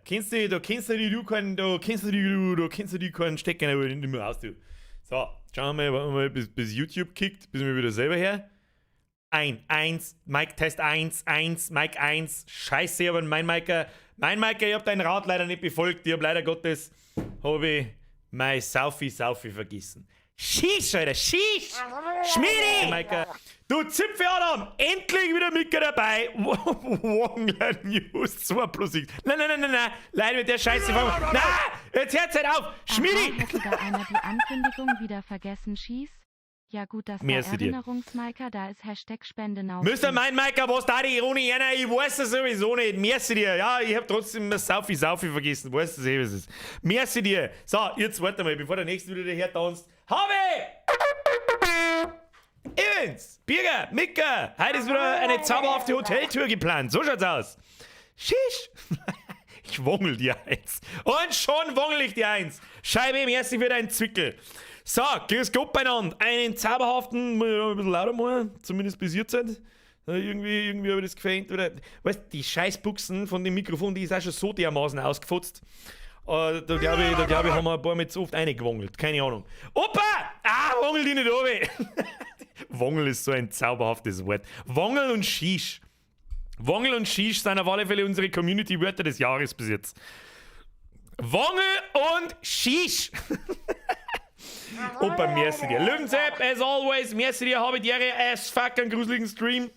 Kennst du, da kennst du die, du keinen, da kennst du die, du, da kennst du die keinen Stecker nicht mehr aus, du. So, schauen wir mal, warten wir mal, bis YouTube kickt, bis wir wieder selber her. Ein, eins, Mic Test 1, 1, Mic 1. Scheiße, aber mein Micer, ich hab deinen Rat leider nicht befolgt. Ich hab leider Gottes, hab ich mein Saufi Saufi vergessen. Sheesh, Alter, sheesh! Schmiedi! Micer. Du Zipfel Adam, endlich wieder mit dabei. Wongler News 2 plus X. Nein, nein, nein, nein, nein. Leider mit der Scheiße fangen wir. Nein, jetzt hört's halt auf. Schmiedi! Aha, hätte da einer die Ankündigung wieder vergessen, schieß? Ja gut, dass da Merci dir. Erinnerungsmicer da ist, #Spendenaufruf. Mr. Mein Micer, was da die Ironie einer? Ich weiß es sowieso nicht. Merci dir. Ja, ich hab trotzdem das Saufi Saufi vergessen. Weißt du eh, was es ist. Merci dir. So, jetzt warte mal, bevor der nächste wieder daher tanzt. Habe! Evans, Birger, Mika, heute ist wieder eine zauberhafte Hoteltour geplant. So schaut's aus. Sheesh. Ich wongel dir eins. Und schon wongel ich dir eins. Scheibe, merci für deinen Zwickel. So, grüß Gott beieinander. Einen zauberhaften, muss ich noch ein bisschen lauter machen, zumindest bis jetzt. Irgendwie habe ich das gefällt. Oder, weißt du, die Scheißbuchsen von dem Mikrofon, die ist auch schon so dermaßen ausgefotzt. Da glaub ich, haben wir ein paar mit zu oft reingewongelt. Keine Ahnung. Opa! Ah, wongel die nicht runter. Wongel ist so ein zauberhaftes Wort. Wongel und Sheesh. Wongel und Sheesh sind auf alle Fälle unsere Community-Wörter des Jahres bis jetzt. Wongel und Sheesh. Opa, merci dir. Löwensepp, as always, merci dir, habe die Ehre, as fuck, einen gruseligen Stream.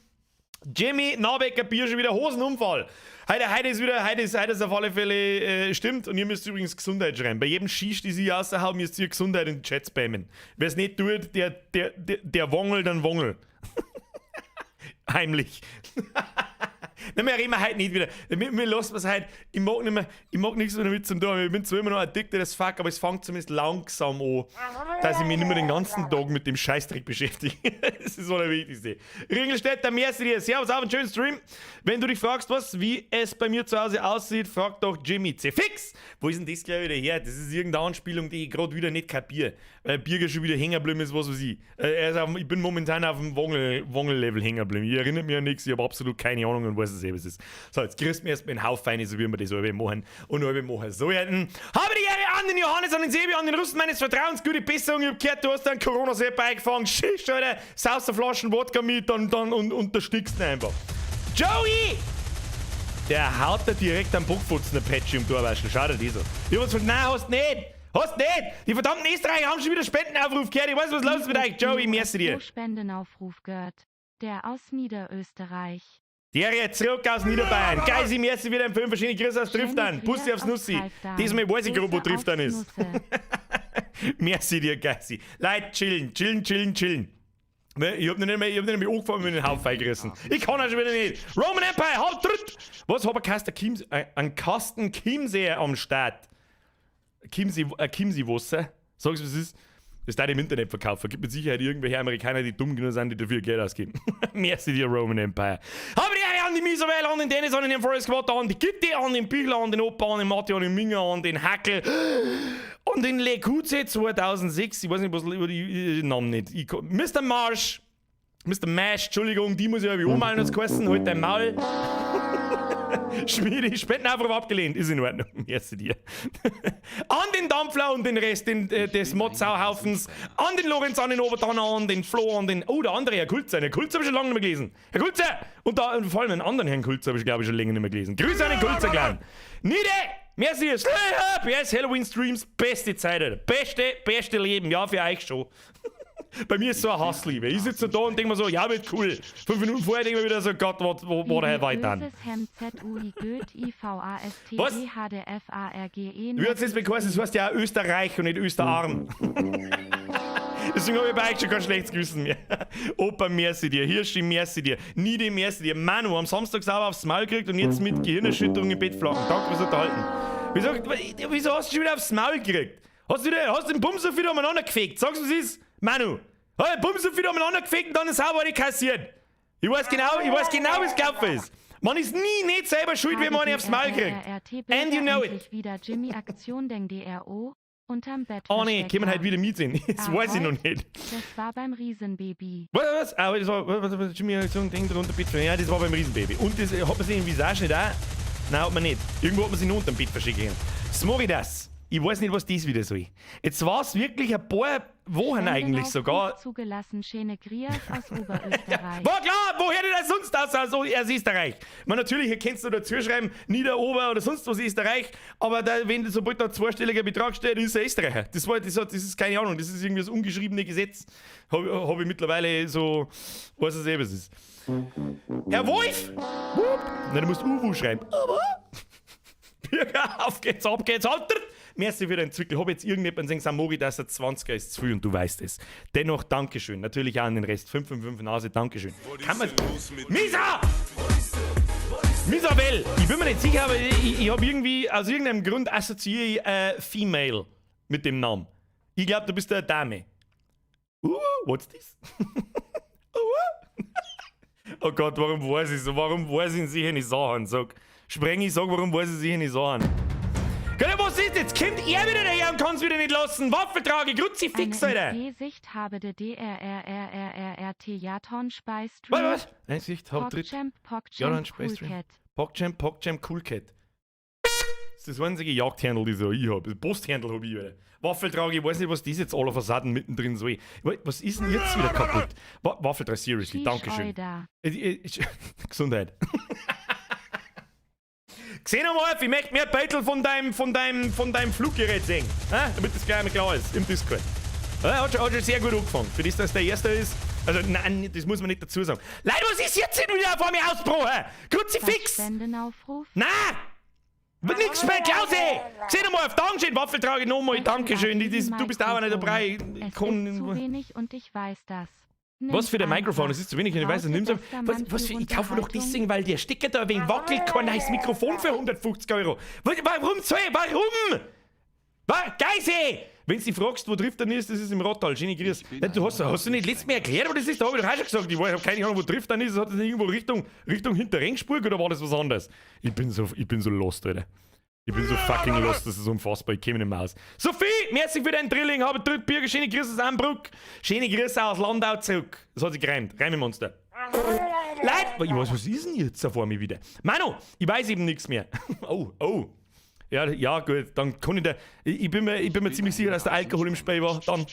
Jimmy, Nabecker Bier, schon wieder Hosenunfall. Heute ist wieder, heute ist auf alle Fälle, stimmt. Und ihr müsst übrigens Gesundheit schreiben. Bei jedem Sheesh, die sie raushauen, müsst ihr Gesundheit in den Chat spammen. Wer es nicht tut, der wongelt dann Wongel. Heimlich. Nein, wir reden heute nicht wieder. Wir lassen es heute. Ich mag nicht mehr, ich mag nichts mehr damit zu tun. Ich bin zwar immer noch addicted as fuck, aber es fängt zumindest langsam an, dass ich mich nicht mehr den ganzen Tag mit dem Scheißdreck beschäftige. Das ist das Allerwichtigste. Ringelstädter, merci dir. Servus, auf einen schönen Stream. Wenn du dich fragst, was, wie es bei mir zu Hause aussieht, frag doch Jimmy C. Fix! Wo ist denn das gleich wieder her? Das ist irgendeine Anspielung, die ich gerade wieder nicht kapiere. Weil Birger schon wieder hängen geblieben ist, was weiß ich. Ich bin momentan auf dem Wongel-Level hängen geblieben. Ich erinnere mich an nichts, ich habe absolut keine Ahnung und weiß es eh, was es ist. So, jetzt kriegst du mir erstmal einen Haufen rein, so wie wir das alle machen und alle machen so werden. Habe die Ehre an den Johannes, an den Sebi, an den Russen meines Vertrauens, gute Besserung. Ich hab gehört, du hast einen Corona-Sepp eingefangen. Sheesh, Alter, saust eine Flaschen Wodka mit dann und erstickst ihn einfach. Joey! Der haut da direkt am Bockfutzen der Patchy um Torwaschel. Schau dir die so. Ich hab gesagt, nein, hast nicht! Hast nicht! Die verdammten Österreicher haben schon wieder Spendenaufruf gehört. Ich weiß, was los ist mit euch. Joey, merci dir. Spendenaufruf gehört. Der aus Niederösterreich. Der jetzt zurück aus Niederbayern. Geisi, merci wieder im Film. Verschiedene Grüße aus Triftern. Bussi aufs Nussi. Diesmal weiß ich grob, wo Triftern ist. Merci dir, Geisi. Leute, chillen, chillen, chillen, chillen. Ne, ich hab nicht mehr angefangen mit den Haufen eingerissen. Ich kann auch schon wieder nicht. Roman Empire, halt tritt! Was hat er Kasten Chiemsee, einen Kasten Chiemsee am Start? Chiemsee, Chiemsee-Wasser? Sag's, was es ist? Das da im Internet verkaufen. Gibt mit Sicherheit irgendwelche Amerikaner, die dumm genug sind, die dafür Geld ausgeben. Merci dir, Roman Empire. Habe die Ehre an die Misovel, an den Dennis, an den Forest Squad, an die Gitti, an den Büchler, an den Opa, an den Matti, an den Minger, an den Hackel, an den Lekuze 2006. Ich weiß nicht, was über die Namen nicht. Ich, Mr. Marsh, Mr. Mash, Entschuldigung, die muss ich irgendwie ummalen, das geheißen. Halt dein Maul. Schmierig, Spendenaufruf abgelehnt. Ist in Ordnung. Merci dir. An den Dampfler und den Rest des Modsauhaufens. An den Lorenz, an den Obertanner, an den Flo, an den. Oh, der andere, Herr Kulzer. Herr Kulzer habe ich schon lange nicht mehr gelesen. Herr Kulzer! Und da, und vor allem einen anderen Herrn Kulzer habe ich, glaube ich, schon länger nicht mehr gelesen. Grüße an den Kulzer, Clan. Niede! Merci, Slay up! Yes, Halloween Streams, beste Zeit, Alter. Beste, beste Leben. Ja, für euch schon. Bei mir ist so eine Hassliebe. Ich sitze so da und denke mir so, ja, wird cool. 5 Minuten vorher denke ich mir wieder so, Gott, what have I done? Was? Wie hat es jetzt geheißen? Das heißt ja auch Österreich und nicht Österarm. Deswegen habe ich bei euch schon kein schlechtes Gewissen mehr. Opa, merci dir. Hirschi, merci dir. Nide, merci dir. Manu, am Samstag sauber aufs Maul gekriegt und jetzt mit Gehirnerschütterung im Bett flachen. Danke fürs Unterhalten. Wieso hast du schon wieder aufs Maul gekriegt? Hast du den Bums so viel umeinander gefegt? Sag's, was ist? Manu, hast du den Bums so viel umeinander gefegt und dann sauber die kassiert? Ich weiß genau, wie es gelaufen ist. Man ist nie nicht selber schuld, wenn man nicht aufs Maul kriegt. And you know it. Wieder Jimmy Aktion Deng DRO unterm Bett. Oh nee, können wir halt wieder mitsehen. Das weiß ich noch nicht. Das war beim Riesenbaby. Was, was? Ah, das war, was, was, Jimmy Aktion Ding drunter bitte. Ja, das war beim Riesenbaby. Und das hat man sich in Visage nicht auch? Nein, hat man nicht. Irgendwo hat man sich nur unter dem Bett verschicken können. Smoridas. Ich weiß nicht, was das wieder soll. Jetzt war es wirklich ein paar Wochen eigentlich sogar. Zugelassen, schöne Grias aus Oberösterreich. War klar, woher denn das sonst aus, aus, aus Österreich? Man, natürlich, hier kannst du dazu schreiben, Niederober oder sonst was Österreich, aber da, wenn sobald da ein zweistelliger Betrag steht, ist er Österreicher. Das ist keine Ahnung, das ist irgendwie das ungeschriebene Gesetz. Hab ich mittlerweile so, weiß es eh, was es ist. Herr Wolf! Nein, du musst Uwu schreiben. Aber. Bürger, auf geht's, ab geht's, Alter! Merci für den Zwickel. Hab jetzt irgendjemand gesehen, Samori, dass er 20er ist zu viel und du weißt es. Dennoch, Dankeschön. Natürlich auch an den Rest. 555 Nase, Dankeschön. Kann man. Misa! Misabel! Ich bin mir nicht sicher, aber ich habe irgendwie, aus irgendeinem Grund assoziiere ich Female mit dem Namen. Ich glaube, du bist eine Dame. What's this? Oh Gott, warum weiß ich so? Warum weiß ich sicher nicht Sachen? Sag. Spreng, ich sag, warum weiß ich sicher nicht Sachen? Gell, was ist jetzt? Kommt er wieder daher und kann's wieder nicht lassen? Waffeltrage, Kruzifix, Alter! Sicht habe de D R R R R R R T Jaton Spice Stream. Was, was? Eine Sicht, hab dritt. PogChamp, PogChamp, Cool Cat. PogChamp, PogChamp, Cool Cat. Das ist das einzige Jagdhändel, das ich hab. Das Posthändel hab ich, Alter. Waffeltrage, ich weiß nicht, was das jetzt all of a sudden mittendrin soll. Was ist denn jetzt wieder kaputt? Waffeltrage, seriously, Dankeschön. Gesundheit. Xenomorph, ich möchte mehr Beutel von deinem Fluggerät sehen. Hä? Damit das gleich einmal klar ist, im Discord. Ja, hat schon sehr gut angefangen. Für das, dass der Erste ist. Also, nein, das muss man nicht dazu sagen. Leute, was ist jetzt denn wieder vor mir ausgebrochen? Kruzifix! Spendenaufruf? Nein! Nix mehr, Klausi! Xenomorph, Dankeschön, Waffeltrage nochmal, Dankeschön. Das, du bist auch nicht dabei. Es ist zu wenig und ich weiß das. Was für der Mikrofon? Das ist zu wenig und ich weiß es. Nimm's was, was für, ich kaufe mir doch deswegen, weil der Stecker da ein wenig wackelt, kein neues Mikrofon für 150 Euro. Warum soll ich? Warum? Was? Geise! Wenn du dich fragst, wo trifft er ist, das ist im Rottal. Schöne Grüß. Du hast du nicht letztes Mal erklärt, wo das ist? Da habe ich doch auch schon gesagt. Ich habe keine Ahnung, wo trifft er ist. Hat das nicht irgendwo Richtung Hinterrengspurg oder war das was anderes? Ich bin so lost, Alter. Ich bin so fucking lost, das ist unfassbar. Ich käme nicht mehr aus. Sophie, merci für deinen Drilling. Habe dritt Bürger. Schöne Grüße aus Ambruck. Schöne Grüße aus Landau zurück. Das hat sich gereimt. Reimemonster. Leute, ich weiß, was ist denn jetzt vor mir wieder? Manu, ich weiß eben nichts mehr. Oh. Ja, gut, dann kann ich da. Ich bin mir ziemlich sicher, dass der Alkohol im Spiel war. Dann.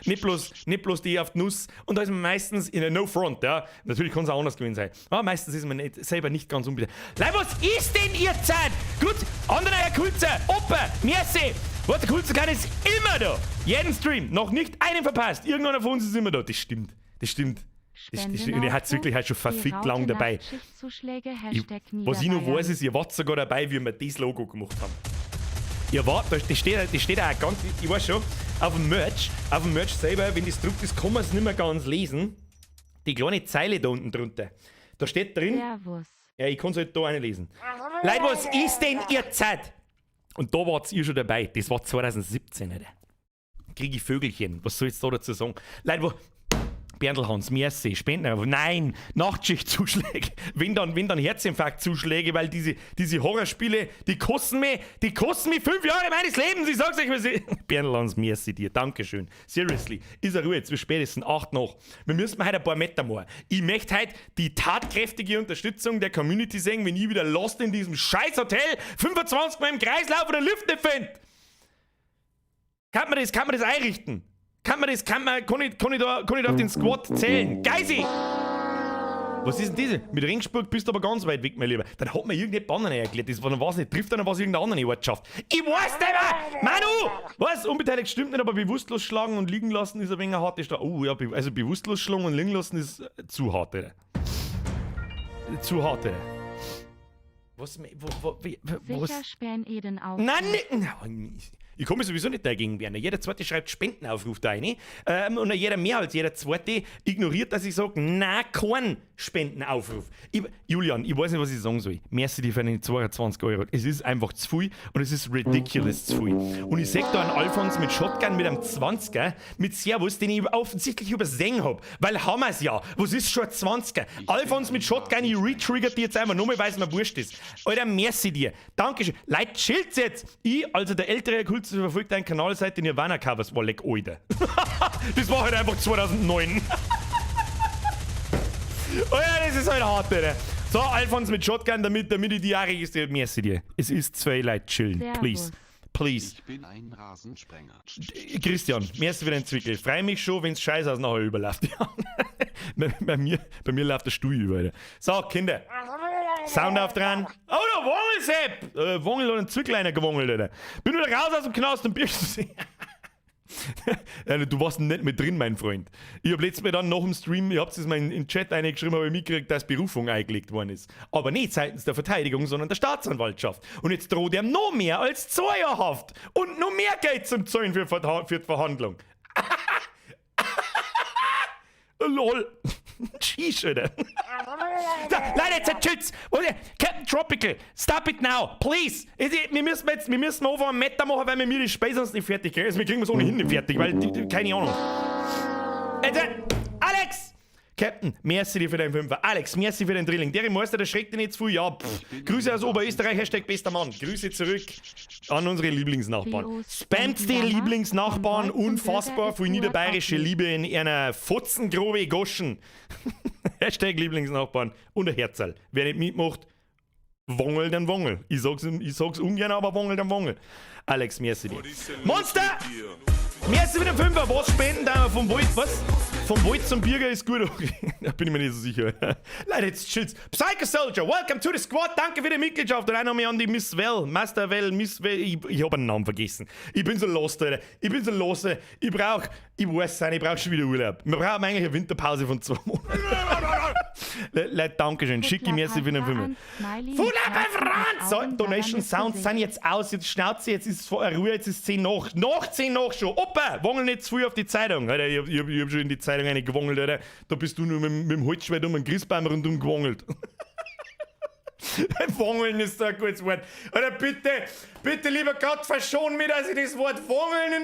Nicht bloß die auf die Nuss. Und da ist man meistens in der No Front, ja. Natürlich kann es auch anders gewesen sein. Aber meistens ist man nicht, selber nicht ganz unbedingt. Leute, was ist denn ihr Zeit? Gut, anderer Herr Kulzer, Opa, merci. Warte, Kulzer kann ist immer da. Jeden Stream, noch nicht einen verpasst. Irgendeiner von uns ist immer da. Das stimmt. Das stimmt. Und er hat wirklich halt schon verfickt lang dabei. Was ich noch weiß, ist, ihr wart sogar dabei, wie wir das Logo gemacht haben. Ihr wart, das steht auch ganz, ich weiß schon, auf dem Merch selber, wenn das druckt ist, kann man es nicht mehr ganz lesen. Die kleine Zeile da unten drunter. Da steht drin. Servus. Ja, ich kann es halt da eine lesen. Leute, was ist denn ihr Zeit? Und da wart ihr schon dabei. Das war 2017, Alter. Krieg ich Vögelchen. Was soll ich jetzt da dazu sagen? Leute, wo, Berndl Hans, merci, Spenden. Nein, Nachtschichtzuschläge. Wenn dann Herzinfarktzuschläge, weil diese Horrorspiele, die kosten mich 5 Jahre meines Lebens. Ich sag's euch, was ich. Berndl Hans, merci dir. Dankeschön. Seriously. Ist er Ruhe, jetzt wird spätestens 8 noch. Wir müssen heute ein paar Meter machen. Ich möchte heute die tatkräftige Unterstützung der Community sehen, wenn ich wieder lost in diesem scheiß Hotel 25 Mal im Kreislauf oder Lift nicht finde. Kann man das einrichten? Kann man das, kann man, kann ich da auf den Squad zählen? Geisi! Was ist denn diese? Mit Ringsburg bist du aber ganz weit weg, mein Lieber. Dann hat mir irgendeine Banane erklärt. Das war, was nicht trifft, dann war es irgendeine andere Ortschaft. Ich weiß nicht mehr! Manu! Was? Unbeteiligt stimmt nicht, aber bewusstlos schlagen und liegen lassen ist ein wenig eine harte Strafe. Oh ja, also bewusstlos schlagen und liegen lassen ist zu hart, Alter. Zu hart, Alter. Was, wo, wie, was? Sicher sperren Eden auf. Nein, nein, ich komme sowieso nicht dagegen wehren. Jeder Zweite schreibt Spendenaufruf da rein. Und jeder mehr als jeder Zweite ignoriert, dass ich sage, na, kein Spendenaufruf. Ich, Julian, ich weiß nicht, was ich sagen soll. Merci dir für deine 22 Euro. Es ist einfach zu viel und es ist ridiculous zu viel. Und ich seh da einen Alfons mit Shotgun mit einem 20er, mit Servus, den ich offensichtlich übersehen hab. Weil haben wir's ja. Was ist schon ein 20er? Alfons mit Shotgun, ich retriggert die jetzt einfach nur, weil es mir wurscht ist. Alter, merci dir. Dankeschön. Leute, chillt's jetzt. Ich, also der ältere Kult, verfolgt deinen Kanal seit den Nirvana-Covers. War leck, Alter. Das war halt einfach 2009. Oh ja, das ist halt hart, Alter. So, Alfons mit Shotgun, damit ich die auch registriert. Merci dir. Es ist zwei Leute chillen. Please. Servus. Please. Ich bin ein Rasensprenger. Christian, merci für den Zwickel. Freu mich schon, wenn's Scheiß aus nachher überläuft. Ja. Bei mir läuft der Stuhl über. Alter. So, Kinder. Sound auf dran. Oh, der Wongel-Sepp! Wongel hat einen Zwickel einer gewongelt, Alter. Bin wieder raus aus dem Knast und bist. Ja, du warst nicht mit drin, mein Freund. Ich hab letztes Mal dann nach dem Stream, ich hab's jetzt mal in den Chat reingeschrieben, habe ich mitgekriegt, dass Berufung eingelegt worden ist. Aber nicht seitens der Verteidigung, sondern der Staatsanwaltschaft. Und jetzt droht er noch mehr als 2 Jahre Haft und noch mehr Geld zum Zahlen für die Verhandlung. Lol. Sheesh, Alter. Da, Leute, jetzt tschüss. Captain Tropical, stop it now, please. Wir müssen anfangen, Meta machen, weil wir mir die Speise sonst nicht fertig kriegen. Also, wir kriegen es ohnehin nicht fertig, weil, keine Ahnung. Jetzt, Alex! Captain, merci dir für deinen Fünfer. Alex, merci für den Drilling. Der Meister, der schreckt dich nicht zu viel. Ja, pff. Grüße aus Oberösterreich, #BesterMann. Grüße zurück an unsere Lieblingsnachbarn. BOs Spammt die Spenden Lieblingsnachbarn, Vom Wald zum unfassbar Bürger viel ist niederbayerische Buat Liebe in einer Fotzengrube Goschen. #Lieblingsnachbarn und ein Herzerl. Wer nicht mitmacht, Wongel den Wongel. Ich sag's ungern, aber Wongel den Wongel. Alex, merci dir. Monster! Merci für den Fünfer. Was spenden da vom Wald? Was? Vom Wald zum Bürger ist gut. Okay. Da bin ich mir nicht so sicher. Leute, jetzt chill's. Psycho Soldier, welcome to the squad. Danke für die Mitgliedschaft. Und auch noch mal an die Miss Well. Master Well, Miss Well. Ich hab einen Namen vergessen. Ich bin so lost, Alter. Ich bin so lost. Alter. Ich weiß es nicht, ich brauch schon wieder Urlaub. Wir brauchen eigentlich eine Winterpause von 2 Monaten. Leute, Dankeschön. Schicki, merci für den Fünfer. Fulla Franz! So, Donation Sounds sind jetzt aus. Jetzt Schnauze, jetzt ist Ruhe, jetzt ist 10 nach. Nach 10 nach schon. Opa, wongel nicht zu früh auf die Zeitung. Alter, ich hab schon in die Zeitung eine gewongelt, Alter. Da bist du nur mit dem Holzschwert um den Christbaum rundum gewongelt. Wongeln ist so ein gutes Wort. Alter, bitte, bitte, lieber Gott, verschon mich, dass ich das Wort Wongeln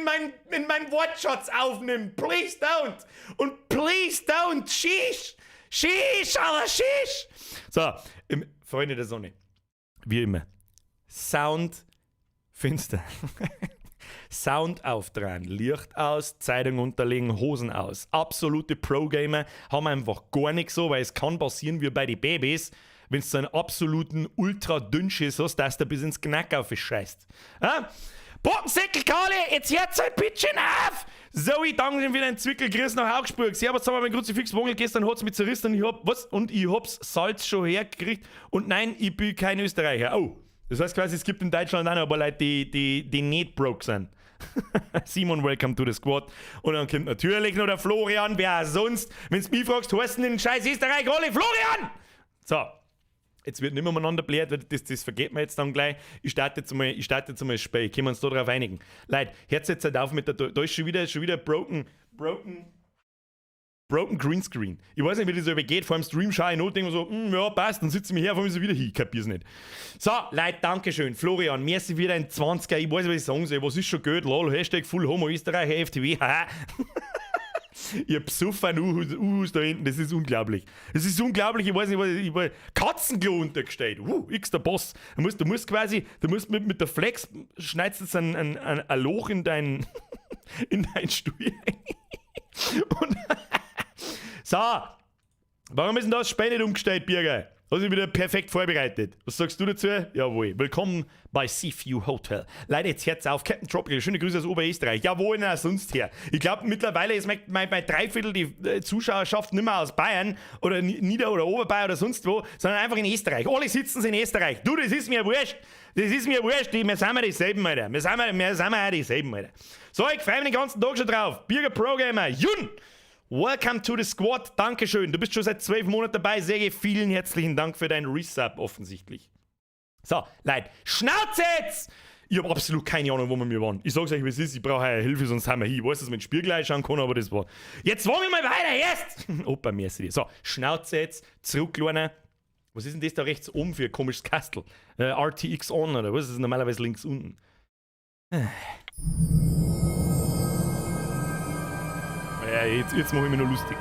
in mein Wortschatz aufnehme. Please don't. Und please don't. Sheesh. Sheesh, Alter, sheesh. So, Freunde der Sonne. Wie immer. Sound finster. Sound aufdrehen, Licht aus, Zeitung unterlegen, Hosen aus. Absolute Pro-Gamer haben einfach gar nichts so, weil es kann passieren wie bei den Babys, wenn du so einen absoluten Ultra-Dünnschiss hast, dass der bis ins Knack scheißt. Ah? Botensäckel, Karle, jetzt hört's halt bitte auf! Zoe, danke für deinen Zwickel, grüß nach Augsburg. Servus zusammen, mein Kruzifix Wongel, gestern hat's mich zerrissen und ich hab, was? Und ich hab's Salz schon hergekriegt. Und nein, ich bin kein Österreicher. Oh, das heißt quasi, es gibt in Deutschland auch noch ein paar Leute, die nicht broke sind. Simon, welcome to the squad. Und dann kommt natürlich noch der Florian, wer auch sonst. Wenn du mich fragst, heißen in scheiß Österreich alle Florian! So, jetzt wird nicht mehr umeinander blärt, weil das vergeht mir jetzt dann gleich. Ich starte jetzt mal das Spiel. Können wir uns da drauf einigen? Leute, hört jetzt halt auf mit der. Da ist schon wieder broken Greenscreen. Ich weiß nicht, wie das so geht. Vor dem Stream schaue ich noch, denke mir so, ja, passt, dann sitze ich mich her, vor allem so wieder hin, kapier's nicht. So, Leute, Dankeschön. Florian, merci wieder ein 20er. Ich weiß nicht, was ich sagen soll. Was ist schon Geld? Lol, #FullHomo Österreich, FTW, haha. Ihr besoffen Uhus da hinten, das ist unglaublich. Das ist unglaublich, ich weiß nicht, was ich Katzenklo untergestellt. X der Boss. Du musst quasi, du musst mit der Flex, schneidest jetzt ein Loch in dein Stuhl. Und so, warum ist denn das Spiel nicht umgestellt, Birger? Hast du wieder perfekt vorbereitet. Was sagst du dazu? Jawohl. Willkommen bei Seaview Hotel. Leute, jetzt hört's auf. Captain Tropical, schöne Grüße aus Oberösterreich. Jawohl, na, sonst her. Ich glaube, mittlerweile ist mein Dreiviertel die Zuschauerschaft nicht mehr aus Bayern oder Nieder- oder Oberbayern oder sonst wo, sondern einfach in Österreich. Alle sitzen in Österreich. Du, das ist mir wurscht. Das ist mir wurscht. Wir sind ja dieselben, Alter. Wir sind ja dieselben, Alter. So, ich freue mich den ganzen Tag schon drauf. Birger Pro Gamer, Jun! Welcome to the squad. Dankeschön. Du bist schon seit 12 Monaten dabei. Sehr vielen herzlichen Dank für deinen Resub offensichtlich. So, Leute, Schnauze jetzt! Ich habe absolut keine Ahnung, wo wir mir waren. Ich sag's euch, wie es ist. Ich brauche eure Hilfe, sonst haben wir hier. Ich weiß, dass man den Spiegel einschauen kann, aber das war. Jetzt wollen wir mal weiter, erst! Opa, merci dir. So, Schnauze jetzt, zurücklehnen. Was ist denn das da rechts oben für ein komisches Kastel? RTX on oder was ist das normalerweise links unten? Ja, jetzt mache ich mich noch lustig.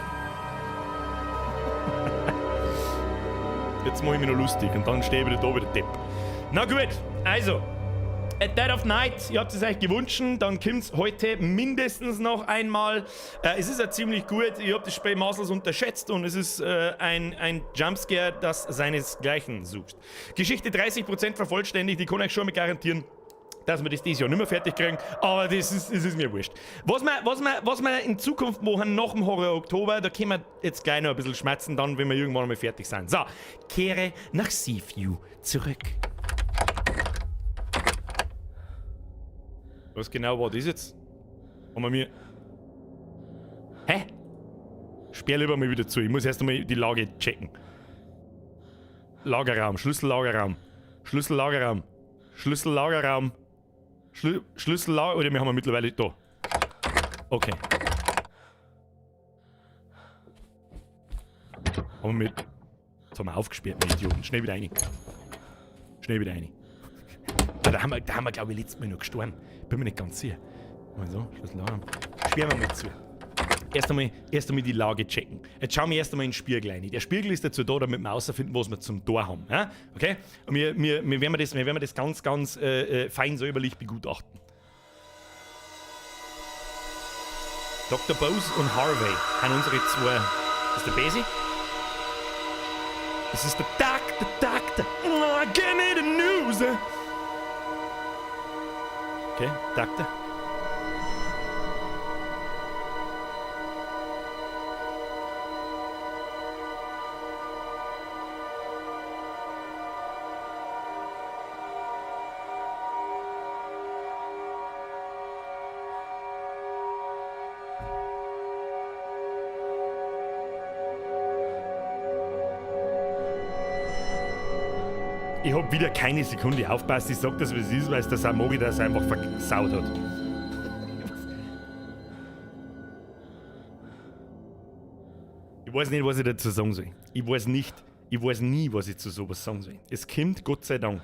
Jetzt mache ich mich noch lustig und dann stehe ich wieder da wieder Depp. Na gut, also. At Dead of Night, ihr habt es euch gewünscht, dann kommt's heute mindestens noch einmal. Es ist ja ziemlich gut, ihr habt das Spiel maßlos unterschätzt und es ist ein Jumpscare, das seinesgleichen sucht. Geschichte 30% vervollständigt, ich kann euch schon mal garantieren, dass wir das dieses Jahr nicht mehr fertig kriegen, aber das ist mir wurscht. Was wir in Zukunft machen, nach dem Horror Oktober, da können wir jetzt gleich noch ein bisschen schmerzen, dann, wenn wir irgendwann mal fertig sind. So, kehre nach Seaview zurück. Was genau war das jetzt? Haben wir mir... Hä? Sperr lieber mal wieder zu, ich muss erst einmal die Lage checken. Lagerraum, Schlüssellagerraum, Schlüssellagerraum, Schlüssellagerraum, Schlüssellager... Oder wir haben wir mittlerweile da. Okay. Haben wir mit... Jetzt haben wir aufgesperrt, meine Idioten. Schnell wieder rein. Schnell wieder rein. Da haben wir, glaube ich, letztes Mal noch gestorben. Bin mir nicht ganz sicher. Mal so, Schlüssellagerraum. Sperren wir mal zu. Erst einmal die Lage checken. Jetzt schauen wir erst einmal in den Spiegel rein. Der Spiegel ist dazu da, damit wir herausfinden, was wir zum Tor haben. Ja? Okay? Und wir werden das ganz, ganz fein säuberlich begutachten. Dr. Bose und Harvey haben unsere zwei. Ist der Besi? Das ist der Doktor, Doktor. Oh, give me the news! Okay, Doktor. Ich hab wieder keine Sekunde aufpasst. Ich sag das, wie es ist, weil es der Samori das einfach versaut hat. Ich weiß nicht, was ich dazu sagen soll. Ich weiß nie, was ich zu sowas sagen soll. Es kommt, Gott sei Dank,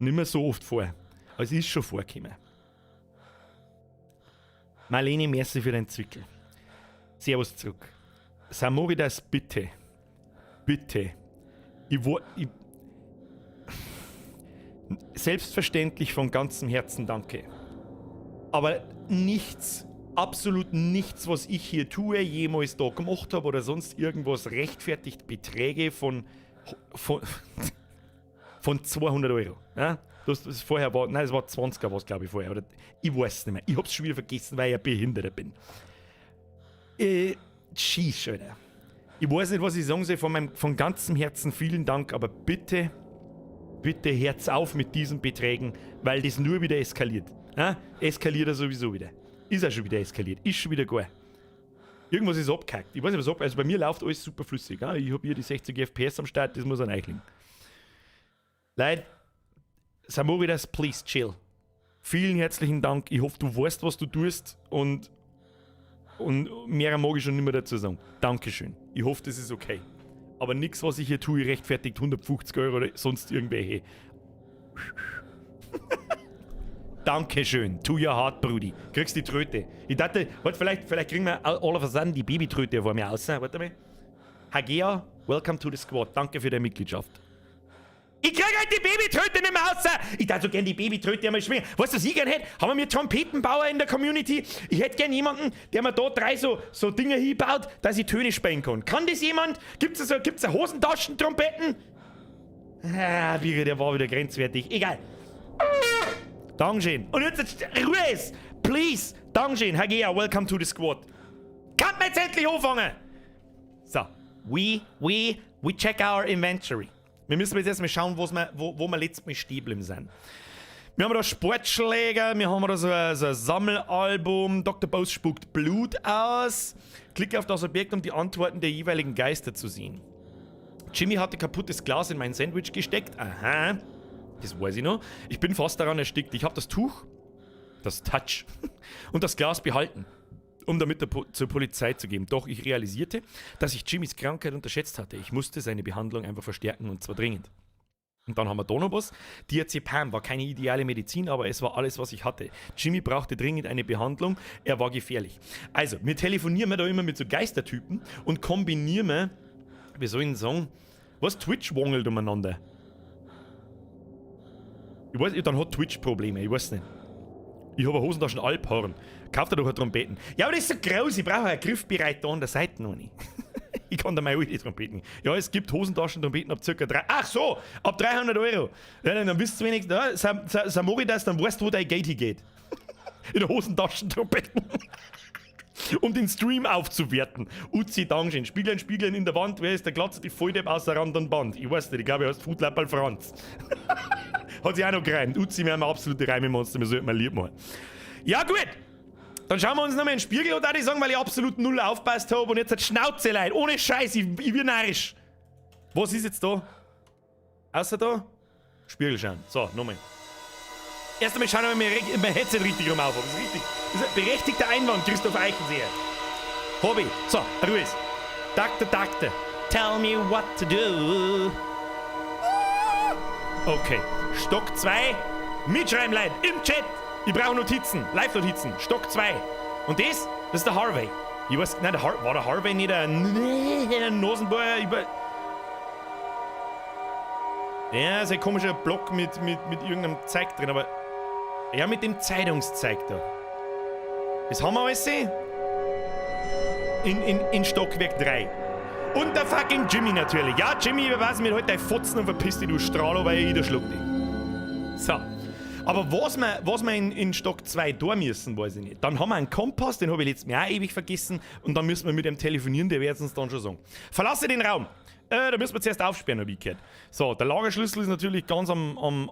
nicht mehr so oft vor. Aber es ist schon vorgekommen. Marlene, merci für deinen Zwickel. Servus zurück. Samori, das bitte. Bitte. Ich selbstverständlich von ganzem Herzen danke. Aber nichts, absolut nichts, was ich hier tue, jemals da gemacht habe oder sonst irgendwas, rechtfertigt Beträge von 200 Euro. Ja? Das vorher war, nein, das war 20er, was glaube ich vorher. Oder, ich weiß es nicht mehr. Ich hab's schon wieder vergessen, weil ich ein Behinderter bin. Schieß, Alter. Ich weiß nicht, was ich sagen soll. Von ganzem Herzen vielen Dank, aber bitte... Bitte Herz auf mit diesen Beträgen, weil das nur wieder eskaliert. Ja? Eskaliert er sowieso wieder. Ist er schon wieder eskaliert. Ist schon wieder gar. Irgendwas ist abgehackt. Ich weiß nicht, was ab. Also bei mir läuft alles super flüssig. Ja? Ich hab hier die 60 FPS am Start, das muss an euch liegen. Leute, Samoridas, please chill. Vielen herzlichen Dank. Ich hoffe, du weißt, was du tust und mehr mag ich schon nicht mehr dazu sagen. Dankeschön. Ich hoffe, das ist okay. Aber nichts, was ich hier tue, rechtfertigt 150 Euro oder sonst irgendwelche. Dankeschön. To your heart, Brudi. Kriegst die Tröte. Ich dachte, warte, vielleicht kriegen wir all of a sudden die Babytröte vor mir raus. Warte mal. Hagea, welcome to the squad. Danke für deine Mitgliedschaft. Ich krieg halt die Babytröte nicht mehr raus! Ich darf so gern die Babytröte einmal schwingen. Weißt du, was ich gern hätte? Haben wir Trompetenbauer in der Community? Ich hätte gern jemanden, der mir da drei so Dinger hinbaut, dass ich Töne spielen kann. Kann das jemand? Gibt's da so, Hosentaschentrompeten? Ah, der war wieder grenzwertig. Egal. Dankeschön. Und jetzt Ruhe ist! Please! Dankeschön, Hagea, welcome to the squad. Kann man jetzt endlich anfangen? So, we check our inventory. Wir müssen jetzt erstmal schauen, wo wir letztes Mal stehen geblieben sind. Wir haben da Sportschläger, wir haben da so ein Sammelalbum. Dr. Bose spuckt Blut aus. Klicke auf das Objekt, um die Antworten der jeweiligen Geister zu sehen. Jimmy hatte kaputtes Glas in mein Sandwich gesteckt. Aha, das weiß ich noch. Ich bin fast daran erstickt. Ich habe das Tuch, das Touch und das Glas behalten, um damit zur Polizei zu geben. Doch ich realisierte, dass ich Jimmys Krankheit unterschätzt hatte. Ich musste seine Behandlung einfach verstärken und zwar dringend. Und dann haben wir da noch was. Diazepam war keine ideale Medizin, aber es war alles, was ich hatte. Jimmy brauchte dringend eine Behandlung, er war gefährlich. Also, wir telefonieren da immer mit so Geistertypen und kombinieren wir, wie soll ich denn sagen, was Twitch wangelt umeinander. Ich weiß, dann hat Twitch Probleme, ich weiß nicht. Ich habe eine Hosentaschen Alphorn. Kauft er doch eine Trompeten. Ja, aber das ist so groß, ich brauche einen Griffbereit da an der Seite noch nicht. Ich kann da mal die Trompeten. Ja, es gibt Hosentaschen-Trompeten ab circa 3. Ach so, ab 300 Euro. Ja, dann wisst ihr wenigstens, ja, Samori das, dann weißt du, wo dein Geld hingeht. In der Hosentaschentrompeten. Um den Stream aufzuwerten. Uzi, Dankeschön. Spieglein, Spieglein in der Wand, wer ist der Glatze, die Volldepp außer Rand und Band? Ich weiß nicht, ich glaube, er heißt Foodlapperl Franz. Hat sich auch noch gereimt. Uzi, wir haben absolute Reimemonster, wir sollten mal lieb machen. Ja, gut. Dann schauen wir uns nochmal in den Spiegel an, ich sagen, weil ich absolut null aufpasst habe und jetzt hat Schnauze, Leute. Ohne Scheiß, ich bin narrisch. Was ist jetzt da? Außer da? Spiegel schauen. So, nochmal. Erst einmal schauen, ob ich mein Headset richtig rum auf habe. Das ist richtig. Das ist ein berechtigter Einwand, Christoph Eichenseher. Hobby. So, Ruhe ist. Doctor, Doctor, tell me what to do. Okay. Stock 2. Mitschreiben, Leute. Im Chat. Ich brauche Notizen. Live-Notizen. Stock 2. Und das ist der Harvey. Ich weiß, nein, war der Harvey nicht ein Nasenbohrer? Ich weiß, ja, ist ein komischer Block mit irgendeinem Zeug drin, aber. Ja, mit dem Zeitungszeug da. Das haben wir alles in Stockwerk 3. Und der fucking Jimmy natürlich. Ja, Jimmy, wir weiß mit heute dein Fotzen und verpiss dich, du Strahler, weil ich schluck dich. So. Aber was wir in Stock 2 da müssen, weiß ich nicht. Dann haben wir einen Kompass, den habe ich letztes Mal auch ewig vergessen. Und dann müssen wir mit dem telefonieren, der wird es uns dann schon sagen. Verlasse den Raum. Da müssen wir zuerst aufsperren, habe ich gehört. So, der Lagerschlüssel ist natürlich ganz am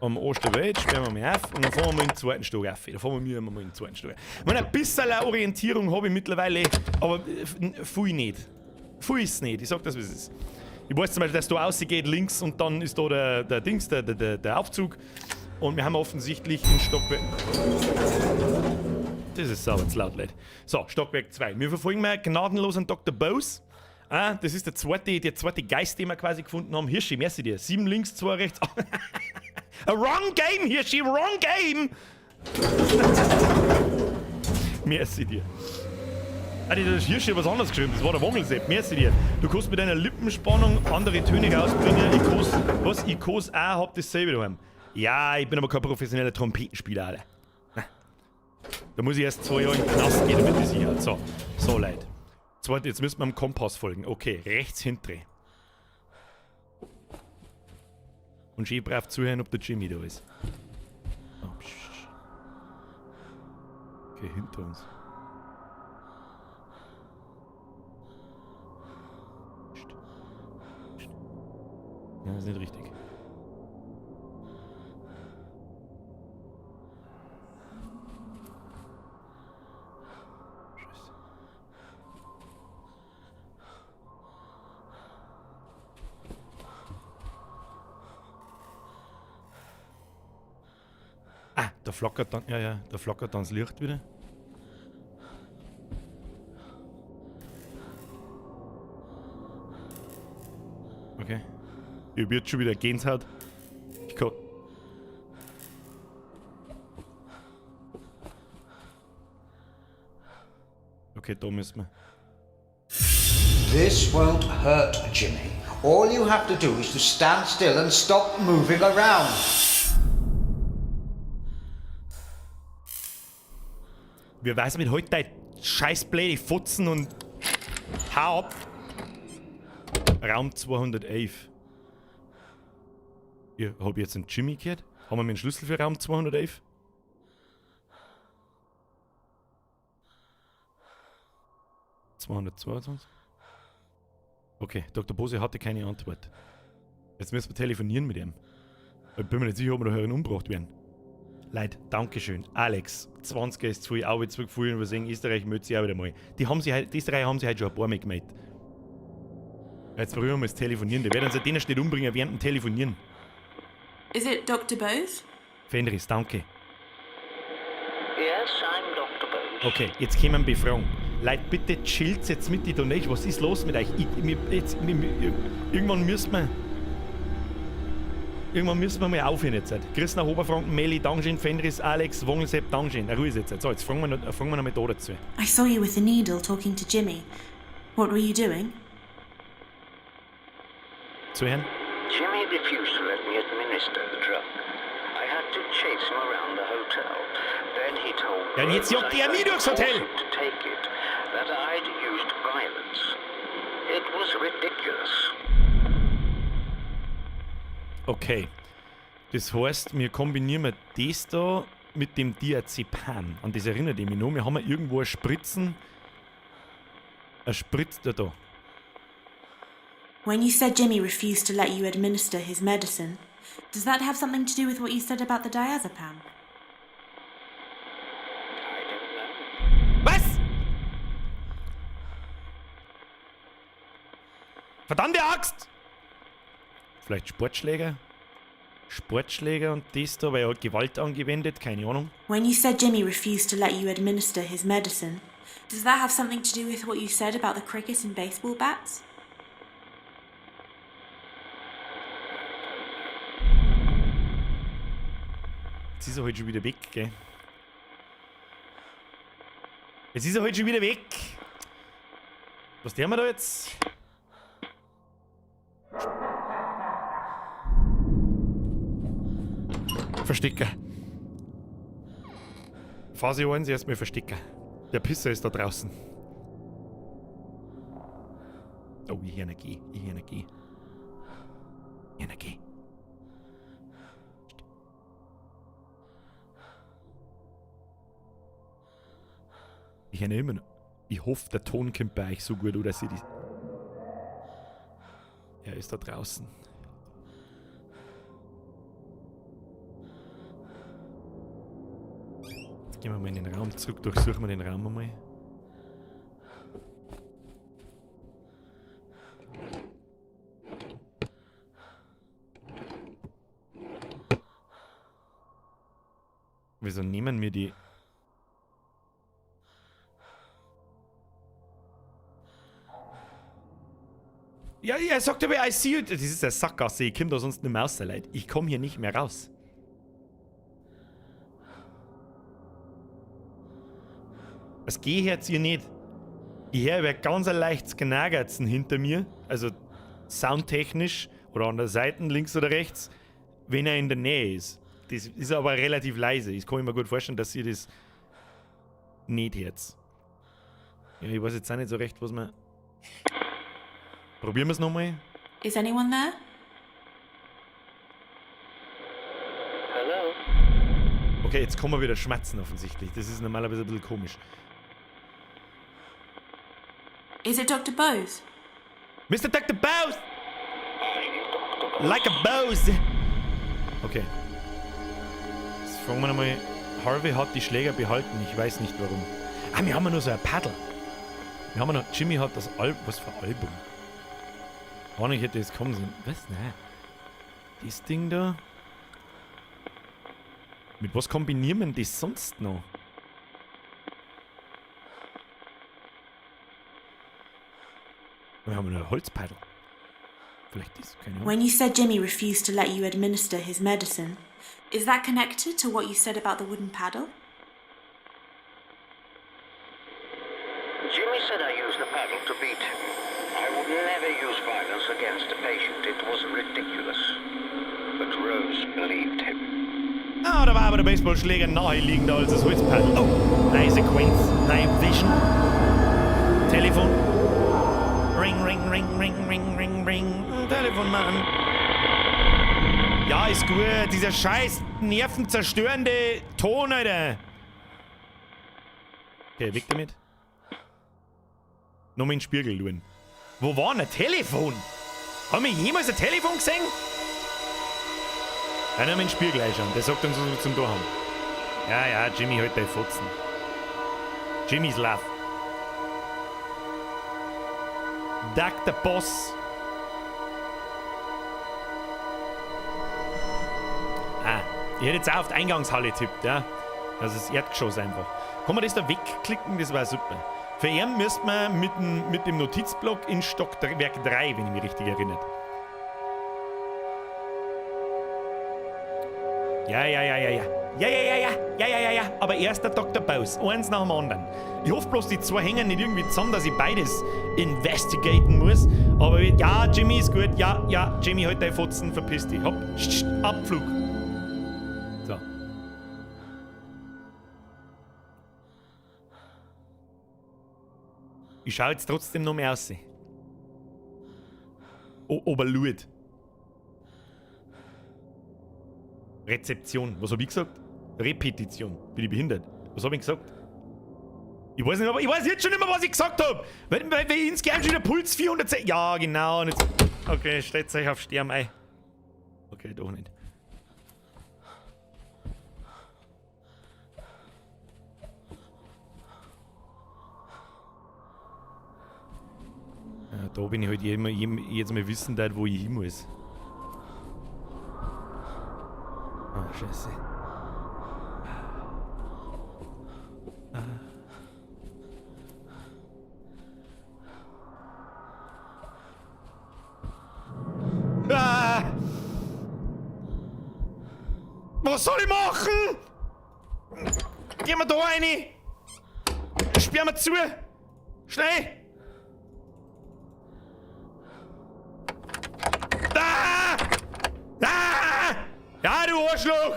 Arsch der Welt. Sperren wir mal auf und dann fahren wir mal in den zweiten Stock auf. Da fahren wir mal in den zweiten Stock. Ich meine, ein bisschen Orientierung habe ich mittlerweile, aber viel nicht. Viel ist es nicht. Ich sag das, wie es ist. Ich weiß zum Beispiel, dass da rausgeht links und dann ist da der Dings, der Aufzug. Und wir haben offensichtlich in Stockwerk. Das ist sauber zu laut, Leute. So, Stockwerk 2. Wir verfolgen mal gnadenlos an Dr. Bose. Ah, das ist der zweite Geist, den wir quasi gefunden haben. Hirschi, merci dir. 7 links, 2 rechts. A wrong game, Hirschi, wrong game! Merci dir. Ah, das Hirschi hat was anderes geschrieben, das war der Wangelsepp. Merci dir. Du kannst mit deiner Lippenspannung andere Töne rausbringen. Ich kann's, was? Ich kann's auch, hab dasselbe daheim. Ja, ich bin aber kein professioneller Trompetenspieler, Alter. Da muss ich erst 2 Jahre in den Knast gehen, damit ich sicher. So, so Leute. Zweite, jetzt müssen wir am Kompass folgen. Okay, rechts hintere. Und schön brav zuhören, ob der Jimmy da ist. Oh, psch. Okay, hinter uns. Psst. Psst. Ja, das ist nicht richtig. Scheiße. Ah, da flackert dann, ja, da flackert dann das Licht wieder. Okay. Ich hab jetzt schon wieder Gänsehaut. Ich kann. Okay, da müssen wir. This won't hurt, Jimmy. All you have to do is to stand still and stop moving around. Wer weiß mit heute dein scheiß blöde Fotzen und hau ab. Raum 211. Ich hab jetzt einen Jimmy gehört. Haben wir einen Schlüssel für Raum 211? ...222? Okay, Dr. Bose hatte keine Antwort. Jetzt müssen wir telefonieren mit ihm. Ich bin mir nicht sicher, ob wir da herin umgebracht werden. Leute, Dankeschön. Alex, 20 ist zu viel, auch zu viel, und wir sehen, Österreich meldet sich auch wieder mal. Die Österreicher haben sich heute schon ein paar Mal gemeldet. Jetzt probieren wir mal das Telefonieren. Die werden uns denen nicht umbringen während dem Telefonieren. Is it Dr. Bose? Fenris, danke. Yes, I'm Dr. Bose. Okay, jetzt kommen wir befragen. Leute, bitte chillt jetzt mit die Donation. Was ist los mit euch? Irgendwann müssen wir. Irgendwann müssen wir mal aufhören jetzt. Chris nach Oberfranken, Meli, Dankeschön, Fenris, Alex, Wangelsepp, Dankeschön. Ruhe ist jetzt. So, jetzt fragen wir noch mal da dazu. I saw you with the needle talking to Jimmy. What were you doing? Zuhören? Jimmy refused to let me administer the drug. to chase him around the hotel. Then he told Ja, und jetzt Rose jagt I er mich tried to durchs force Hotel. him to take it, that I'd used violence. It was ridiculous. Okay. Das heißt, wir kombinieren das da mit dem Diazepam. An das erinnert ich mich noch. Wir haben ja irgendwo eine Spritzen. Eine Spritze da. When you said Jimmy refused to let you administer his medicine, does that have something to do with what you said about the diazepam? I don't know. Was? Verdammte Axt! Vielleicht Sportschläger? Sportschläger und das da, weil er hat Gewalt angewendet, keine Ahnung. When you said Jimmy refused to let you administer his medicine, does that have something to do with what you said about the cricket and baseball bats? Jetzt ist er halt schon wieder weg, gell? Jetzt ist er halt schon wieder weg. Was tun wir da jetzt? Verstecker. Phase 1 erstmal verstecken. Der Pisser ist da draußen. Oh, ich hör Energie. Ich hör Energie. Energie. Ich höre immer noch. Ich hoffe, der Ton kommt bei euch so gut, oder dass ihr die. Er ist da draußen. Jetzt gehen wir mal in den Raum zurück, durchsuchen wir den Raum einmal. Wieso nehmen wir die? Ja, er sagt aber, I see you. Das ist eine Sackgasse, ich komme da sonst nicht mehr raus, Leute. Ich komme hier nicht mehr raus. Was geh jetzt hier nicht? Ich höre ganz ein leichtes Knagerzen hinter mir, also soundtechnisch oder an der Seite, links oder rechts, wenn er in der Nähe ist. Das ist aber relativ leise. Ich kann mir gut vorstellen, dass ihr das nicht hört. Ja, ich weiß jetzt auch nicht so recht, was man. Probieren wir es nochmal. Is anyone there? Hello? Okay, jetzt kommen wir wieder schmatzen offensichtlich. Das ist normalerweise ein bisschen komisch. Is it Dr. Bose? Mr. Dr. Bose! Are you Dr. Bose? Like a Bose! Okay. Jetzt fragen wir nochmal. Harvey hat die Schläger behalten, ich weiß nicht, warum. Ah, wir haben ja nur so ein Paddle. Wir haben ja noch. Jimmy hat das Album. Was für ein Album? Ahnung, ich hätte jetzt kommen sehen. Was? Nein. Das Ding da. Mit was kombinieren wir denn das sonst noch? Wir haben nur ein Holzpaddel. Vielleicht das, keine Ahnung. When you said Jimmy refused to let you administer his medicine, is that connected to what you said about the wooden paddle? Jimmy said I used the paddle to beat him. I would never use violence against a patient. It was ridiculous. But Rose believed him. Ah, da war aber der Baseballschläger naheliegender als das Holzpaddel. Oh, neue Sequenz, neue Vision. Telefon. Ring, ring, ring, ring, ring, ring, ring. Telefon machen. Ja, ist gut. Dieser scheiß nervenzerstörende Ton, Alter. Okay, weg damit. Nochmal in den Spiegel schauen. Wo war denn ein Telefon? Haben wir jemals ein Telefon gesehen? Ja, nochmal in den Spiegel einschauen. Der sagt uns, was wir zum Tor haben. Ja, Jimmy, halt deine Fotzen. Jimmy's Love. Dr. Boss. Ah, ich hätte jetzt auch auf die Eingangshalle tippt, ja. Also das Erdgeschoss einfach. Kann man das da wegklicken? Das war super. Für ihn müsste man mit dem Notizblock in Stockwerk 3, wenn ich mich richtig erinnere. Ja. Ja. Aber erst der Dr. Bose. Eins nach dem anderen. Ich hoffe bloß, die zwei hängen nicht irgendwie zusammen, dass ich beides investigaten muss. Aber ja, Jimmy ist gut. Ja, Jimmy, halt deine Fotzen, verpiss dich. Hopp, Abflug. So. Ich schau jetzt trotzdem noch mehr aus. Ob er schaut. Rezeption. Was hab ich gesagt? Repetition. Bin ich behindert? Was hab ich gesagt? Ich weiß nicht, aber ich weiß jetzt schon nicht mehr, was ich gesagt hab. Weil insgeheim schon der Puls 410. Ja, genau. Und jetzt, okay, stellt euch auf Sterben ein. Okay, doch nicht. Ja, da bin ich halt jetzt mal wissen, wo ich hin muss. Ah, scheiße. Ah. Ah. Was soll ich machen? Gehen wir da rein! Sperren wir zu! Schnell! Ah! Ah! Ja, du Arschloch!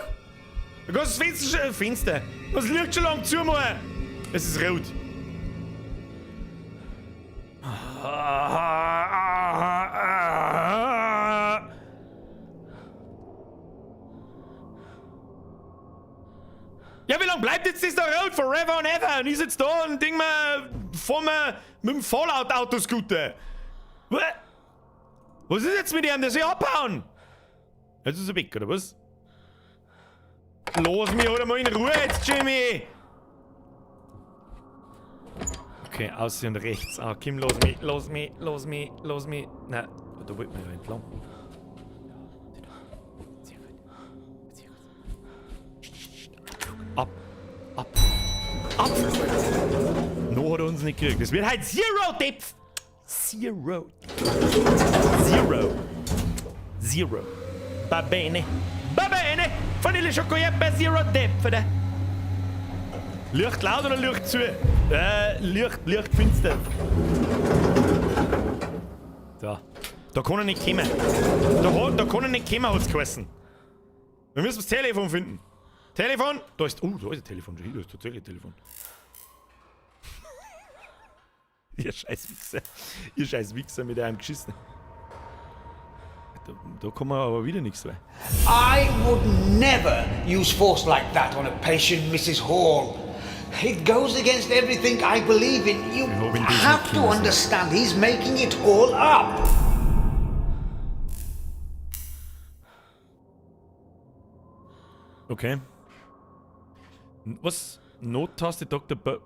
Du kannst das Fenster schon. Fenster! Das Licht schon lang zu, Mann! Es ist rot. Ja, wie lange bleibt jetzt das da rot? Forever and ever! Und ich sitze da und denk mir, fahr mir mit dem Fallout-Autoscooter. Was ist jetzt mit ihm? Der soll abhauen! Jetzt ist er weg, oder was? Lass mich halt mal in Ruhe jetzt, Jimmy! Okay, außen und rechts. Ah, Kim, lass mich, lass mich, lass mich, lass mich. Nein, da wollte man ja entlang. Sehr gut. Sehr gut. Ab, ab, ab! No hat er uns nicht gekriegt. Das wird halt Zero Depth! Zero. Zero. Zero. Va bene. Va bene. Vanille Schokojeppe Zero Depth. Licht laut oder Licht zu? Licht finster. Da. Da kann er nicht kommen. Da kann er nicht kommen, hat's geheißen. Wir müssen das Telefon finden. Telefon! Da ist. Oh, da ist ein Telefon. Da ist tatsächlich ein Telefon. Ihr scheiß Wichser. Ihr scheiß Wichser mit einem geschissen. Da kann man aber wieder nichts rein. I would never use force like that on a patient, Mrs. Hall. It goes against everything I believe in. You Ich hab ihn diesen have to Kinder. understand, he's making it all up. Okay. Was? Nottaste Dr. Bo.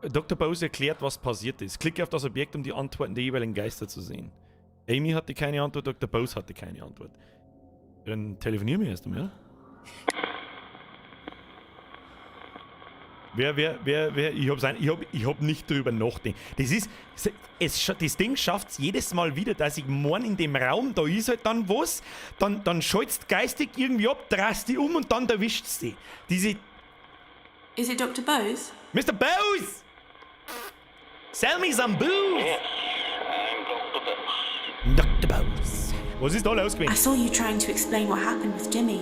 Dr. Bose erklärt, was passiert ist. Klicke auf das Objekt, um die Antworten der jeweiligen Geister zu sehen. Amy hatte keine Antwort, Dr. Bose hatte keine Antwort. Dann telefonieren wir erst einmal, oder? Wer, ich hab nicht drüber nachgedacht. Das ist, es, das Ding schafft's jedes Mal wieder, dass ich morgen in dem Raum, da ist halt dann was, dann schalt's geistig irgendwie ab, drehst die um und dann erwischt's die. Diese. Is it Dr. Bose? Mr. Bose! Sell me some booze! Yes, I'm Dr. Bose. Dr. Bose. Was ist da los gewesen? I saw you trying to explain what happened with Jimmy.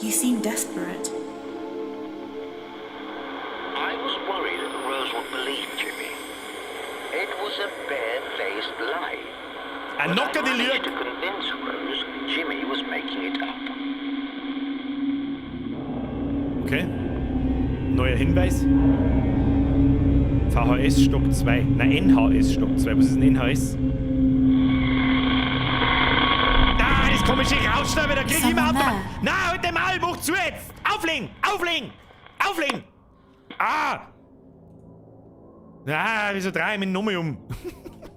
You seemed desperate. I was worried Rose would believe Jimmy. It was a barefaced lie. Ein But I Knocker die managed Lüge. to convince Rose Jimmy was making it up. Okay. Neuer Hinweis. VHS Stock 2. Nein, NHS Stock 2. Was ist denn NHS? Ah, das komische Rauschen da wieder. Krieg ich immer Someone Auto. there? Na, halt den Maul, mach zu jetzt! Auflegen! Auflegen! Auflegen! Ah! Ah, wieso dreh ich mich nochmal um?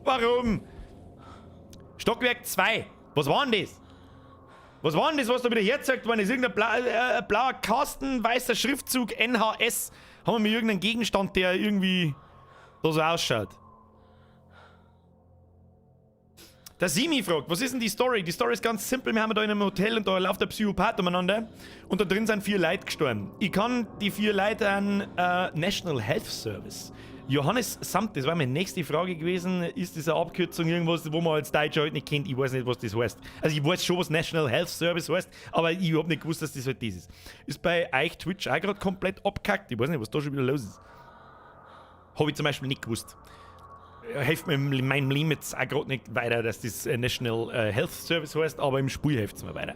Warum? Stockwerk 2. Was war denn das? Was war denn das, was da wieder hergezeigt worden ist? Irgendein blauer Kasten, weißer Schriftzug, NHS. Haben wir mit irgendeinem Gegenstand, der irgendwie da so ausschaut? Der Simi fragt, was ist denn die Story? Die Story ist ganz simpel. Wir haben da in einem Hotel und da läuft der Psychopath umeinander und da drin sind 4 Leute gestorben. Ich kann die 4 Leute an National Health Service. Johannes Samt, das war meine nächste Frage gewesen. Ist das eine Abkürzung irgendwas, wo man als Deutscher halt nicht kennt? Ich weiß nicht, was das heißt. Also ich weiß schon, was National Health Service heißt, aber ich hab nicht gewusst, dass das halt das ist. Ist bei euch Twitch auch grad komplett abgekackt? Ich weiß nicht, was da schon wieder los ist. Habe ich zum Beispiel nicht gewusst. Hilft mir in meinem Leben jetzt auch gerade nicht weiter, dass das National Health Service heißt, aber im Spiel hilft es mir weiter.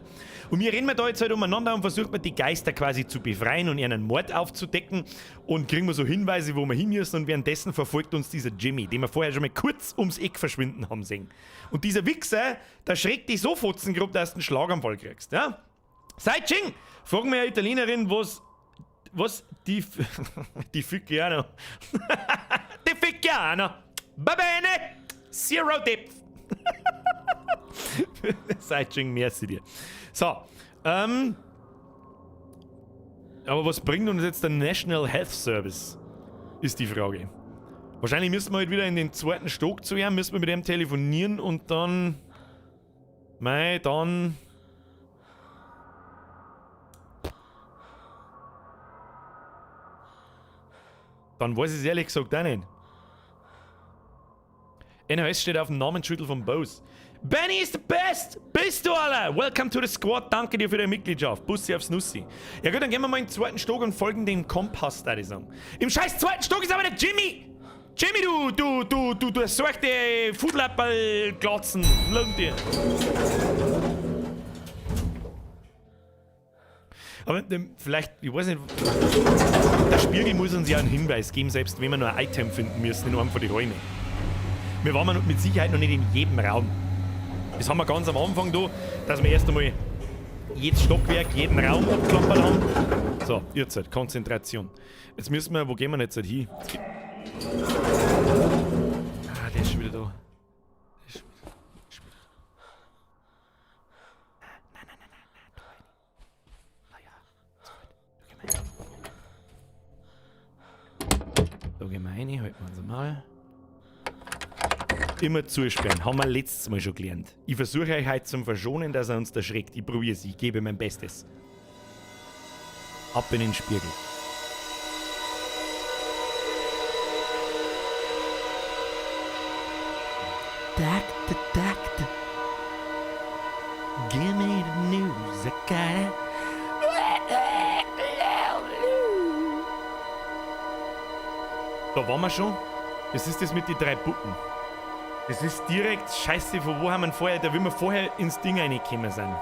Und wir rennen wir da jetzt halt umeinander und versuchen wir die Geister quasi zu befreien und ihren Mord aufzudecken und kriegen wir so Hinweise, wo wir hin müssen, und währenddessen verfolgt uns dieser Jimmy, den wir vorher schon mal kurz ums Eck verschwinden haben sehen. Und dieser Wichser, der schreckt dich so fotzengrob, dass du einen Schlaganfall kriegst, ja? Sei Ching! Fragen wir eine Italienerin, was die die Ficchiano. Die Ficchiano! Va bene! Zero Depth! Sei Ching, merci dir. So, aber was bringt uns jetzt der National Health Service? Ist die Frage. Wahrscheinlich müssen wir halt wieder in den zweiten Stock zu ihm, müssen wir mit ihm telefonieren und dann. Mei, dann. Dann weiß ich es ehrlich gesagt auch nicht. NHS steht auf dem Namensschüttel von Bose. Benny is the best! Bist du alle! Welcome to the squad. Danke dir für deine Mitgliedschaft. Bussi aufs Nussi. Ja gut, dann gehen wir mal in den zweiten Stock und folgen dem Kompass, da ich sagen. Im scheiß zweiten Stock ist aber der Jimmy! Jimmy, du sorgte Fudlappel glotzen. Lohnt dir. Aber vielleicht, ich weiß nicht, der Spiegel muss uns ja einen Hinweis geben, selbst wenn wir nur ein Item finden müssen in einem von den Räumen. Wir waren mit Sicherheit noch nicht in jedem Raum. Das haben wir ganz am Anfang da, dass wir erst einmal jedes Stockwerk, jeden Raum abklappert haben. So, jetzt halt, Konzentration. Jetzt müssen wir, wo gehen wir jetzt halt hin? Jetzt ah, der ist schon wieder da. Der ist schon wieder, Nein, nein, nein, nein, nein, da rein. Ah ja, ist gut. Da gehen wir rein. Da gehen wir rein, halten wir uns mal. Immer zusperren, haben wir letztes Mal schon gelernt. Ich versuche euch heute zum Verschonen, dass er uns da schreckt. Ich probiere es, ich gebe mein Bestes. Ab in den Spiegel. Doctor, Doctor, give me the news, I gotta. Da waren wir schon. Das ist das mit den drei Puppen. Das ist direkt scheiße, von wo haben wir vorher, da will wir vorher ins Ding reingekommen sein.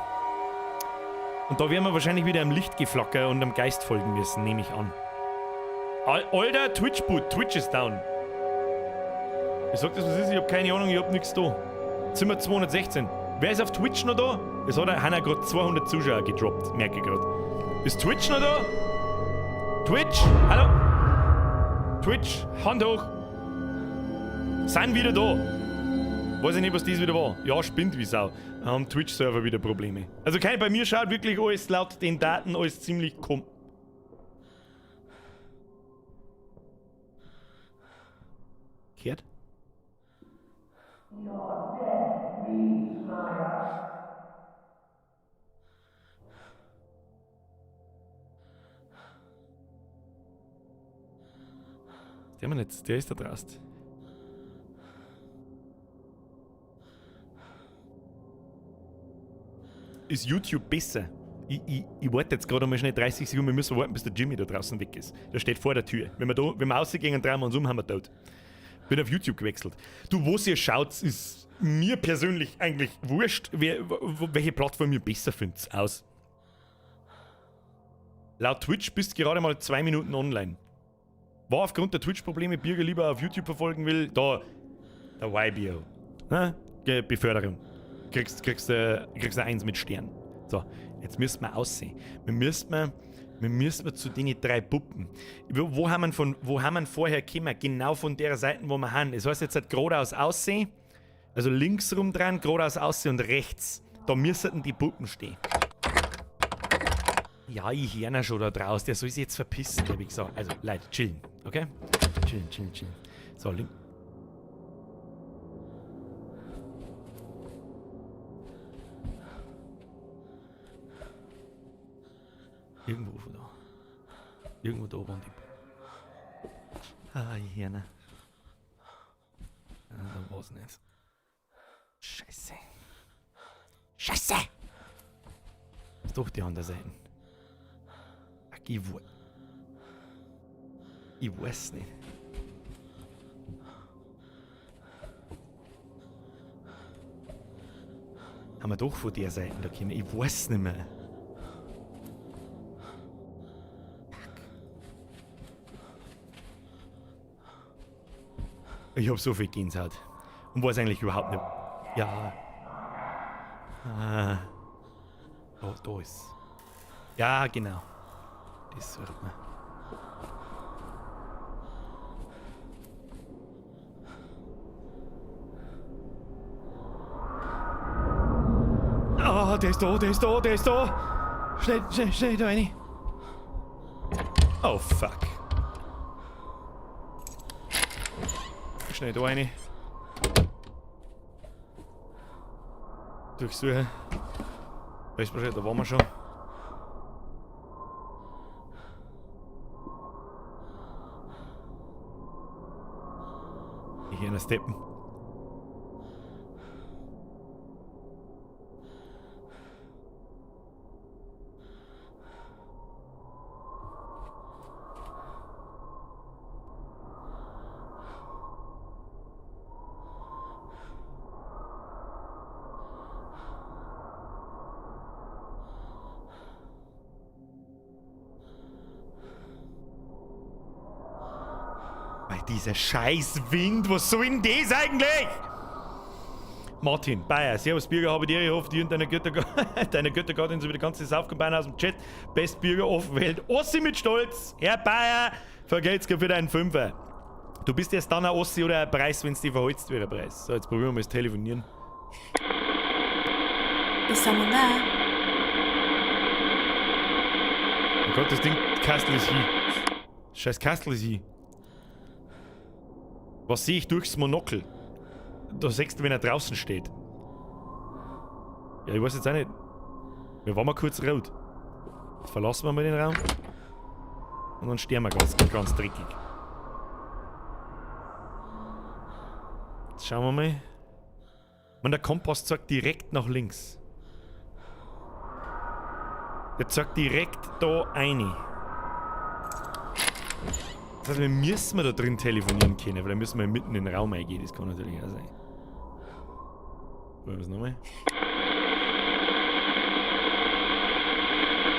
Und da werden wir wahrscheinlich wieder am Lichtgeflacker und am Geist folgen müssen, nehme ich an. Alter, Twitch-Boot, Twitch ist down. Ich sag das, was ist, ich hab keine Ahnung, ich hab nix da. Zimmer 216. Wer ist auf Twitch noch da? Es hat Hanna gerade 200 Zuschauer gedroppt, merke ich gerade. Ist Twitch noch da? Twitch? Hallo? Twitch, Hand hoch. Sind wieder da. Weiß ich nicht, was das wieder war. Ja, spinnt wie Sau. Haben Twitch-Server wieder Probleme. Also kein, bei mir schaut wirklich alles laut den Daten alles ziemlich kom. Kehrt? Der Mann jetzt, der ist da draußen. Ist YouTube besser? Ich warte jetzt gerade mal schnell 30 Sekunden, wir müssen warten, bis der Jimmy da draußen weg ist. Der steht vor der Tür. Wenn wir rausgehen und drehen wir uns um, haben wir tot. Bin auf YouTube gewechselt. Du, wo ihr schaut, ist mir persönlich eigentlich wurscht, welche Plattform ihr besser findet. Aus. Laut Twitch bist du gerade mal 2 Minuten online. War aufgrund der Twitch-Probleme Birger lieber auf YouTube verfolgen will, da, der YBO. Na? Beförderung. Kriegst eine 1 mit Stern. So, jetzt müssen wir aussehen. Wir müssen zu den 3 Puppen. Wo haben wir vorher gekommen? Genau von der Seite, wo wir haben. Das heißt jetzt halt geradeaus aussehen. Also links rum dran, geradeaus aussehen und rechts. Da müssten die Puppen stehen. Ja, ich höre ihn schon da draußen. Der soll sich jetzt verpissen, hab ich gesagt. Also, Leute, chillen, okay? Chillen, chillen, chillen. So, links. Irgendwo von da. Irgendwo da waren die. Ah, ich höre ihn. Ah, da war's nicht. Scheiße. Scheiße! Ist doch die andere Seite. Ich weiß nicht. Haben wir doch von der Seite da kommen? Ich weiß nicht mehr. Ich hab so viel Gänsehaut. Und weiß eigentlich überhaupt nicht. Ja. Ah. Da, da ist. Ja, genau. Das sucht man. Ah, der ist da, der ist da, der ist da. Schnell, schnell, schnell da rein. Oh, fuck. Schnell da rein. Durchsuchen. Weiß man schon, da waren wir schon. Ich höre einen Steppen. Dieser scheiß Wind, was soll denn das eigentlich? Martin, Bayer, servus Birger, habe dir, ich hoffe, dir und deiner Göttergattin sowie die ganze Saufkombine aus dem Chat. Best Birger auf Welt. Ossi mit Stolz, Herr Bayer, vergelt's für deinen Fünfer. Du bist erst dann ein Ossi oder ein Preis, wenn's dich verholzt wird, ein Preis. So, jetzt probieren wir mal das Telefonieren. Is someone there? Oh Gott, das Ding, Kastel ist hier. Scheiß Kastel ist hier. Was sehe ich durchs Monokel? Da siehst du, wenn er draußen steht. Ja, ich weiß jetzt auch nicht. Wir waren mal kurz rot. Jetzt verlassen wir mal den Raum. Und dann stehen wir ganz, ganz dreckig. Jetzt schauen wir mal. Man, der Kompass zeigt direkt nach links. Der zeigt direkt da rein. Das heißt, wir müssen da drin telefonieren können, weil dann müssen wir mitten in den Raum eingehen. Das kann natürlich auch sein. Probieren wir es nochmal.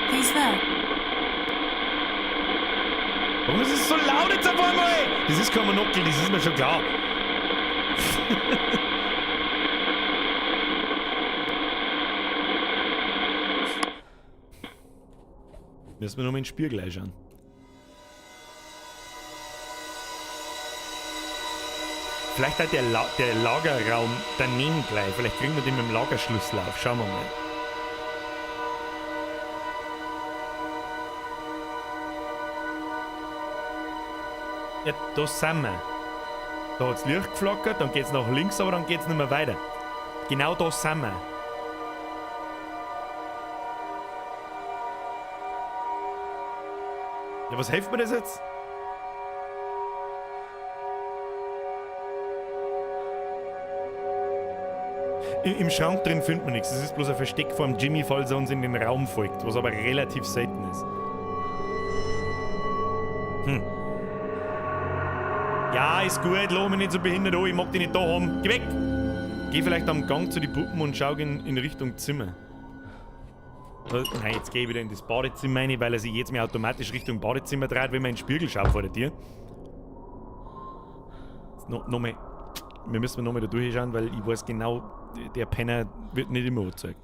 Who's there? Warum ist es so laut jetzt auf einmal? Das ist kein Monokel, das ist mir schon klar. Müssen wir nochmal in den Spiegel einschauen. Vielleicht hat der Lagerraum daneben gleich. Vielleicht kriegen wir den mit dem Lagerschlüssel auf. Schauen wir mal. Ja, da sind wir. Da hat's Licht geflackert, dann geht's nach links, aber dann geht's nicht mehr weiter. Genau da sind wir. Ja, was hilft mir das jetzt? Im Schrank drin findet man nichts. Das ist bloß ein Versteck vor dem Jimmy, falls er uns in den Raum folgt, was aber relativ selten ist. Hm. Ja, ist gut, lass mich nicht so behindert an, ich mag dich nicht da haben. Geh weg! Geh vielleicht am Gang zu den Puppen und schau in Richtung Zimmer. Nein, jetzt geh ich wieder in das Badezimmer rein, weil er sich jetzt mir automatisch Richtung Badezimmer dreht, wenn man in den Spiegel schaut vor der Tür. Jetzt noch mal. Wir müssen nochmal da durchschauen, weil ich weiß genau, der Penner wird nicht immer angezeigt.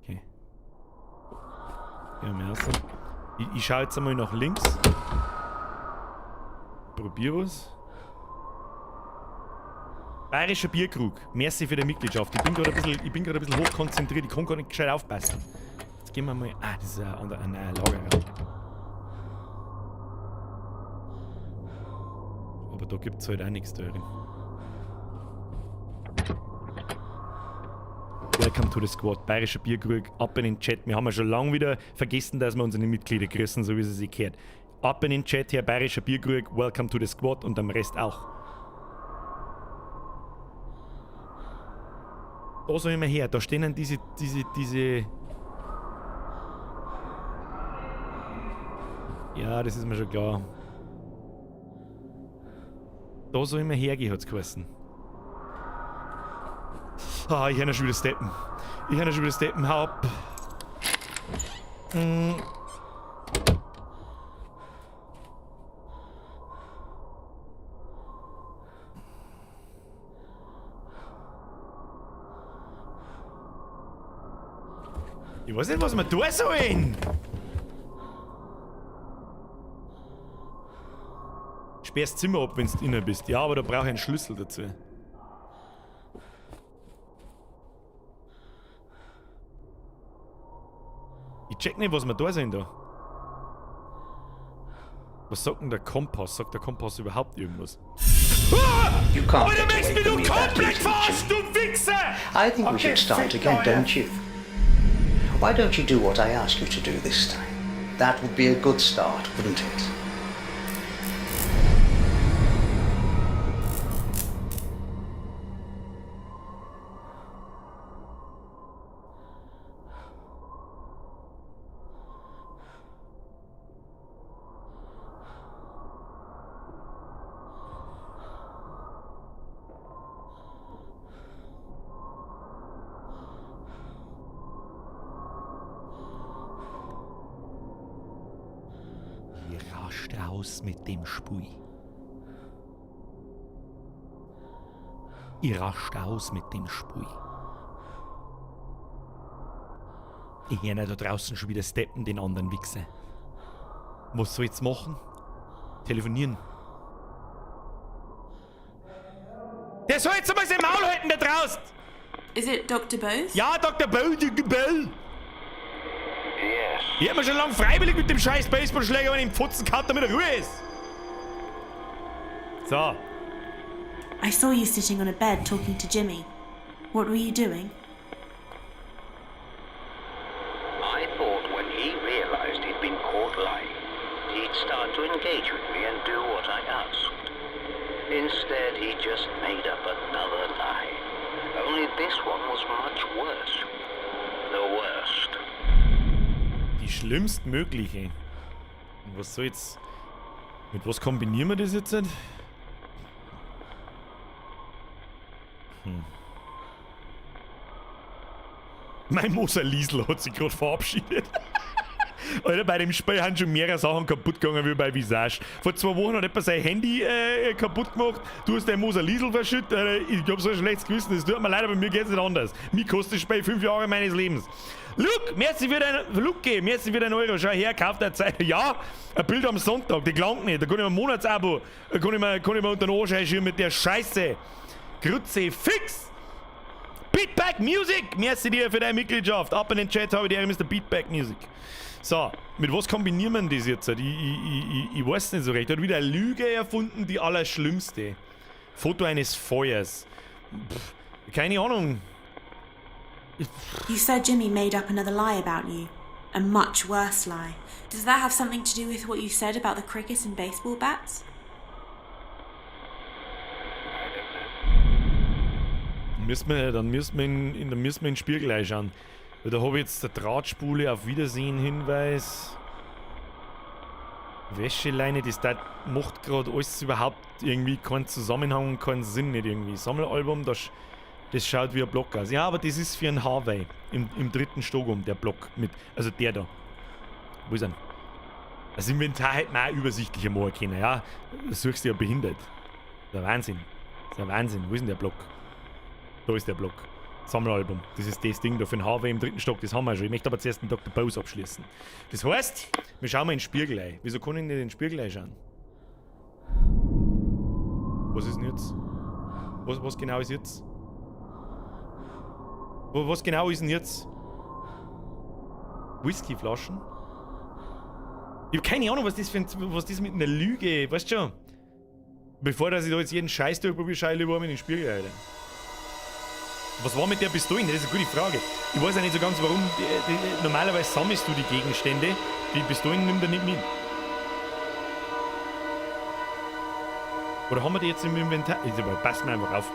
Okay. Gehen wir mal raus. Ich schaue jetzt einmal nach links. Probier was. Bayerischer Bierkrug. Merci für die Mitgliedschaft. Ich bin gerade ein bisschen, hochkonzentriert. Ich kann gar nicht gescheit aufpassen. Jetzt gehen wir mal. Ah, das ist ein Lagerraum. Aber da gibt's halt auch nichts drin. Welcome to the Squad. Bayerischer Bierkrug. Ab in den Chat. Wir haben ja schon lange wieder vergessen, dass wir unsere Mitglieder grüßen, so wie sie sich gehört. Ab in den Chat, Herr Bayerischer Bierkrug. Welcome to the Squad und am Rest auch. Da soll ich mal her. Da stehen dann diese. Ja, das ist mir schon klar. Da soll ich mal hergehen, hat's geheißen. Ah, ich hör schon wieder steppen. Ich hör schon wieder steppen. Hau ab. Ich weiß nicht, was wir tun sollen. Sperrst Zimmer ab, wenn du innen bist. Ja, aber da brauche ich einen Schlüssel dazu. Ich check nicht, was wir da sind da. Was sagt denn der Kompass? Sagt der Kompass überhaupt irgendwas? Ah! You can't Alter, get möchtest away mich from du me that komplett easily, verarscht, Jimmy. du Wichser! I think we Okay, should start fick again, dich, don't you? Why don't you do what I ask you to do this time? That would be a good start, wouldn't it? Ich rast aus mit dem Spui. Ich rast aus mit dem Spui. Ich hör da draußen schon wieder steppen, den anderen Wichser. Was soll ich jetzt machen? Telefonieren. Der soll jetzt einmal sein Maul halten da draußen! Is it Dr. Bose? Ja, Dr. Bell, Dr. Bell! Yes. Ich hab mir schon lange freiwillig mit dem scheiß Baseballschläger wenn ich im Pfotzen gehabt, damit er Ruhe ist. So. I saw you sitting on a bed talking to Jimmy. What were you doing? I thought when he realized he'd been caught lying, he'd start to engage with me and do what I asked. Instead, he just made up another lie. Only this one was much worse. The worst. Die schlimmstmögliche. Und was soll jetzt. Mit was kombinieren wir das jetzt? Mein Moser Liesl hat sich gerade verabschiedet. Alter, bei dem Spiel haben schon mehrere Sachen kaputt gegangen wie bei Visage. Vor 2 Wochen hat jemand sein Handy kaputt gemacht. Du hast dein Moser Liesl verschüttet. Alter, ich hab so ein schlechtes Gewissen. Es tut mir leid, aber mir geht's nicht anders. Mir kostet das Spiel 5 Jahre meines Lebens. Luke, merci für dein, Luke, merci für dein Euro. Schau her, kauf dir Zeit. Ja, ein Bild am Sonntag, die gelangt nicht. Da kann ich mir ein Monatsabo, da kann ich mir unter den Arsch einschieben mit der Scheiße. Grütze fix! Beatback Music! Merci dir für deine Mitgliedschaft. Ab in den Chat habe ich dir Mr. Beatback Music. So, mit was kombinieren wir denn das jetzt? Ich weiß nicht so recht. Er hat wieder eine Lüge erfunden, die allerschlimmste. Foto eines Feuers. Pff, keine Ahnung. You said Jimmy made up another lie about you. A much worse lie. Does that have something to do with what you said about the cricket and baseball bats? Müssen wir, dann müssen wir in, in, dann müssen wir in den Spiegel reinschauen. Weil da habe ich jetzt der Drahtspule auf Wiedersehen Hinweis. Wäscheleine, das da macht grad alles überhaupt irgendwie keinen Zusammenhang und keinen Sinn nicht irgendwie. Sammelalbum, das schaut wie ein Block aus. Ja, aber das ist für einen Harvey im 3. Stock um, der Block mit, also der da. Wo ist er? Das Inventar hätte man auch übersichtlicher machen können, ja. Das suchst du ja behindert. Das ist ein Wahnsinn. Das ist ein Wahnsinn. Wo ist denn der Block? Da ist der Block. Sammelalbum. Das ist das Ding da für den Harvey im 3. Stock. Das haben wir schon. Ich möchte aber zuerst den Dr. Bose abschließen. Das heißt, wir schauen mal in den Spiegel ein. Wieso kann ich nicht in den Spiegel einschauen? Was ist denn jetzt? Was genau ist jetzt? Was genau ist denn jetzt? Whiskyflaschen? Ich hab keine Ahnung, was das für ein, was das mit einer Lüge, weißt du schon? Bevor dass ich da jetzt jeden Scheiß durchprobiere, schau ich lieber in den Spiegel, Alter. Was war mit der Pistole? Das ist eine gute Frage. Ich weiß ja nicht so ganz, warum. Normalerweise sammelst du die Gegenstände. Die Pistolen nimmt er nicht mit. Oder haben wir die jetzt im Inventar? Ist aber, passt mir einfach auf.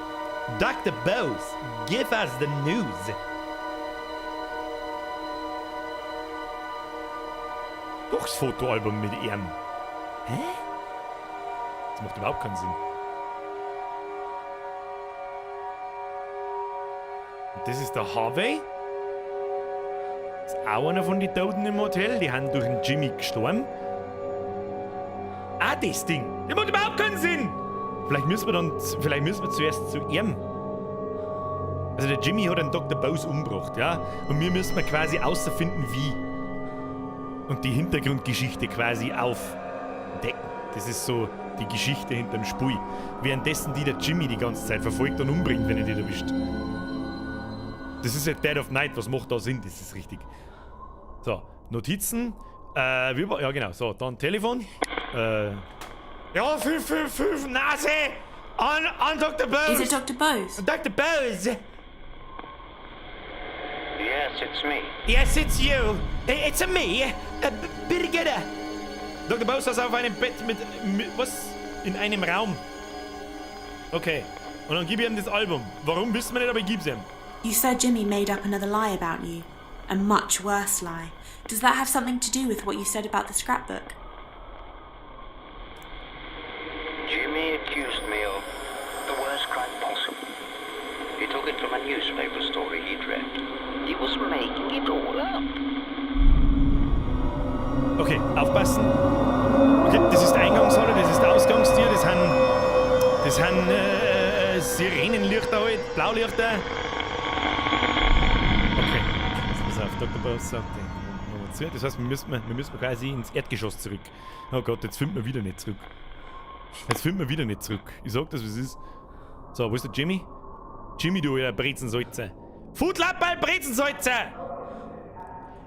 Dr. Bose, give us the news. Doch das Fotoalbum mit ihm. Hä? Das macht überhaupt keinen Sinn. Das ist der Harvey. Das ist auch einer von den Toten im Hotel. Die haben durch den Jimmy gestorben. Ah, das Ding. Das macht überhaupt keinen Sinn. Vielleicht müssen wir zuerst zu ihm. Also der Jimmy hat einen Dr. Bose umgebracht, ja? Und wir müssen wir quasi außerfinden, wie. Und die Hintergrundgeschichte quasi aufdecken. Das ist so die Geschichte hinterm Spiel. Währenddessen die der Jimmy die ganze Zeit verfolgt und umbringt, wenn er die erwischt. Das ist ja Dead of Night, was macht da Sinn? Das ist richtig. So, Notizen. Ja genau, so, dann Telefon. Ja, 555, Nase! An Dr. Bose! Is it Dr. Bose? Dr. Bose! Yes, it's me. Yes, it's you. It's a me. Birgitta. Dr. Bose saß auf einem Bett mit was? In einem Raum. Okay. Und dann gib ich ihm das Album. Warum wissen wir nicht, aber ich gib's ihm. You said Jimmy made up another lie about you. A much worse lie. Does that have something to do with what you said about the scrapbook? Jimmy accused me of the worst crime possible. He took it from a newspaper story he'd read. He was making it all up. Okay, aufpassen. Okay, das ist Eingangshalle, das ist Ausgangstür, das sind Sirenenlichter halt, Blaulichter. Okay, jetzt pass auf, Dr. Bose sagt, nochmal zu. Das heißt, wir müssen quasi ins Erdgeschoss zurück. Oh Gott, jetzt finden wir wieder nicht zurück. Jetzt finden wir wieder nicht zurück. Ich sag das, wie es ist. So, wo ist der Jimmy? Jimmy, du alter Brezensalzer. Foodlappal Brezensalzer!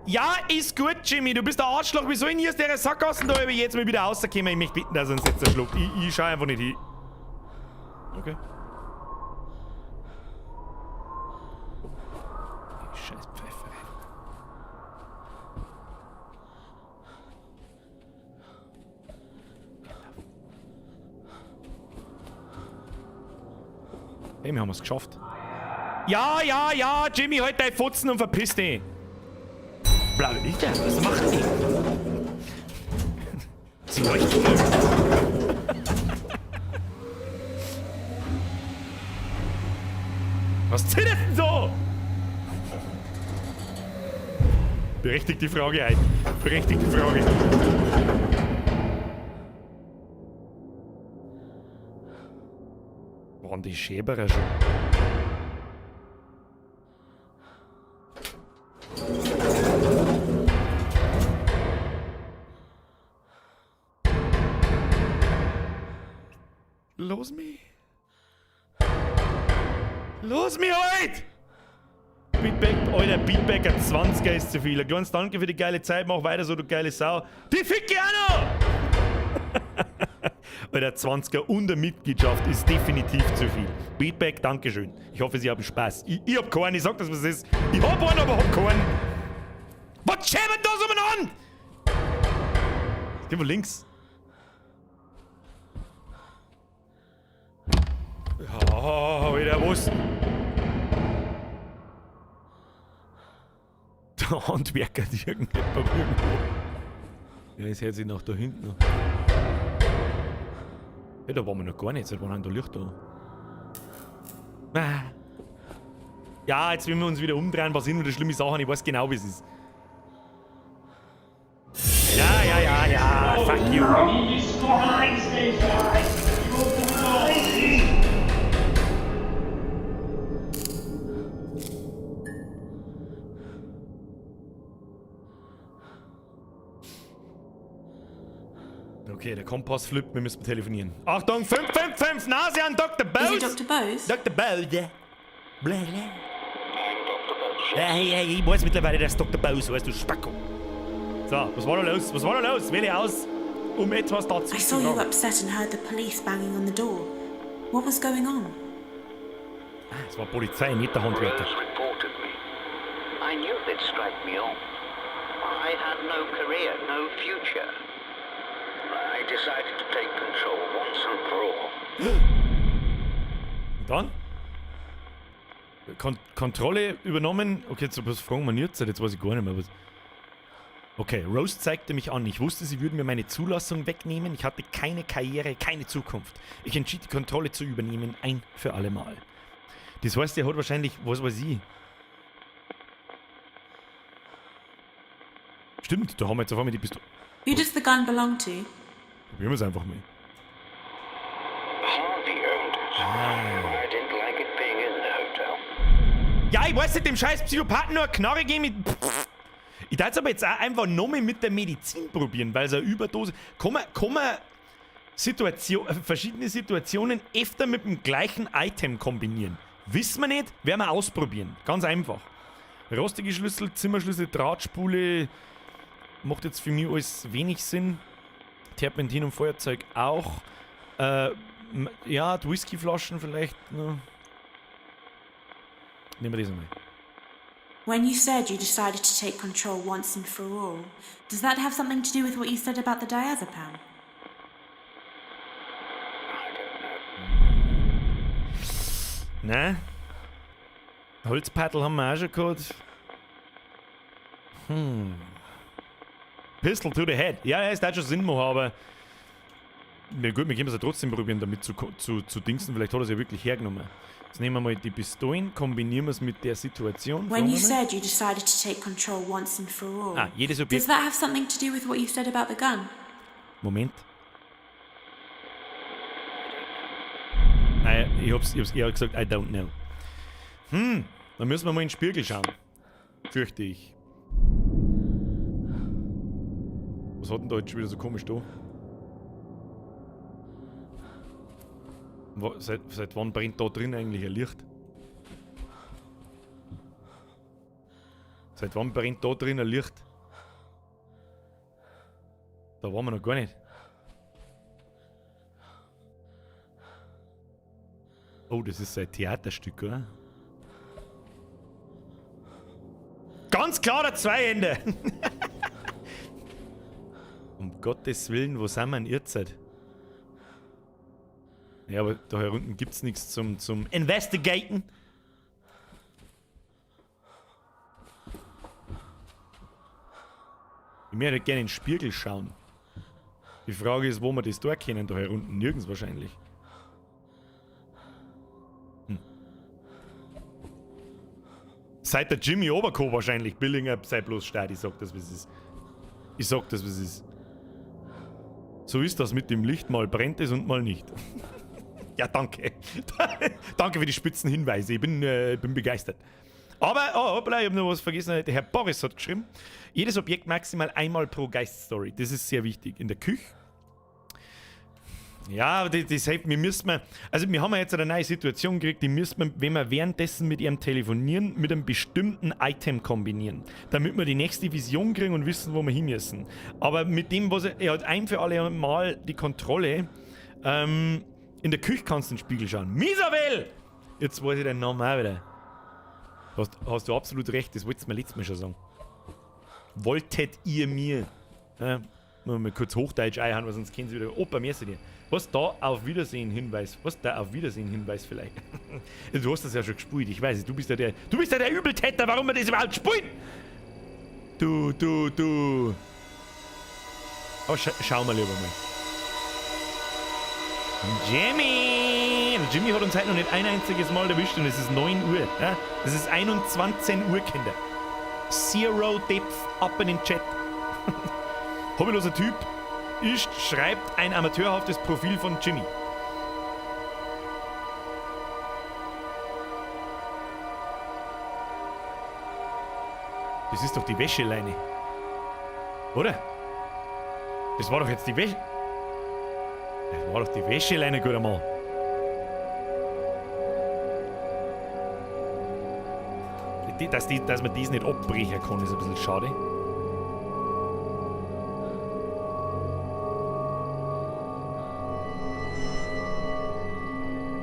Ja, ist gut, Jimmy. Du bist der Arschloch. Wie soll ich denn hier aus der Sackgassen da jetzt mal wieder rauskommen? Ich möchte bitten, dass er uns jetzt erschlägt. Ich schau einfach nicht hin. Okay. Scheiß Pfeife. Hey, wir haben es geschafft. Ja, ja, ja, Jimmy, halt deine Fotzen und verpiss dich. Blaue Lichter, was machen die? Sie leuchten. Was zitterst denn so? Berechtigte Frage ein. Berechtigte Frage. Waren die Schäberer schon? Los mich! Los mich halt! Beatback, Alter, Beatbacker 20er ist zu viel. Ein kleines Danke für die geile Zeit, mach weiter so, du geile Sau. Die fick ich auch noch! Alter, 20er und eine Mitgliedschaft ist definitiv zu viel. Beatback, Dankeschön. Ich hoffe, Sie haben Spaß. Ich hab keinen, ich sag das, was es ist. Ich hab einen, aber hab keinen. Was schäbert da so umeinander? Geh mal links. Ja, Alter, was? Der Handwerker hat irgendjemand irgendwo. Ja, es hört sich nach da hinten an. Ja, da waren wir noch gar nicht. Seit wann haben da Lichter an? Ah. Ja, jetzt wenn wir uns wieder umdrehen, passieren wieder schlimme Sachen. Ich weiß genau, wie es ist. Ja, ja, ja, ja. Fuck you. Okay, der Kompass flippt, wir müssen telefonieren. Achtung, 555, Nase an Dr. Bose! Is it Dr. Bose? Dr. Bose. Bla, bla. I'm Dr. Bose. Ja, ja, ich weiß mittlerweile, dass Dr. Bose heißt, du Spacko. So, was war da los? Was war da los? Wähle aus, um etwas dazu I zu saw you sagen. upset and heard the police banging on the door. What was going on? Ah, es war Polizei, nicht der Handwerker. Rose reported me. I knew they'd strike me off. I had no career, no future. I decided to take control once and for all. Und dann? Kontrolle übernommen. Okay, jetzt was fragen wir jetzt? Jetzt weiß ich gar nicht mehr. Was. Okay, Rose zeigte mich an. Ich wusste, sie würden mir meine Zulassung wegnehmen. Ich hatte keine Karriere, keine Zukunft. Ich entschied, die Kontrolle zu übernehmen, ein für alle Mal. Das heißt, er hat wahrscheinlich, was weiß ich, Stimmt, da haben wir jetzt auf einmal die Pistole. Who does the gun belong to? Probieren wir es einfach mal. Harvey owned it. I didn't like it being in the hotel. Ja, ich weiß nicht, dem scheiß Psychopathen nur eine Knarre geben. Ich darf es aber jetzt auch einfach nochmal mit der Medizin probieren, weil es eine Überdose. Kann man verschiedene Situationen öfter mit dem gleichen Item kombinieren? Wissen wir nicht, werden wir ausprobieren. Ganz einfach. Rostige Schlüssel, Zimmerschlüssel, Drahtspule. Macht jetzt für mich alles wenig Sinn. Terpentin und Feuerzeug auch. Ja, die Whiskyflaschen vielleicht. Ne? Nehmen wir das einmal. When you said you decided to take control once and for all, does that have something to do with what you said about the diazepam? I don't know. Ne? Holzpaddel haben wir auch schon gehabt. Pistol to the head. Ja, es hat schon Sinn machen, aber. Na gut, wir können es ja trotzdem probieren, damit zu dingsen. Vielleicht hat er es ja wirklich hergenommen. Jetzt nehmen wir mal die Pistolen, kombinieren wir es mit der Situation. When Fragen you wir mal. said you decided to take control once and for all, Ah, jedes does Objekt. that have something to do with what you said about the gun? Moment. Nein, ich hab's eher gesagt, I don't know. Dann müssen wir mal in den Spiegel schauen. Fürchte ich. Was hat denn da jetzt schon wieder so komisch da? Seit wann brennt da drin eigentlich ein Licht? Seit wann brennt da drin ein Licht? Da waren wir noch gar nicht. Oh, das ist sein Theaterstück, oder? Ganz klar der Zweihänder! Um Gottes Willen, wo sind wir denn jetzt? Ja, aber da hier unten gibt's nichts zum Investigaten. Ich möchte gerne in den Spiegel schauen. Die Frage ist, wo wir das da kennen, da hier unten. Nirgends wahrscheinlich. Seit der Jimmy Oberko wahrscheinlich. Billinger sei bloß stark, ich sag das, wie es ist. Ich sag das, wie es ist. So ist das mit dem Licht. Mal brennt es und mal nicht. Ja, danke. Danke für die spitzen Hinweise. Ich bin begeistert. Aber, oh, hoppla, ich hab noch was vergessen. Der Herr Boris hat geschrieben, jedes Objekt maximal einmal pro Geiststory. Das ist sehr wichtig. In der Küche. Ja, aber das hilft mir, müssen wir, also wir haben ja jetzt eine neue Situation gekriegt, die müssen wir, wenn wir währenddessen mit ihrem telefonieren, mit einem bestimmten Item kombinieren, damit wir die nächste Vision kriegen und wissen, wo wir hin müssen. Aber mit dem, was er hat ein für alle Mal die Kontrolle, in der Küche kannst du in den Spiegel schauen. Misabel! Jetzt weiß ich deinen Namen auch wieder. Hast du absolut recht, das wolltest du mir letztes Mal schon sagen. Wolltet ihr mir? Ja, mal kurz Hochdeutsch einhauen, weil sonst kennen sie wieder. Opa, merci dir. Was da auf Wiedersehen Hinweis? Was da auf Wiedersehen Hinweis vielleicht? Du hast das ja schon gespielt, ich weiß es. Du bist ja der Übeltäter, warum wir das überhaupt spielen? Du, du, du. Aber schauen wir lieber mal. Jimmy! Der Jimmy hat uns heute noch nicht ein einziges Mal erwischt und es ist 9 Uhr. Ja? Es ist 21 Uhr, Kinder. Zero Depth up in den Chat. Hobbyloser Typ ist, schreibt ein amateurhaftes Profil von Jimmy. Das ist doch die Wäscheleine. Oder? Das war doch jetzt die Wäsche. Das war doch die Wäscheleine, guter Mann. Dass man das nicht abbrechen kann, ist ein bisschen schade.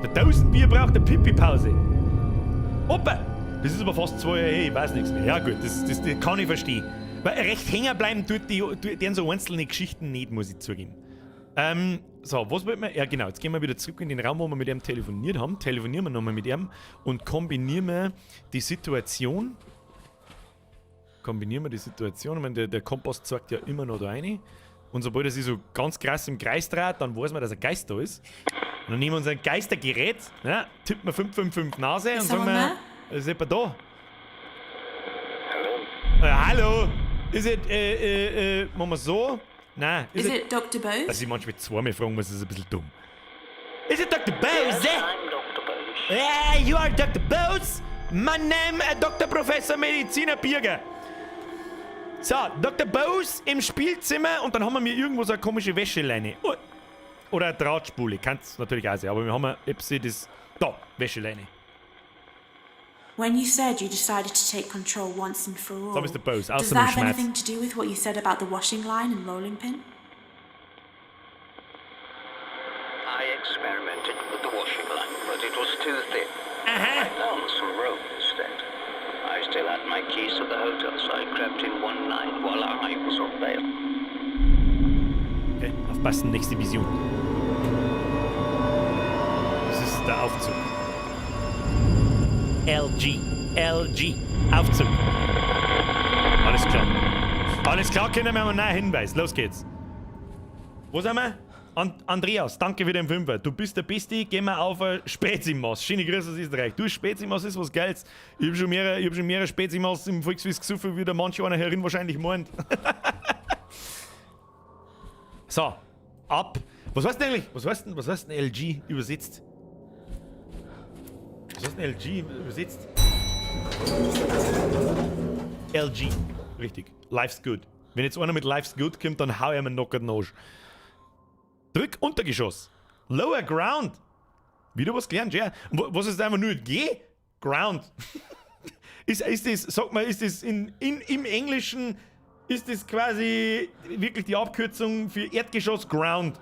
Der 1000 Bier braucht eine Pipi-Pause. Opa! Das ist aber fast 2 Jahre her, ich weiß nichts mehr. Ja gut, das kann ich verstehen. Weil recht hängen bleiben tut deren so einzelne Geschichten nicht, muss ich zugeben. So, was wollten wir? Ja genau, jetzt gehen wir wieder zurück in den Raum, wo wir mit ihm telefoniert haben. Telefonieren wir nochmal mit ihm und kombinieren wir die Situation. Kombinieren wir die Situation. Ich meine, der Kompass zeigt ja immer noch da rein. Und sobald er sich so ganz krass im Kreis dreht, dann weiß man, dass ein Geist da ist. Und dann nehmen wir unser Geistergerät, ja, tippen wir 555 Nase und Ist sagen someone wir, there? ist jemand da? Hello? Hallo? Is it, machen wir so? Nein. Is it Dr. Bose? Dass ich manchmal zweimal fragen muss, ist ein bisschen dumm. Is it Dr. Bose? Yes, I'm Dr. Bose. Yeah, you are Dr. Bose. My name is Dr. Professor Mediziner Birger. So, Dr. Bose im Spielzimmer und dann haben wir mir irgendwo so eine komische Wäscheleine. Oh. Oder eine Drahtspule, kannst natürlich auch sein, aber wir haben ja etwas, das. Da, Wäscheleine. When you said you decided to take control once and for all, So, Mr. Bose, does außer that dem have Schmerz. anything to do with what you said about the washing line and rolling pin? I experimented with the washing line, but it was too thin. I found some rope instead. I still had my keys to the hotel, so I crept in one night while I was on bail. Okay, aufpassen, nächste Vision. Das ist der Aufzug. LG. LG. Aufzug. Alles klar. Alles klar, Kinder, wir haben einen neuen Hinweis. Los geht's. Wo sind wir? Andreas, danke für den Fünfer. Du bist der Beste, geh mal auf ein Spezimass. Schöne Grüße aus Österreich. Du, Spezimass ist was Geiles. Ich hab schon mehrere, ich hab schon mehrere Spezimass im Volkswiss gesoffen, wie der manche einer herin wahrscheinlich meint. So, ab. Was heißt denn eigentlich? Was heißt denn LG übersetzt? Was heißt denn LG übersetzt? LG. Richtig. Life's good. Wenn jetzt einer mit Life's good kommt, dann hau ich ihm einen Knocker Arsch. Drück Untergeschoss. Lower Ground. Wieder was gelernt, ja. Und was ist einfach nur G? Ground. Ist das, sag mal, ist das im Englischen, ist das quasi wirklich die Abkürzung für Erdgeschoss Ground?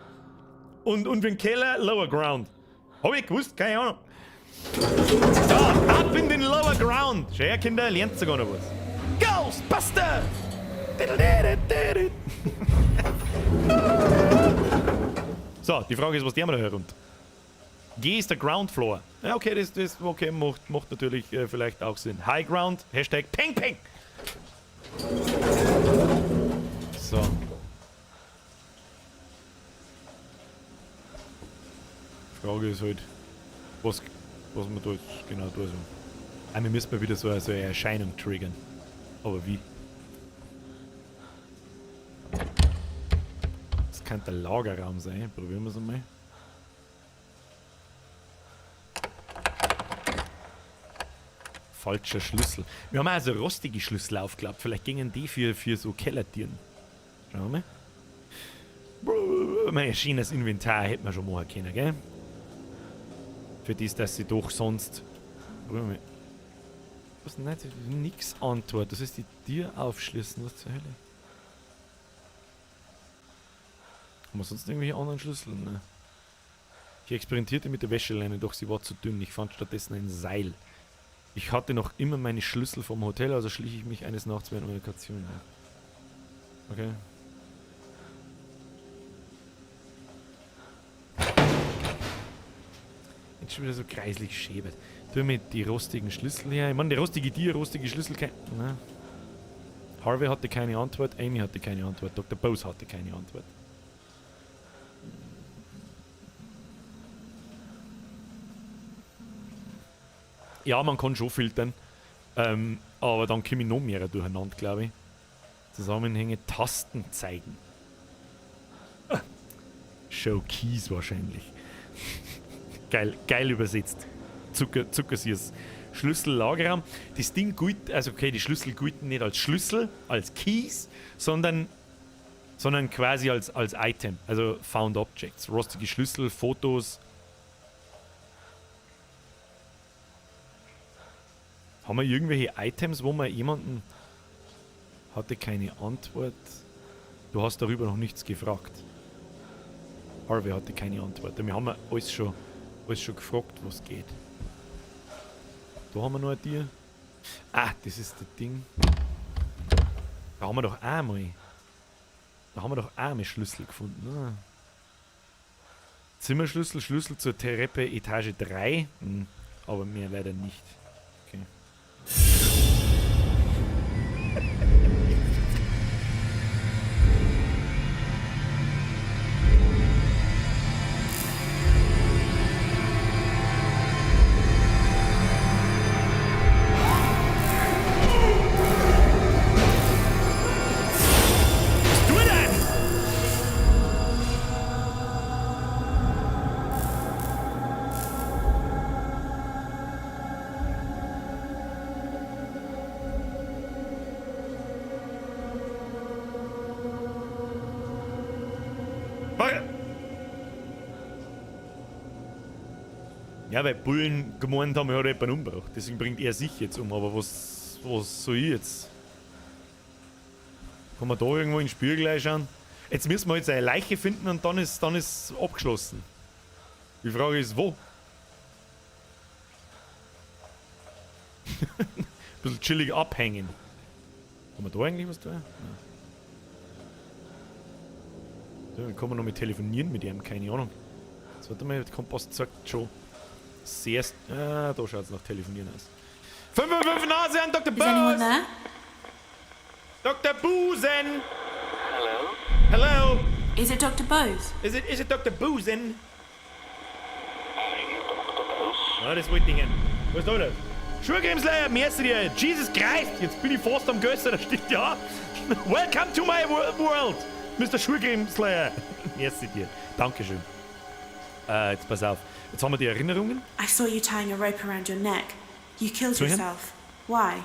Und für den Keller Lower Ground. Hab ich gewusst, keine Ahnung. So, ab in den Lower Ground. Schau her, Kinder, lernt sogar noch was. Ghostbuster! So, die Frage ist, was die haben wir da herunter? G ist der Ground Floor. Ja, okay, das okay, macht natürlich vielleicht auch Sinn. High Ground, Hashtag Peng Peng. So. Frage ist halt, was wir da jetzt genau da so. Ah, wir müssen mal wieder so eine Erscheinung triggern. Aber wie? Das könnte der Lagerraum sein. Probieren wir es einmal. Falscher Schlüssel. Wir haben also rostige Schlüssel aufgeklappt. Vielleicht gingen die für so Kellertieren. Schauen wir mal. Mein schönes Inventar hätten wir schon machen können, gell? Für das, dass sie doch sonst. Probieren wir mal. Was denn nicht? Nix Antwort. Das ist die Tür aufschließen. Was zur Hölle? Haben wir sonst irgendwelche anderen Schlüssel? Ne? Ich experimentierte mit der Wäscheleine, doch sie war zu dünn. Ich fand stattdessen ein Seil. Ich hatte noch immer meine Schlüssel vom Hotel, also schlich ich mich eines Nachts während meiner Kaution. Okay. Jetzt schon wieder so kreislich schäbert. Tu mir die rostigen Schlüssel her. Ich meine, die rostige Tür, rostige Schlüssel, kein. Ne? Harvey hatte keine Antwort, Amy hatte keine Antwort, Dr. Bose hatte keine Antwort. Ja, man kann schon filtern. Aber dann komme ich noch mehr durcheinander, glaube ich. Zusammenhänge, Tasten zeigen. Ah. Show Keys wahrscheinlich. Geil, geil übersetzt. Zuckersüß. Schlüssel-Lagerraum. Das Ding gilt, also okay, die Schlüssel gelten nicht als Schlüssel, als Keys, sondern quasi als Item. Also Found Objects. Rostige Schlüssel, Fotos. Haben wir irgendwelche Items, wo man jemanden... Hatte keine Antwort. Du hast darüber noch nichts gefragt. Harvey hatte keine Antwort. Wir haben ja alles schon gefragt, was geht. Da haben wir noch ein Tier. Ah, das ist das Ding. Da haben wir doch auch mal. Da haben wir doch auch mal Schlüssel gefunden, oder? Zimmerschlüssel, Schlüssel zur Treppe Etage 3. Aber mehr leider nicht. Okay. Ja, weil Bullen gemeint haben, er hat jemanden umgebracht. Deswegen bringt er sich jetzt um. Aber was soll ich jetzt? Kann man da irgendwo in den Spiegel gleich schauen? Jetzt müssen wir jetzt eine Leiche finden und dann ist abgeschlossen. Die Frage ist, wo? Ein bisschen chillig abhängen. Kann man da eigentlich was tun? Nein. So, dann kann man noch mit telefonieren mit ihm, keine Ahnung. Jetzt warte mal, der Kompass zeigt schon sehr. Ah, da schaut es nach Telefonieren aus. 555 Nase an Dr. Is anyone Bose! there? Dr. Busen! Hello? Hello! Is it Dr. Bose? Is it Dr. Busen? Are you Dr. Bose? Ja, das wollte ich hin. Was ist da los? Schurgrimsleier, merci dir. Jesus Christ, jetzt bin ich fast am Gösser, da steht ja. Welcome to my world, Mr. Schurgrimsleier. Merci dir. Dankeschön. Jetzt pass auf. Jetzt haben wir die Erinnerungen. I saw you tying a rope around your neck. You killed Zuhören? yourself. Why?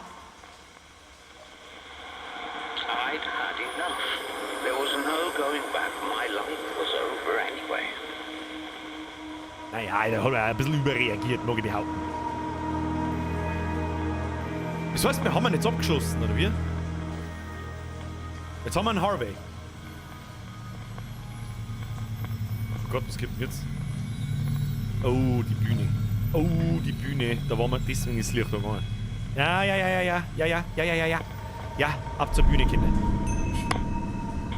I'd had enough. There was no going back. My life was over anyway. Naja, da hat er ein bisschen überreagiert, mag ich behaupten. Das heißt, wir haben ihn jetzt abgeschlossen, oder wie? Jetzt haben wir einen Harvey. Oh Gott, was gibt denn jetzt? Oh, die Bühne. Oh, die Bühne. Da waren wir, deswegen ist das Licht da gegangen. Ja, ja, ja, ja, ja, ja, ja, ja, ja, ja, ja. Ja, ab zur Bühne, Kinder.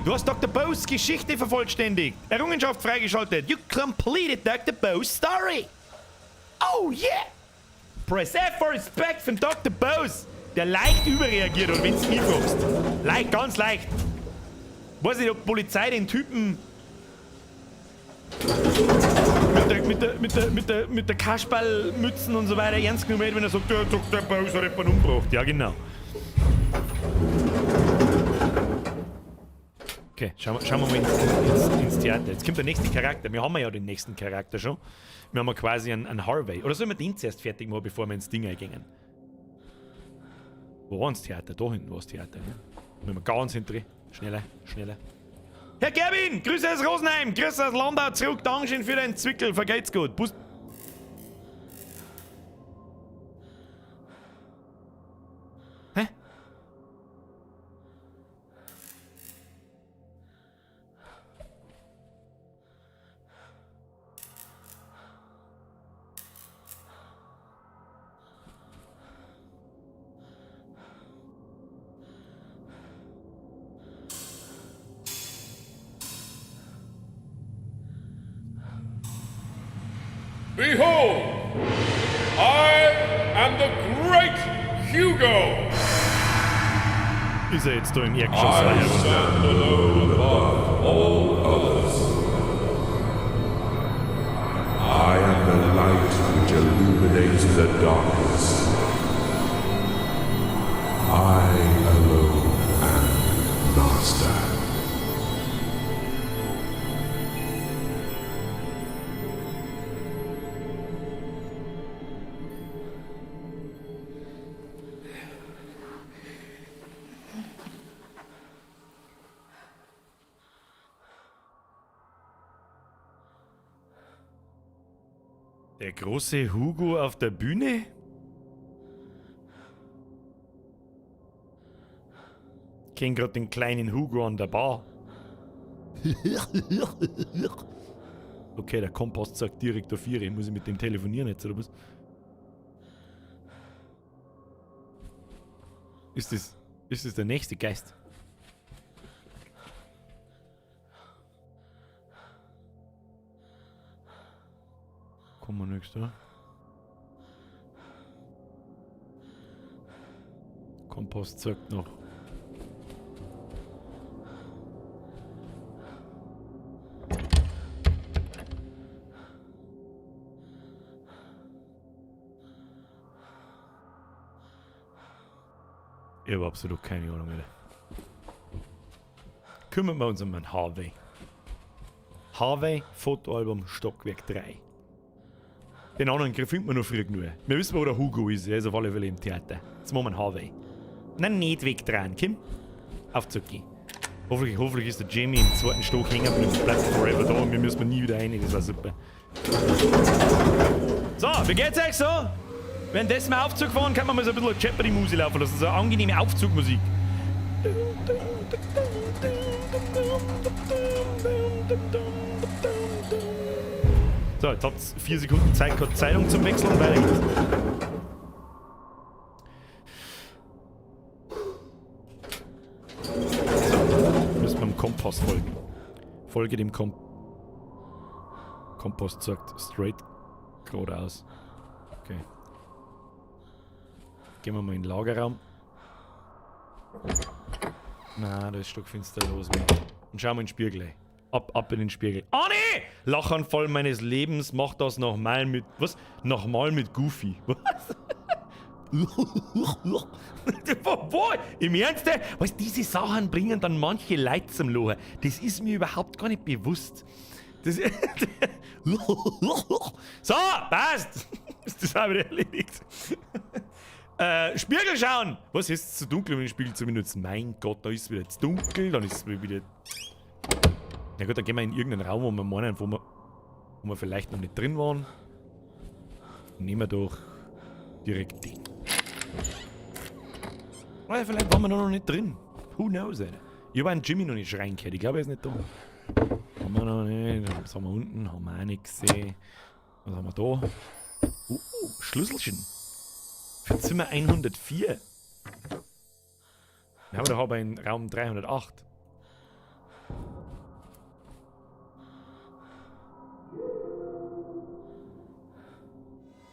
Du hast Dr. Bose Geschichte vervollständigt. Errungenschaft freigeschaltet. You completed Dr. Bose story. Oh yeah! Press F for Respect von Dr. Bose, der leicht überreagiert und wenn's mich fragst. Leicht, ganz leicht. Weiß nicht, ob die Polizei den Typen mit der Kasperlmützen und so weiter ernst genommen hat, wenn er sagt, der Dr. Bose hat jemanden umgebracht. Ja, genau. Okay, schauen wir mal ins Theater. Jetzt kommt der nächste Charakter. Wir haben ja den nächsten Charakter schon. Wir haben ja quasi einen Harvey. Oder sollen wir den zuerst fertig machen, bevor wir ins Ding eingehen? Wo war das Theater? Da hinten war das Theater. Ne? Müssen wir ganz hinten. Schneller, schneller. Herr Gerwin, Grüße aus Rosenheim, Grüße aus Landau zurück. Dankeschön für deinen Zwickel. Vergeht's gut. Bus. Hä? Behold, I am the great Hugo. Ist er jetzt da im Erdgeschoss? I stand alone above all others. I am the light which illuminates the darkness. I alone am master. Der große Hugo auf der Bühne? Ich kenn grad den kleinen Hugo an der Bar. Okay, der Kompass sagt direkt auf 4. Muss ich mit dem telefonieren jetzt, oder was? Ist das der nächste Geist? Kommen wir nichts da. Kompass zeigt noch. Ich hab absolut keine Ahnung, Alter. Kümmern wir uns um einen Harvey. Harvey, Fotoalbum, Stockwerk 3. Den anderen findet man noch früh genug. Wir wissen, wo der Hugo ist. Er ist auf alle Fälle im Theater. Jetzt machen wir einen Harvey. Nein, nicht wegdrehen, Kim. Auf zu gehen. Hoffentlich ist der Jamie im zweiten Stock hängen geblieben. Bleibt forever da und wir müssen nie wieder rein. Das war super. So, wie geht's euch so? Währenddessen wir Aufzug fahren, kann man mal so ein bisschen Jeopardy-Musik laufen lassen. So eine angenehme Aufzugmusik. So, jetzt habt ihr 4 Sekunden Zeit gehabt, Zeitung zum Wechseln. Weiter geht's. So, müssen wir dem Kompass folgen. Folge dem Kompass sagt straight geradeaus. Okay. Gehen wir mal in den Lagerraum. Na, da ist stockfinster los. Mann. Und schauen wir in den Spiegel. Ey. Ab in den Spiegel. Oh nee! Lachanfall meines Lebens, mach das nochmal mit. Was? Nochmal mit Goofy. Was? Wo? Im Ernst? Was, diese Sachen bringen dann manche Leute zum Lachen. Das ist mir überhaupt gar nicht bewusst. Das so, passt! Ist das auch wieder erledigt. Spiegel schauen! Was ist zu dunkel, um den Spiegel zu benutzen? Mein Gott, da ist es wieder zu dunkel, dann ist es wieder. Na gut, dann gehen wir in irgendeinen Raum, wo wir meinen, wo wir vielleicht noch nicht drin waren. Nehmen wir doch direkt den. Oder vielleicht waren wir noch nicht drin. Who knows, Alter. Ich hab einen Jimmy noch nicht schreien gehört. Ich glaube, er ist nicht da. Haben wir noch nicht. Was haben wir unten? Haben wir auch nicht gesehen. Was haben wir da? Schlüsselchen. Für Zimmer 104. Wir haben doch aber in Raum 308.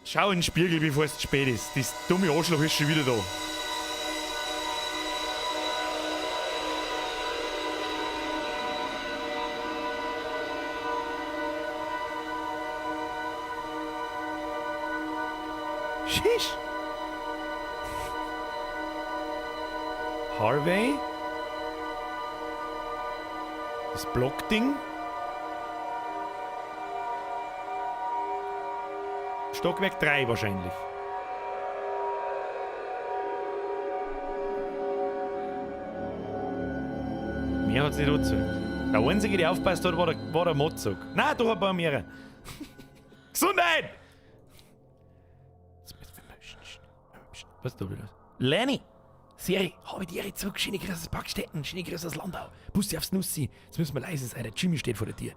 Schau in den Spiegel, bevor es zu spät ist. Das dumme Arschloch ist schon wieder da. Shish! Harvey? Das Blockding? Stockwerk 3 wahrscheinlich. Mehr hat's nicht angezeigt. Der Einzige, der aufpasst hat, war der Motzog. Nein, doch ein paar mehr. Gesundheit! Was ist da wieder? Lenny! Siri, habe die Ehre zurück. Schöne Grüße aus Packstetten, schöne Grüße aus Landau. Bussi aufs Nussi. Jetzt müssen wir leise sein, der Jimmy steht vor der Tür.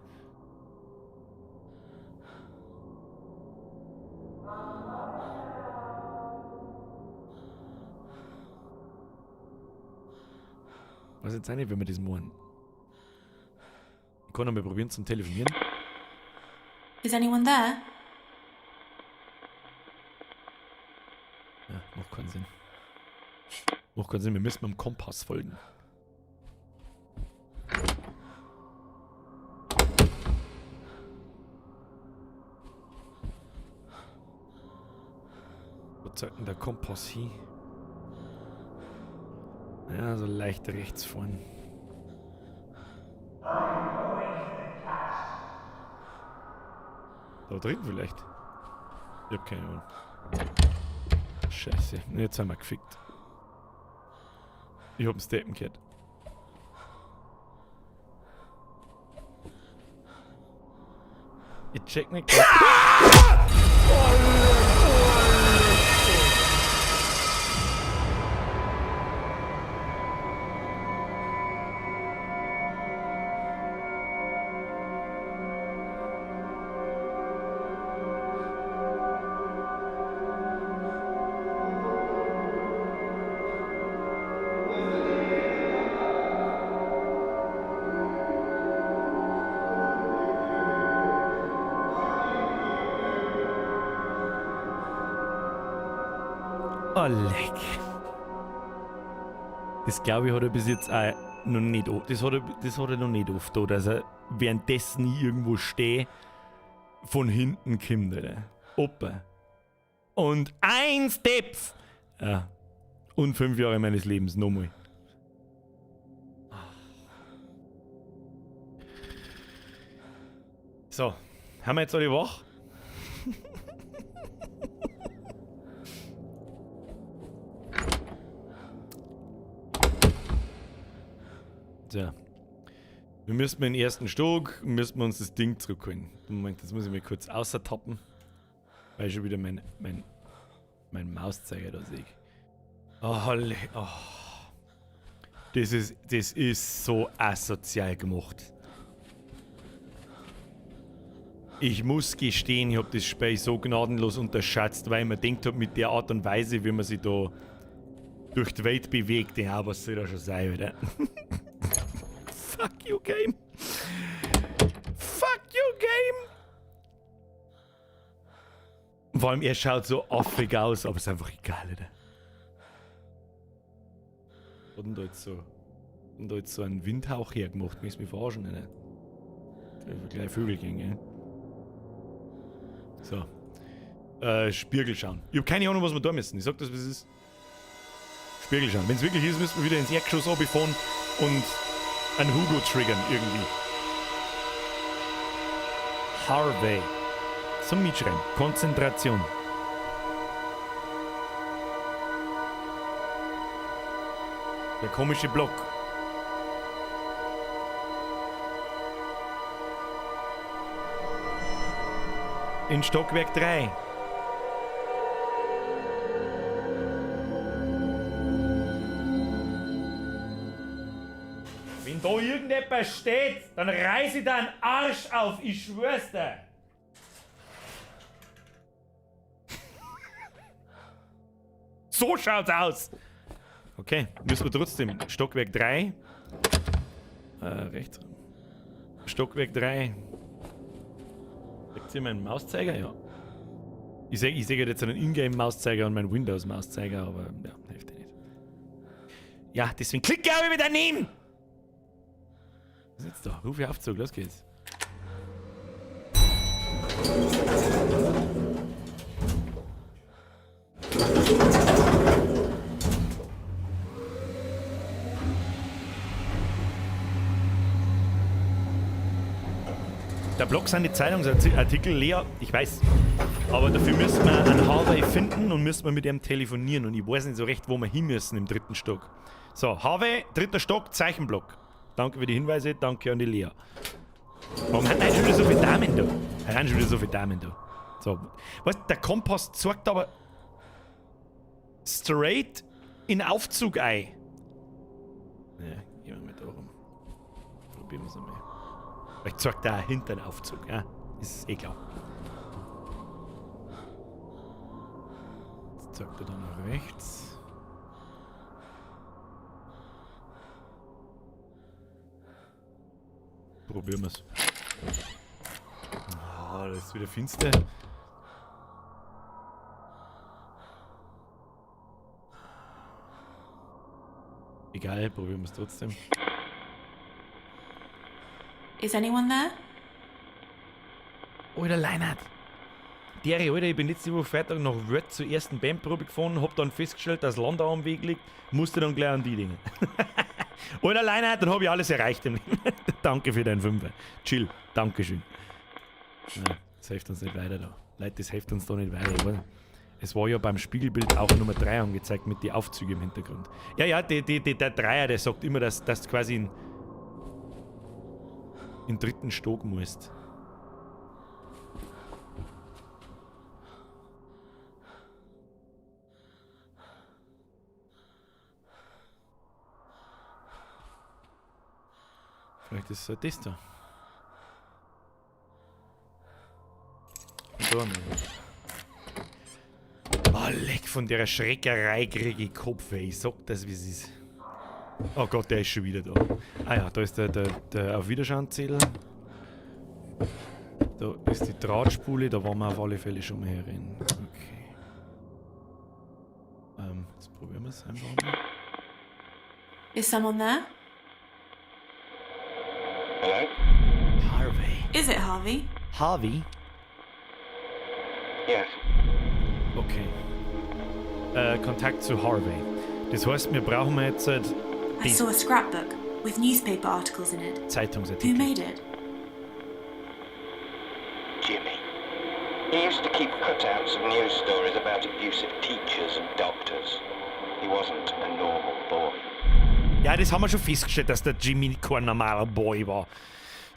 Weiß jetzt auch nicht, wie wir das machen. Ich kann noch mal probieren zum Telefonieren. Is anyone there? Ja, macht keinen Sinn. Macht keinen Sinn, wir müssen dem Kompass folgen. Wo zeigt denn der Kompass hin? Ja, so leicht rechts vorn. Da drin vielleicht? Ich hab keine Ahnung. Scheiße, jetzt haben wir gefickt. Ich hab einen Steppen gehört. Ich check nicht. Ah! Oh, leck. Das glaube ich hat er bis jetzt auch noch nicht. Das hat er noch nicht oft da, dass er währenddessen ich irgendwo stehe, von hinten kommt, Alter. Opa. Und ein Step! Ja. Und 5 Jahre meines Lebens nochmal. So, haben wir jetzt alle wach? Tja. Wir müssen in den ersten Stock, müssen wir uns das Ding zurückholen. Moment, jetzt muss ich mir kurz außertappen. Weil ich schon wieder mein Mauszeiger da sehe. Oh, oh. Das ist so asozial gemacht. Ich muss gestehen, ich habe das Spiel so gnadenlos unterschätzt, weil ich mir gedacht habe, mit der Art und Weise, wie man sich da durch die Welt bewegt, ja, was soll da schon sein, oder? Fuck you, Game! Fuck you, Game! Vor allem, er schaut so affig aus, aber ist einfach egal, oder? Hat denn da jetzt so einen Windhauch hergemacht? Möchtest du mich verarschen, oder? Gleich Vögel gehen, gell? So. Spiegel schauen. Ich hab keine Ahnung, was wir da müssen. Ich sag das, wie es ist. Spiegel schauen. Wenn es wirklich ist, müssen wir wieder ins Erdgeschoss runterfahren und einen Hugo triggern irgendwie. Harvey. Zum Mitschreiben. Konzentration. Der komische Block. In Stockwerk 3. Wenn da irgendetwas steht, dann reiß ich deinen Arsch auf, ich schwör's dir. So schaut's aus. Okay, müssen wir trotzdem. Stockwerk 3. Rechts. Stockwerk 3. Seht ihr meinen Mauszeiger? Ja. Ich seh jetzt einen Ingame-Mauszeiger und meinen Windows-Mauszeiger, aber ja, hilft ja nicht. Ja, deswegen klicke ich auch wieder daneben! Was ist jetzt da? Ruf ich Aufzug, los geht's. Der Blog sind die Zeitungsartikel leer, ich weiß. Aber dafür müssen wir einen Harvey finden und müssen wir mit ihm telefonieren. Und ich weiß nicht so recht, wo wir hin müssen im dritten Stock. So, Harvey, dritter Stock, Zeichenblock. Danke für die Hinweise, danke an die Lea. Warum haben schon wieder so viele Damen da? Haben schon wieder so viele Damen da. So, weißt du, der Kompass zeigt aber straight in Aufzug ein. Ja, gehen wir mal da rum. Probieren wir es einmal. Vielleicht zeigt er auch hinter den Aufzug, ja? Ist eh klar. Jetzt zeigt er da nach rechts. Probieren wir's. Ah, das ist wieder finster. Egal, probieren wir's trotzdem. Is anyone there? Alter Leinert! Dere, Alter, ich bin letzte Woche Freitag nach Wörth zur ersten Bandprobe gefahren, hab dann festgestellt, dass Landau am Weg liegt, musste dann gleich an die Dinge. Alter Leinert, dann hab ich alles erreicht im Leben. Danke für deinen Fünfer. Chill, Dankeschön. Ja, das hilft uns nicht weiter da. Leute, das hilft uns da nicht weiter, oder? Es war ja beim Spiegelbild auch Nummer 3 angezeigt mit den Aufzügen im Hintergrund. Ja, ja, der Dreier, der sagt immer, dass du quasi in den dritten Stock musst. Vielleicht ist es halt das da. Da mal. Oh, leck, von der Schreckerei krieg ich Kopfweh. Ich sag das, wie es ist. Oh Gott, der ist schon wieder da. Ah ja, da ist der Auf Wiederschauen-Zettel. Da ist die Drahtspule, da waren wir auf alle Fälle schon mal herin. Okay. Jetzt probieren wir es einfach mal. Is someone there? Hello? Harvey. Is it Harvey? Harvey? Yes. Okay. Kontakt zu Harvey. Das heißt, wir brauchen jetzt halt I saw a scrapbook with newspaper articles in it. Zeitungsartikel. Who made it? Jimmy. He used to keep cutouts of news stories about abusive teachers and doctors. He wasn't a normal boy. Ja, das haben wir schon festgestellt, dass der Jimmy kein normaler Boy war.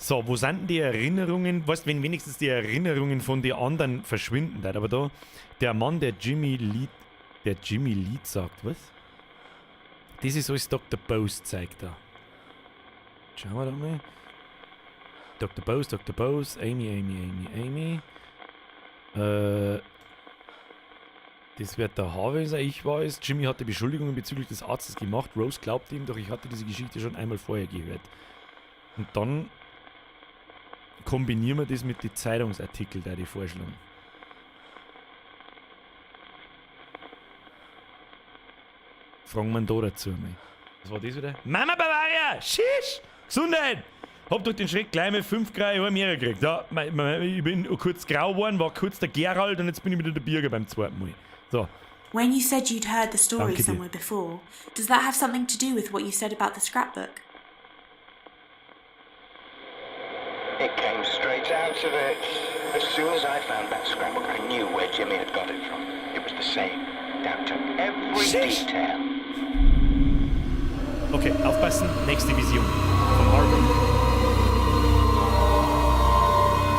So, wo sind denn die Erinnerungen? Weißt, wenn wenigstens die Erinnerungen von den anderen verschwinden, aber da, der Mann, der Jimmy Lied sagt, was? Das ist alles Dr. Bose zeigt da. Schauen wir da mal. Dr. Bose, Dr. Bose, Amy, Amy, Amy, Amy. Das wird der Harvey sein, ich weiß. Jimmy hatte Beschuldigungen bezüglich des Arztes gemacht. Rose glaubte ihm, doch ich hatte diese Geschichte schon einmal vorher gehört. Und dann kombinieren wir das mit den Zeitungsartikeln, die vorschlagen. Fragen wir da dazu mal. Was war das wieder? Mama Bavaria! Shish! Gesundheit! Hab durch den Schreck gleich mal 5 Grad mehr gekriegt. Ja, ich bin kurz grau geworden, war kurz der Gerald und jetzt bin ich wieder der Birger beim zweiten Mal. So. When you said you'd heard the story Danke somewhere dir. Before, does that have something to do with what you said about the scrapbook? It came straight out of it. As soon as I found that scrapbook, I knew where Jimmy had got it from. It was the same, down to every Sheesh. detail. Okay, aufpassen, nächste Vision von Harvey.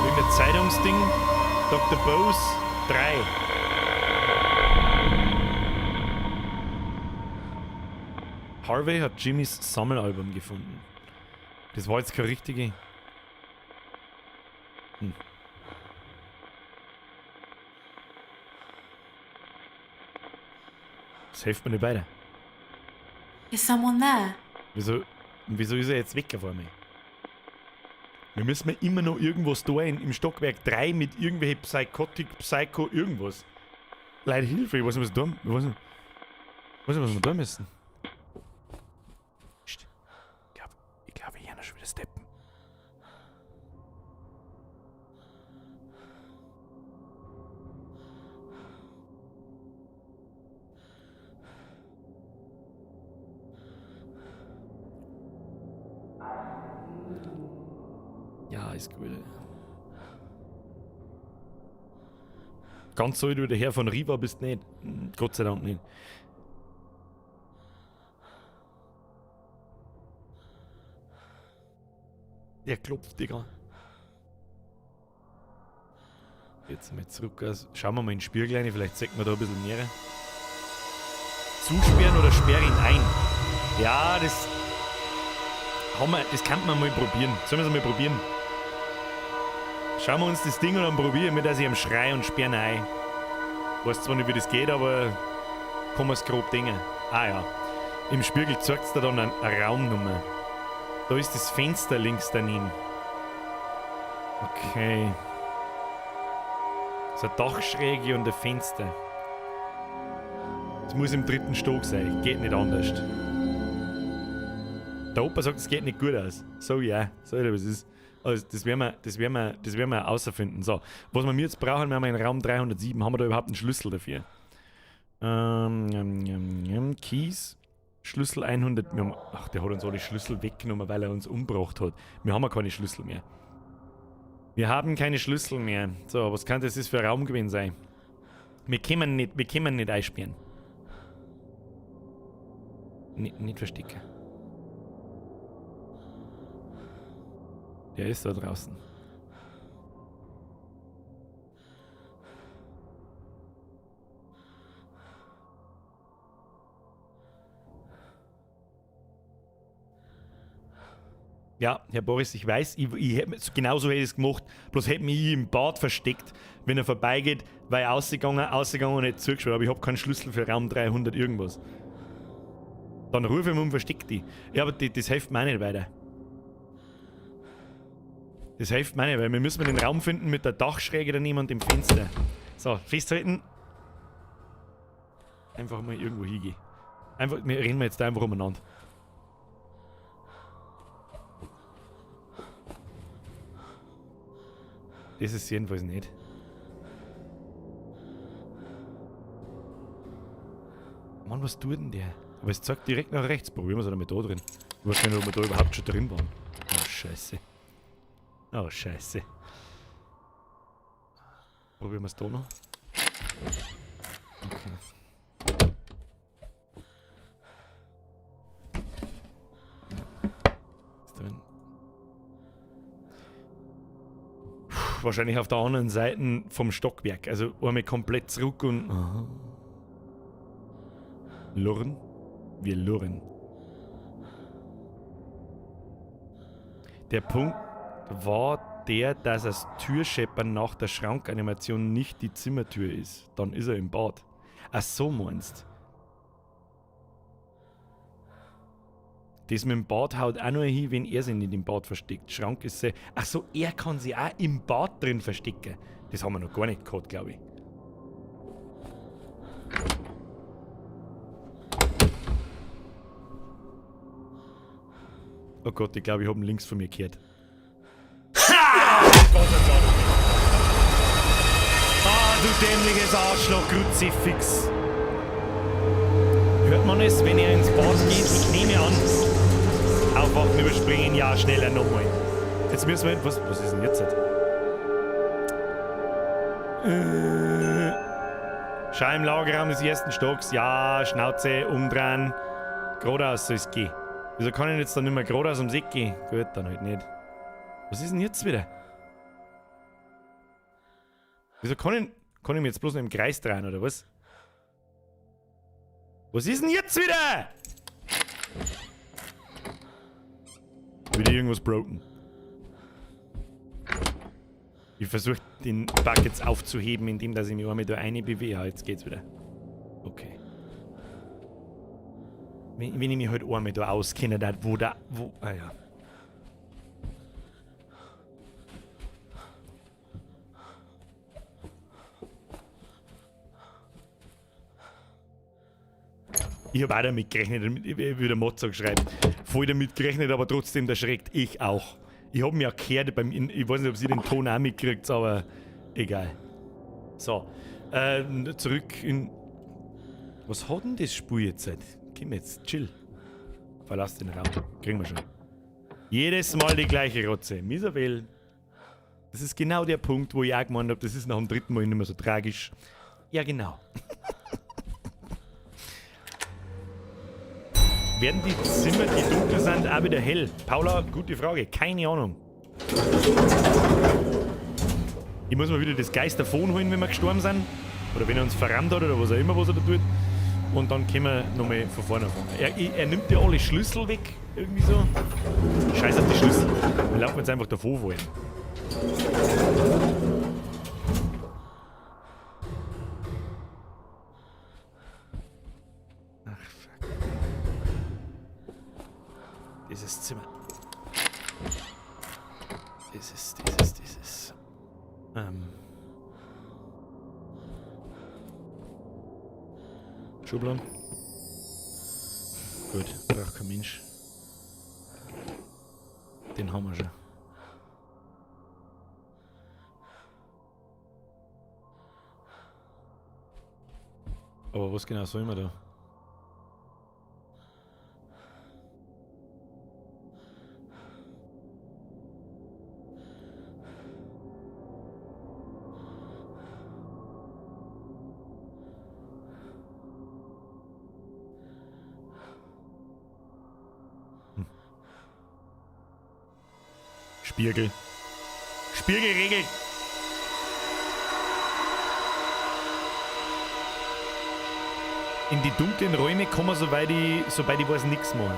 Irgendein Zeitungsding, Dr. Bose 3. Harvey hat Jimmys Sammelalbum gefunden. Das war jetzt keine richtige... Hm. Das hilft mir nicht weiter. Is someone there? Wieso ist er jetzt weg auf einmal? Wir müssen immer noch irgendwas da im Stockwerk 3 mit irgendwelche Psychotik, Psycho, irgendwas. Leute, Hilfe, ich weiß nicht, was wir da, ich weiß nicht, was wir da müssen. Psst. Ich glaube, ich höre schon wieder steppen. Ja, ist gut. Ganz so wie der Herr von Riva bist nicht. Gott sei Dank nicht. Der klopft, Digga. Jetzt mal zurück. Also, schauen wir mal in den Spiegel rein, vielleicht sieht man da ein bisschen mehr. Zusperren oder sperre ihn ein? Ja, das haben wir, das kann man mal probieren. Sollen wir es mal probieren? Schauen wir uns das Ding an und probieren wir, dass ich am Schrei und sperren ein. Weiß zwar nicht, wie das geht, aber kann man es grob denken. Ah ja. Im Spiegel zeigt es da dann eine Raumnummer. Da ist das Fenster links daneben. Okay. So eine Dachschräge und ein Fenster. Das muss im dritten Stock sein. Geht nicht anders. Der Opa sagt, es geht nicht gut aus. So ja, so was ist. Also das werden wir außerfinden. So, was wir jetzt brauchen, wir haben einen Raum 307. Haben wir da überhaupt einen Schlüssel dafür? Keys. Schlüssel 100. Wir haben, ach, der hat uns alle Schlüssel weggenommen, weil er uns umgebracht hat. Wir haben ja keine Schlüssel mehr. Wir haben keine Schlüssel mehr. So, was kann das jetzt für ein Raum gewesen sein? Wir können nicht einsperren. Nicht verstecken. Der ist da draußen. Ja, Herr Boris, ich weiß, ich genauso hätte ich es gemacht, bloß hätte mich im Bad versteckt, wenn er vorbeigeht, weil er ausgegangen und hätte zugeschaut, aber ich habe keinen Schlüssel für Raum 300 irgendwas. Dann rufe ich ihn und versteck die. Ja, aber das hilft mir auch nicht weiter. Das hilft mir nicht, weil wir müssen den Raum finden mit der Dachschräge daneben und dem Fenster. So, festhalten. Einfach mal irgendwo hingehen. Einfach, wir rennen jetzt da einfach umeinander. Das ist jedenfalls nicht. Mann, was tut denn der? Aber es zeigt direkt nach rechts. Probieren wir es damit da drin. Ich weiß gar nicht, ob wir da überhaupt schon drin waren. Oh, Scheiße. Oh, Scheiße. Probieren wir es da noch. Okay. Ist drin. Wahrscheinlich auf der anderen Seite vom Stockwerk. Also einmal komplett zurück und. Aha. Lurren? Wir lurren. Der Punkt war der, dass das Türscheppern nach der Schrankanimation nicht die Zimmertür ist. Dann ist er im Bad. Ach so meinst. Das mit dem Bad haut auch nur hin, wenn er sich nicht im Bad versteckt. Schrank ist sehr. Ach so, er kann sich auch im Bad drin verstecken. Das haben wir noch gar nicht gehabt, glaube ich. Oh Gott, ich glaube, ich habe ihn links von mir gehört. Ha! Gott sei Dank. Ah, du dämliches Arschloch, Kruzifix. Hört man es, wenn er ins Bad geht? Ich nehme an. Aufwachen, überspringen, ja, schneller nochmal. Jetzt müssen wir. Was ist denn jetzt? Schau im Lagerraum des ersten Stocks. Ja, Schnauze, umdrehen. Geradeaus soll es gehen. Wieso kann ich jetzt dann nicht mehr geradeaus ums Eck gehen? Gut, dann halt nicht. Was ist denn jetzt wieder? Wieso kann ich mich jetzt bloß noch im Kreis drehen, oder was? Was ist denn jetzt wieder? Wieder irgendwas broken. Ich versuche den Bug jetzt aufzuheben, indem dass ich mich einmal da rein bewege. Ja, jetzt geht's wieder. Okay. Wenn ich mich halt einmal da auskenne, da, wo da. Wo. Ah ja. Ich hab auch damit gerechnet, ich würde Mozart schreiben. Voll damit gerechnet, aber trotzdem erschreckt ich auch. Ich hab mich auch gehört, ich weiß nicht, ob sie den Ton auch mitkriegt, aber egal. So, zurück in... Was hat denn das Spiel jetzt? Komm jetzt, chill. Verlass den Raum, kriegen wir schon. Jedes Mal die gleiche Rotze. Misabel. Das ist genau der Punkt, wo ich auch gemeint hab, das ist nach dem dritten Mal nicht mehr so tragisch. Ja, genau. Werden die Zimmer, die dunkel sind, auch wieder hell? Paula, gute Frage. Keine Ahnung. Ich muss mal wieder das Geisterphone holen, wenn wir gestorben sind. Oder wenn er uns verrammt hat oder was auch immer, was er da tut. Und dann können wir nochmal von vorne anfangen. Er nimmt ja alle Schlüssel weg. Irgendwie so. Scheiß auf die Schlüssel. Wir laufen jetzt einfach davor vor ihm. Ach, fuck. Dieses Zimmer. Dieses. Schubladen. Gut, braucht kein Mensch. Den haben wir schon. Aber was genau soll man da? Spiegel. Spiegelregel! In die dunklen Räume kann man, soweit ich weiß, nichts machen.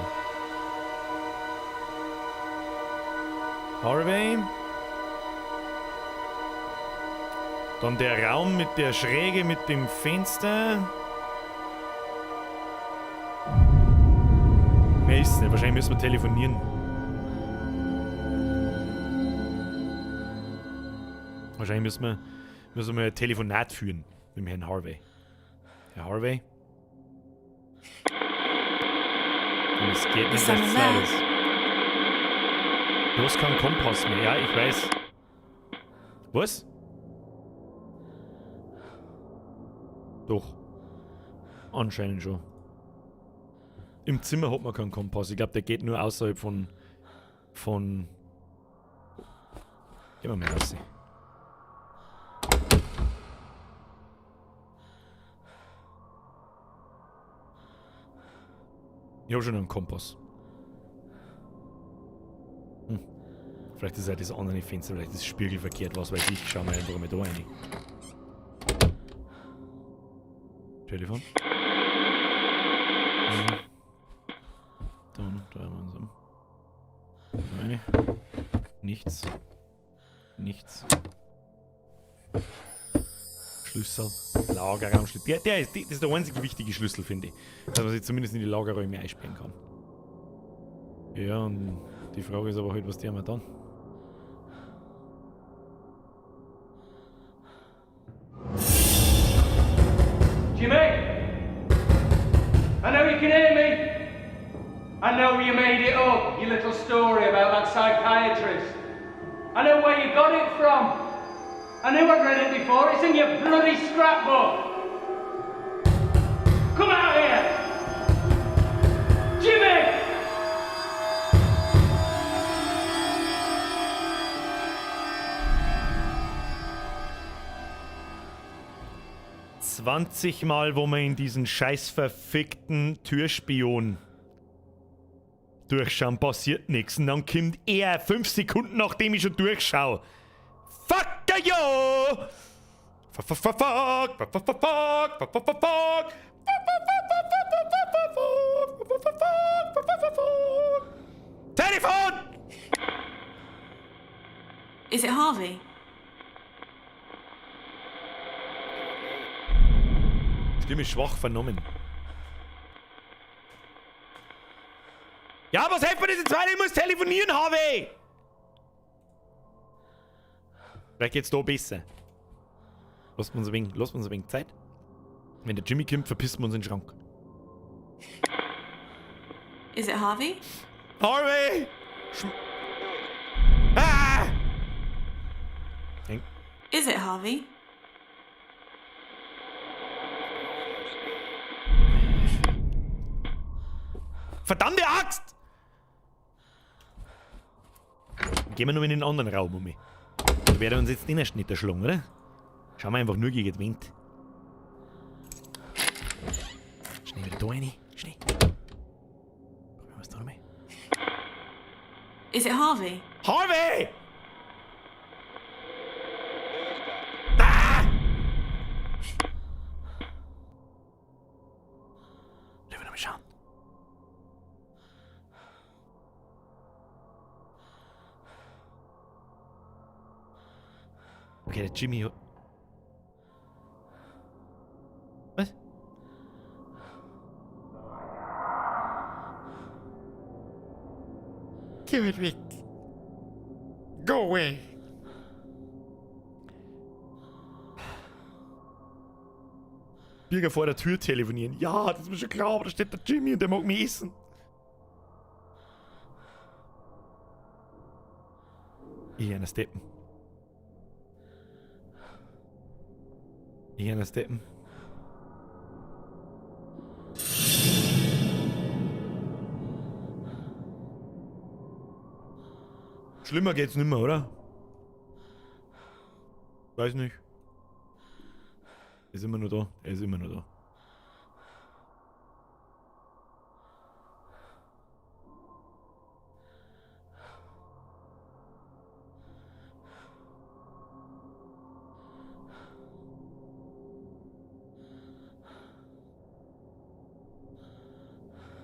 Harvey. Dann der Raum mit der Schräge, mit dem Fenster. Mehr ist es nicht. Wahrscheinlich müssen wir telefonieren. Wahrscheinlich müssen wir ein Telefonat führen mit dem Herrn Harvey. Herr Harvey? Und es geht nicht, dass es laut ist. Du hast keinen Kompass mehr. Ja, ich weiß. Was? Doch. Anscheinend schon. Im Zimmer hat man keinen Kompass. Ich glaube, der geht nur außerhalb von... Gehen wir mal raus. Ich hab schon einen Kompass. Vielleicht ist ja das andere Fenster, vielleicht ist das spiegelverkehrt, was weiß ich. Schauen wir einfach mal da rein. Telefon. Mhm. Dann drehen wir uns um. Eine. Nichts. Nichts. Schlüssel. Lagerraumschlüssel. Das ist der einzige wichtige Schlüssel, finde ich. Dass man sich zumindest in die Lagerräume einsperren kann. Ja, und die Frage ist aber halt, was tun wir dann? Jimmy! I know you can hear me! I know you made it up, your little story about that psychiatrist. I know where you got it from. I knew I'd read it before. It's in your bloody scrapbook. Come out here! Jimmy! 20 Mal, wo man in diesen scheiß verfickten Türspion durchschauen, passiert nichts. Und dann kommt er 5 Sekunden, nachdem ich schon durchschaue. Fuck yo! Fuck, fuck, fuck, fuck, fuck, fuck, fuck, fuck, fuck, fuck, fuck. Telefon! Is it Harvey? Stimme schwach vernommen. Ja, was hilft mir das jetzt weiter? Ich muss telefonieren, Harvey! Vielleicht geht's da besser. Lasst uns ein wenig Zeit. Wenn der Jimmy kommt, verpissen wir uns in den Schrank. Is it Harvey? Harvey! Ah! Is it Harvey? Verdammte Axt! Gehen wir noch in den anderen Raum um. Da werden wir uns jetzt den Schnitt erschlagen, oder? Schauen wir einfach nur gegen den Wind. Schnell wieder da rein. Schnell. Probieren wir es da nochmal. Is it Harvey? Harvey! Ah! Lieber nochmal schauen. Okay, der Jimmy. Was? Geh weit weg. Go away. Birger vor der Tür telefonieren. Ja, das ist mir schon klar, aber da steht der Jimmy und der mag mich essen. Ich einer Steppen. Ich einer Steppen. Schlimmer geht's nimmer, oder? Weiß nicht. Er ist immer nur da. Er ist immer nur da.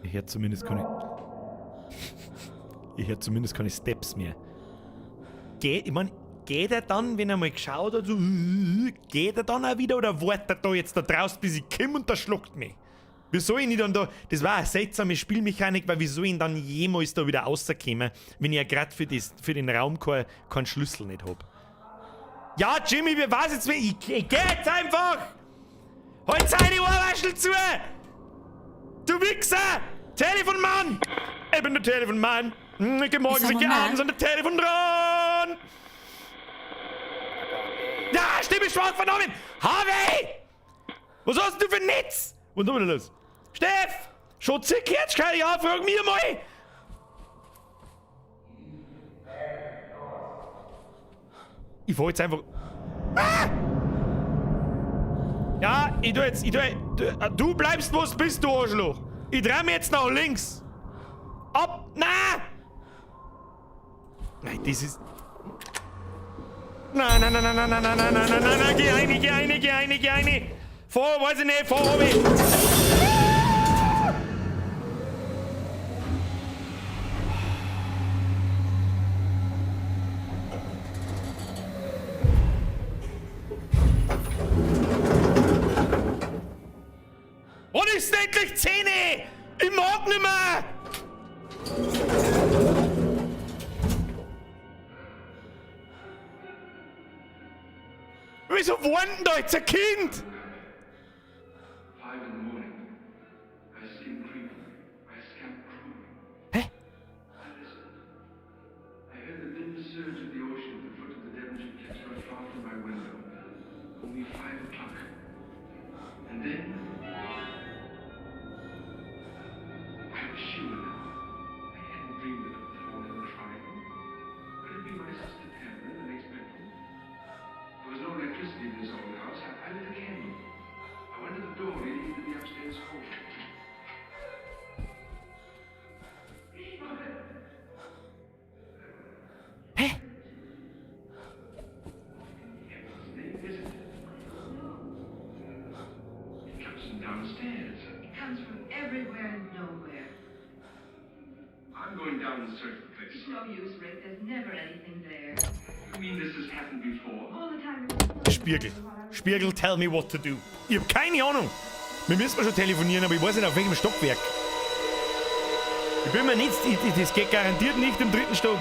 Ich hör zumindest keine. Ich hör zumindest keine Steps mehr. Ich mein, geht er dann, wenn er mal geschaut hat, so, geht er dann auch wieder oder wartet er da jetzt da draußen, bis ich komme und da schluckt mich? Wie soll ich ihn dann da, das war eine seltsame Spielmechanik, weil wie soll ich ihn dann jemals da wieder rauskommen, wenn ich ja grad für den Raum keinen Schlüssel nicht hab? Ja, Jimmy, wir weiß jetzt, ich geh jetzt einfach! Halt seine Ohrwaschel zu! Du Wichser! Telefonmann! Ich bin der Telefonmann! Ich geh morgens, ich geh abends an der Telefon dran! Ja, Stimme schwach vernommen! Harvey! Was hast du für ein Netz? Was tun wir denn los? Steff! Schon zig Herzschei, ja, frag mir mal! Ich fahr jetzt einfach. Ah! Ja, ich tu jetzt, ich tu, du, du bleibst, wo du bist, du Arschloch! Ich dreh mich jetzt nach links! Ab! Na! Nein, das ist... Nein, nein, nein, nein, nein, nein, nein, nein, nein, nein, nein, nein, geh rein, geh rein, geh rein, geh rein. Vor, weiß ich nicht, vor, hab ich. Wann ist denn endlich 10? Ich mag nicht mehr! Wieso wohnt denn da jetzt ein Kind? 5 in the morning. I see him creeping. I scamper crawling. Hä? I listened. I heard the dim surge of the ocean at the foot of the Devonshire cliffs not far from my window. Only 5 o'clock. And then I was sure now. I hadn't dreamed it appalling crying. Could it be my sister Pamela in the next bedroom? There was no electricity in this old house. I lit a candle. I went to the door leading into the upstairs hall. Hä? Heavens, name is it? It comes from downstairs. It comes from everywhere and nowhere. I'm going down and search the place. It's no use, Rick. There's never anything there. You mean this has happened before? All the time. Spiegel. Spiegel, tell me what to do. Ich hab keine Ahnung. Wir müssen schon telefonieren, aber ich weiß nicht, auf welchem Stockwerk. Ich bin mir nicht, das geht garantiert nicht im 3. Stock.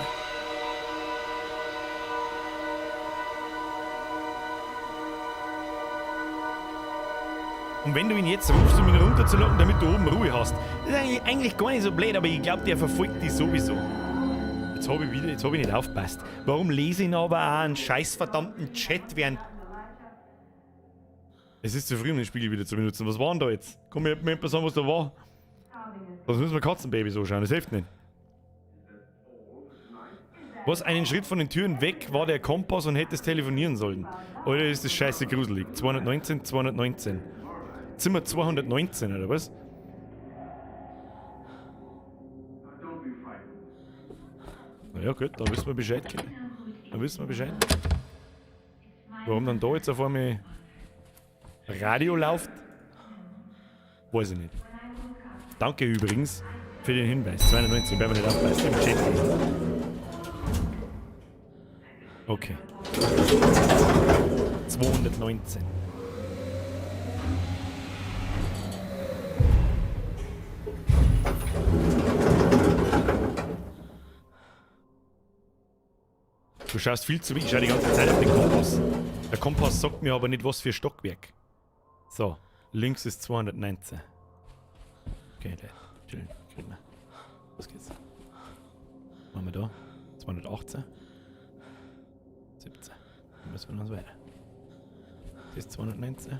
Und wenn du ihn jetzt rufst, um ihn runterzulocken, damit du oben Ruhe hast, das ist eigentlich gar nicht so blöd, aber ich glaub, der verfolgt dich sowieso. Jetzt hab ich wieder, jetzt hab ich nicht aufgepasst. Warum lese ich aber auch einen scheiß verdammten Chat während... Es ist zu früh, um den Spiegel wieder zu benutzen. Was war denn da jetzt? Komm, mir jemand sagen, was da war. Das müssen wir Katzenbabys anschauen, das hilft nicht. Was, einen Schritt von den Türen weg war der Kompass und hättest telefonieren sollen. Oder ist das scheiße gruselig? 219, 219. Zimmer 219, oder was? Na ja, gut, dann wissen wir Bescheid, Kinder. Dann wissen wir Bescheid. Warum dann da jetzt auf einmal Radio läuft? Weiß ich nicht. Danke übrigens für den Hinweis. 219, wenn man nicht aufpasst, im Chat lesen. Okay. 219. Du schaust viel zu wenig, ich schau die ganze Zeit auf den Kompass. Der Kompass sagt mir aber nicht, was für Stockwerk. So, links ist 219. Okay, Leute, chillen, kriegen wir. Was geht's? Was haben wir da? 218. 17. Dann müssen wir noch weiter. Das ist 219.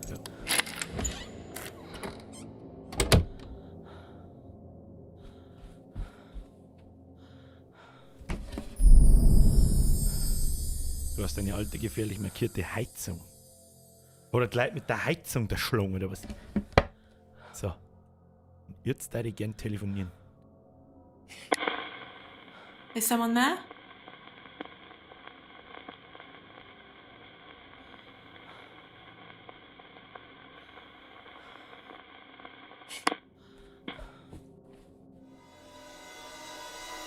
Ja. Du hast eine alte, gefährlich markierte Heizung. Oder die Leute mit der Heizung der Schlong, oder was? So. Jetzt würde ich gern telefonieren. Is someone there?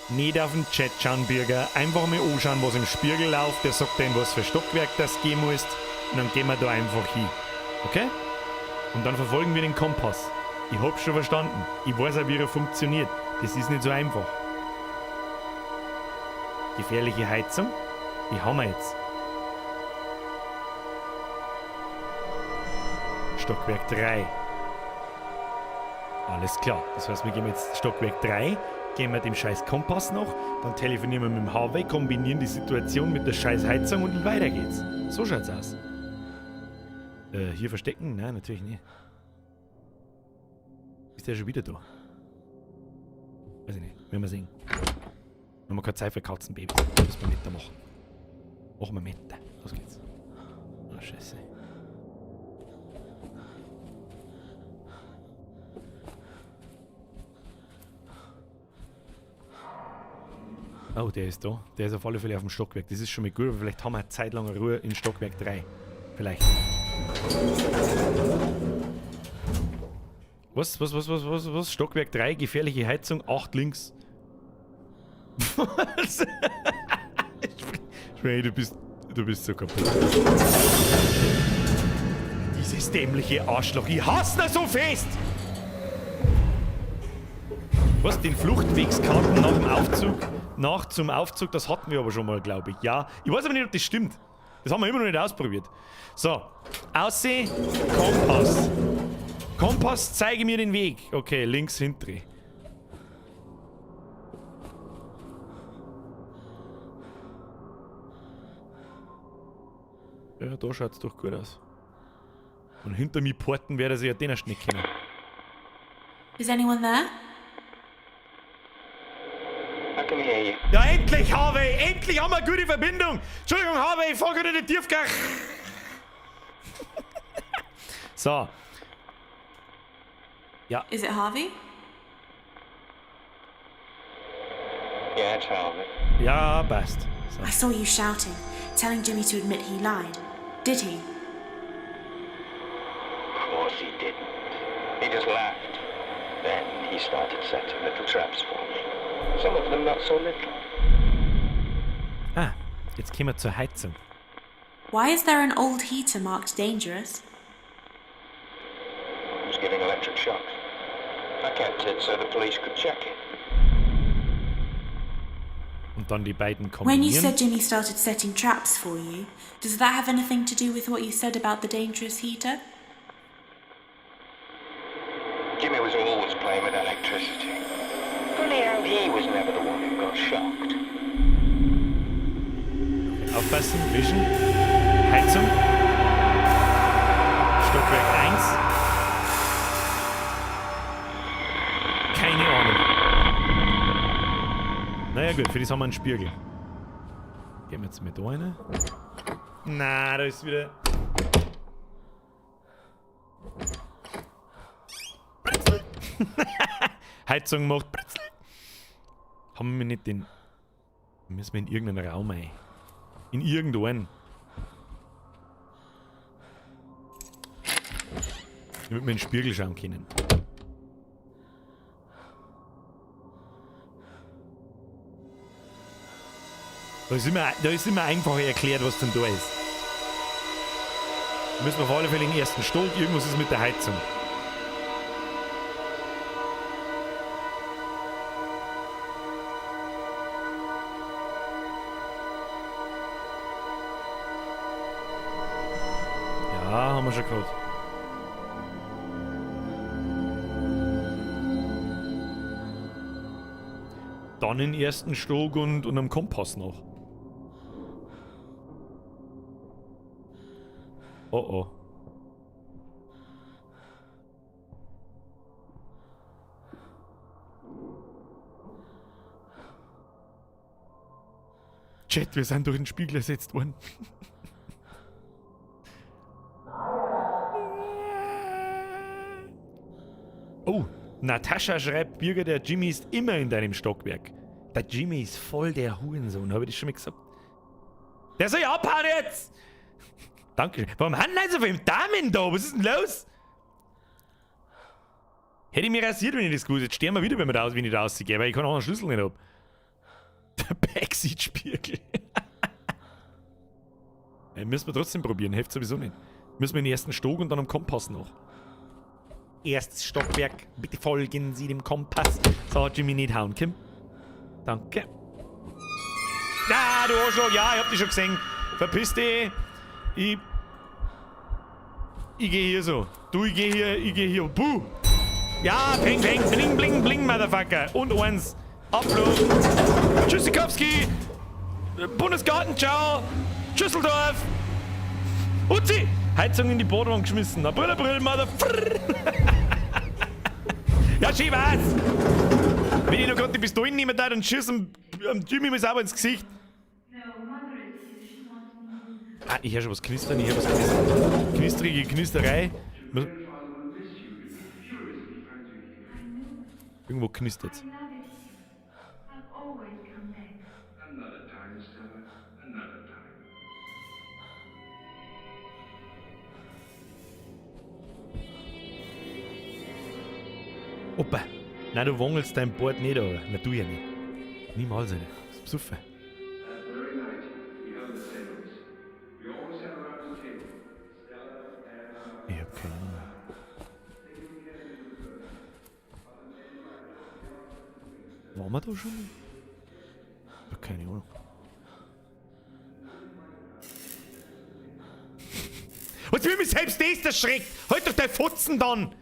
Nicht auf den Chat schauen, Bürger. Einfach mal anschauen, was im Spiegel läuft. Der sagt dir, in was für Stockwerk das gehen musst. Und dann gehen wir da einfach hin. Okay? Und dann verfolgen wir den Kompass. Ich hab's schon verstanden. Ich weiß auch, wie er funktioniert. Das ist nicht so einfach. Gefährliche Heizung? Die haben wir jetzt. Stockwerk 3. Alles klar. Das heißt, wir gehen jetzt Stockwerk 3, gehen wir dem scheiß Kompass noch, dann telefonieren wir mit dem Harvey, kombinieren die Situation mit der scheiß Heizung und weiter geht's. So schaut's aus. Hier verstecken? Nein, natürlich nicht. Ist der schon wieder da? Weiß ich nicht. Werden wir sehen. Wir haben keine Zeit für Katzenbabys. Das müssen wir mit machen. Machen wir mit. Los geht's. Oh, scheiße. Oh, der ist da. Der ist auf alle Fälle auf dem Stockwerk. Das ist schon mal gut, aber vielleicht haben wir eine Zeit lang Ruhe in Stockwerk 3. Vielleicht. Was, was, was, was, was, was? Stockwerk 3, gefährliche Heizung, 8 links. Was? Schwein, du bist so kaputt. Dieses dämliche Arschloch, ich hasse ihn so fest! Was, den Fluchtwegskarten nach dem Aufzug? Nach zum Aufzug, das hatten wir aber schon mal, glaube ich. Ja, ich weiß aber nicht, ob das stimmt. Das haben wir immer noch nicht ausprobiert. So, Ausseh, Kompass. Kompass, zeige mir den Weg. Okay, links hinten. Ja, da schaut's doch gut aus. Und hinter mir Porten werde sich ja den erst nicht kennen. Is anyone there? I can hear you. Ja, endlich, Harvey! Endlich haben wir eine gute Verbindung! Entschuldigung, Harvey, ich fahr gerade in den Tiefgang! So. Ja. Is it Harvey? Yeah, it's Harvey. Ja, passt. So. I saw you shouting, telling Jimmy to admit he lied. Did he? Of course he didn't. He just laughed. Then he started setting little traps for me. Some of them not so little. Ah, jetzt kommen wir zur Heizung. Why is there an old heater marked dangerous? It was giving electric shocks. I kept it so the police could check it. Und dann die beiden When you kombinieren. said Jimmy started setting traps for you, does that have anything to do with what you said about the dangerous heater? Jimmy was always playing with electricity. Funny how he was never the one who got shocked. Aufpassen, Vision. Heizung. Stockwerk 1. Keine Ahnung. Naja gut, für das haben wir einen Spiegel. Gehen wir jetzt mit da rein. Na, da ist wieder... Britzel. Heizung macht Britzel. Haben wir nicht den... Müssen wir in irgendeinen Raum rein. In irgendeinen. Damit wir in den Spiegel schauen können. Da ist immer einfach erklärt, was denn da ist. Da müssen wir auf alle Fälle in den ersten Stock. Irgendwas ist mit der Heizung. Ja, haben wir schon gehabt. Dann den ersten Stock und am Kompass noch. Oh oh. Chat, wir sind durch den Spiegel ersetzt worden. Oh, Natascha schreibt, Birger, der Jimmy ist immer in deinem Stockwerk. Der Jimmy ist voll der Hurensohn, hab ich das schon mal gesagt? Der soll ja abhauen jetzt! Dankeschön. Warum haben denn so viele Damen da? Was ist denn los? Hätte ich mir rasiert, wenn ich das gewusst hätte. Jetzt sterben wir wieder, wenn, wir da, wenn ich da rausgehe, weil ich kann auch einen Schlüssel nicht hab. Der Backseat-Spiegel. Ja, müssen wir trotzdem probieren, hilft sowieso nicht. Müssen wir in den ersten Stock und dann am Kompass noch. Erstes Stockwerk, bitte folgen Sie dem Kompass. So, Jimmy, nicht hauen, Kim. Danke. Ah, du Arschloch, ja, ich hab dich schon gesehen. Verpiss dich. Ich geh hier so. Du, ich geh hier. Buh. Ja, peng, peng, bling, bling, bling, Motherfucker. Und eins. Abflug. Tschüssikowski. Bundesgarten, ciao. Schüsseldorf. Uzi. Heizung in die Badewand geschmissen. April, April, Motherfucker. Ja, schön war's. Wenn ich noch grad die Pistolen nehmen darf, dann schieß am Jimmy mal sauber ins Gesicht. Ah, ich hör schon was knistern, ich hör was knistern. Knistrige Knisterei. Irgendwo knistert's. Another time, Stella. Another time. Opa! Nein, du wangelst dein Bord nicht, aber. Na, du ja nicht. Niemals nicht. Das ist besoffen. That very night, we held a seance. We all sat around the table. Stella and Ich hab keine Ahnung. Waren wir da schon? Ich hab keine Ahnung. Was will mich selbst das erschreckt? Halt doch dein Fotzen dann!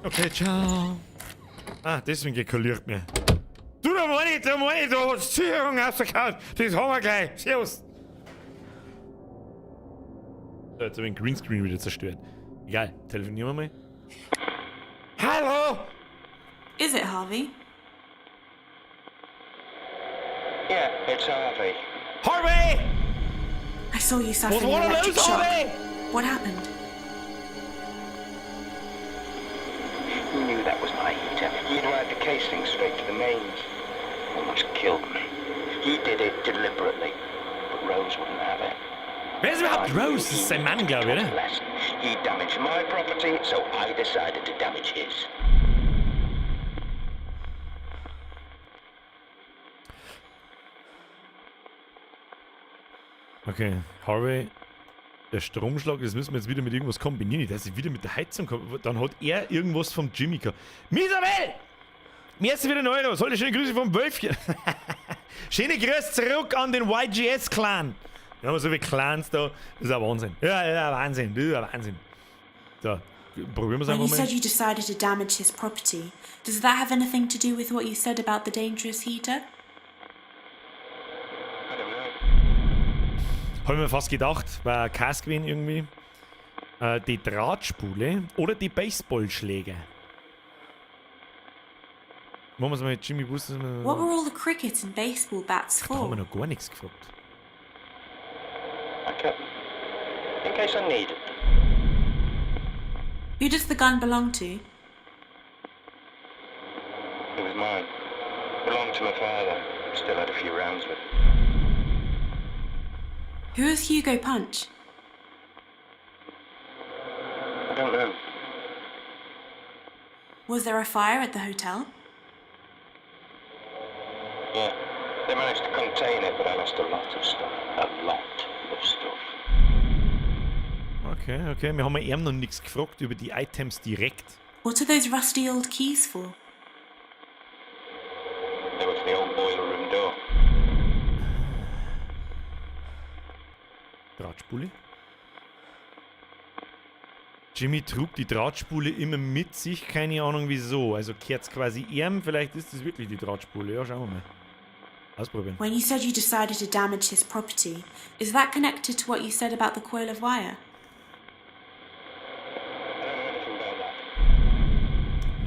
Okay, ciao. Ah, deswegen geht kein Licht mehr. Du, da meine ich, da meine ich, da hat's Sicherung rausgehauen. Das haben wir gleich. Servus. So, jetzt habe ich den Greenscreen wieder zerstört. Egal, telefonieren wir mal. Hallo! Is it Harvey? Yeah, it's Harvey. Harvey! I saw you suffering Was an one of electric those, shock. Harvey? What happened? You knew that was my heater. You'd wired the casing straight to the mains. Almost killed me. He did it deliberately, but Rose wouldn't have it. Wer ist überhaupt Rose? Das ist sein Mann, glaube ich, oder? Lesson. He damaged my property, so I decided to damage his. Okay, Harvey, der Stromschlag, das müssen wir jetzt wieder mit irgendwas kombinieren. Dass ich wieder mit der Heizung komme. Dann hat er irgendwas vom Jimmy gehabt. Misabel! Merci für den Euro. Sollte schöne Grüße vom Wölfchen. Schöne Grüße zurück an den YGS-Clan. Wir haben so viele Clans da. Das ist ein Wahnsinn. Ja, ja, Wahnsinn. Das ist ein Wahnsinn. So, probieren wir es When you einfach mal. said you decided to damage his property, does that have anything to do with what you said about the dangerous heater? I don't know. Habe ich mir fast gedacht, war Kass gewesen irgendwie. Die Drahtspule oder die Baseballschläger. Machen wir es mal mit Jimmy Booster. What were all the cricket and baseball bats Da haben wir for? noch gar nichts gefragt. I kept them. In case I needed them. Who does the gun belong to? It was mine. Belonged to my father. Still had a few rounds with. Who is Hugo Punch? I don't know. Was there a fire at the hotel? Yeah. They managed to contain it, but I lost a lot of stuff. A lot of stuff. Okay. Wir haben ja ihm noch nichts gefragt über die Items direkt. What are those rusty old keys for? They were for the old boiler room door. Drahtspule? Jimmy trug die Drahtspule immer mit sich, keine Ahnung wieso. Also kehrt's quasi ihm, vielleicht ist das wirklich die Drahtspule. Ja, schauen wir mal. Ausprobieren. When you said you decided to damage his property, is that connected to what you said about the coil of wire? I don't know anything about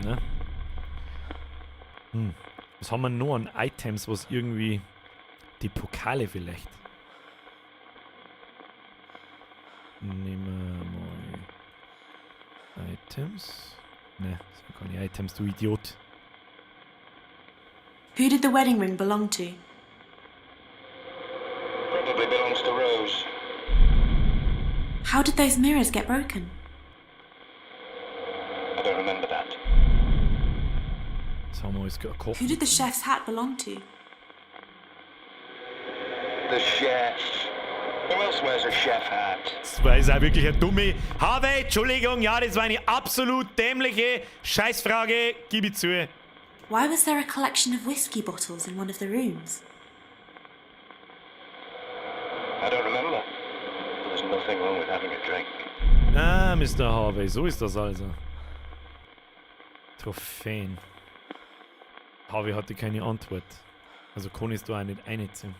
that. Ne? Was haben wir noch an Items, was irgendwie. Die Pokale vielleicht. Nehmen wir mal. Items. Ne, das sind keine Items, du Idiot. Who did the wedding ring belong to? Probably belongs to Rose. How did those mirrors get broken? I don't remember that. Das haben wir alles gekocht. Who did the chef's hat belong to? The chef. Who else wears a chef hat? Das war jetzt auch wirklich eine dumme. Harvey, Entschuldigung, ja, das war eine absolut dämliche Scheißfrage. Gib ich zu. Why was there a collection of whiskey bottles in one of the rooms? I don't remember. But there's nothing wrong with having a drink. Ah, Mr. Harvey, so ist das also. Trophäen. Harvey hatte keine Antwort. Also kann ich da auch nicht einziehen.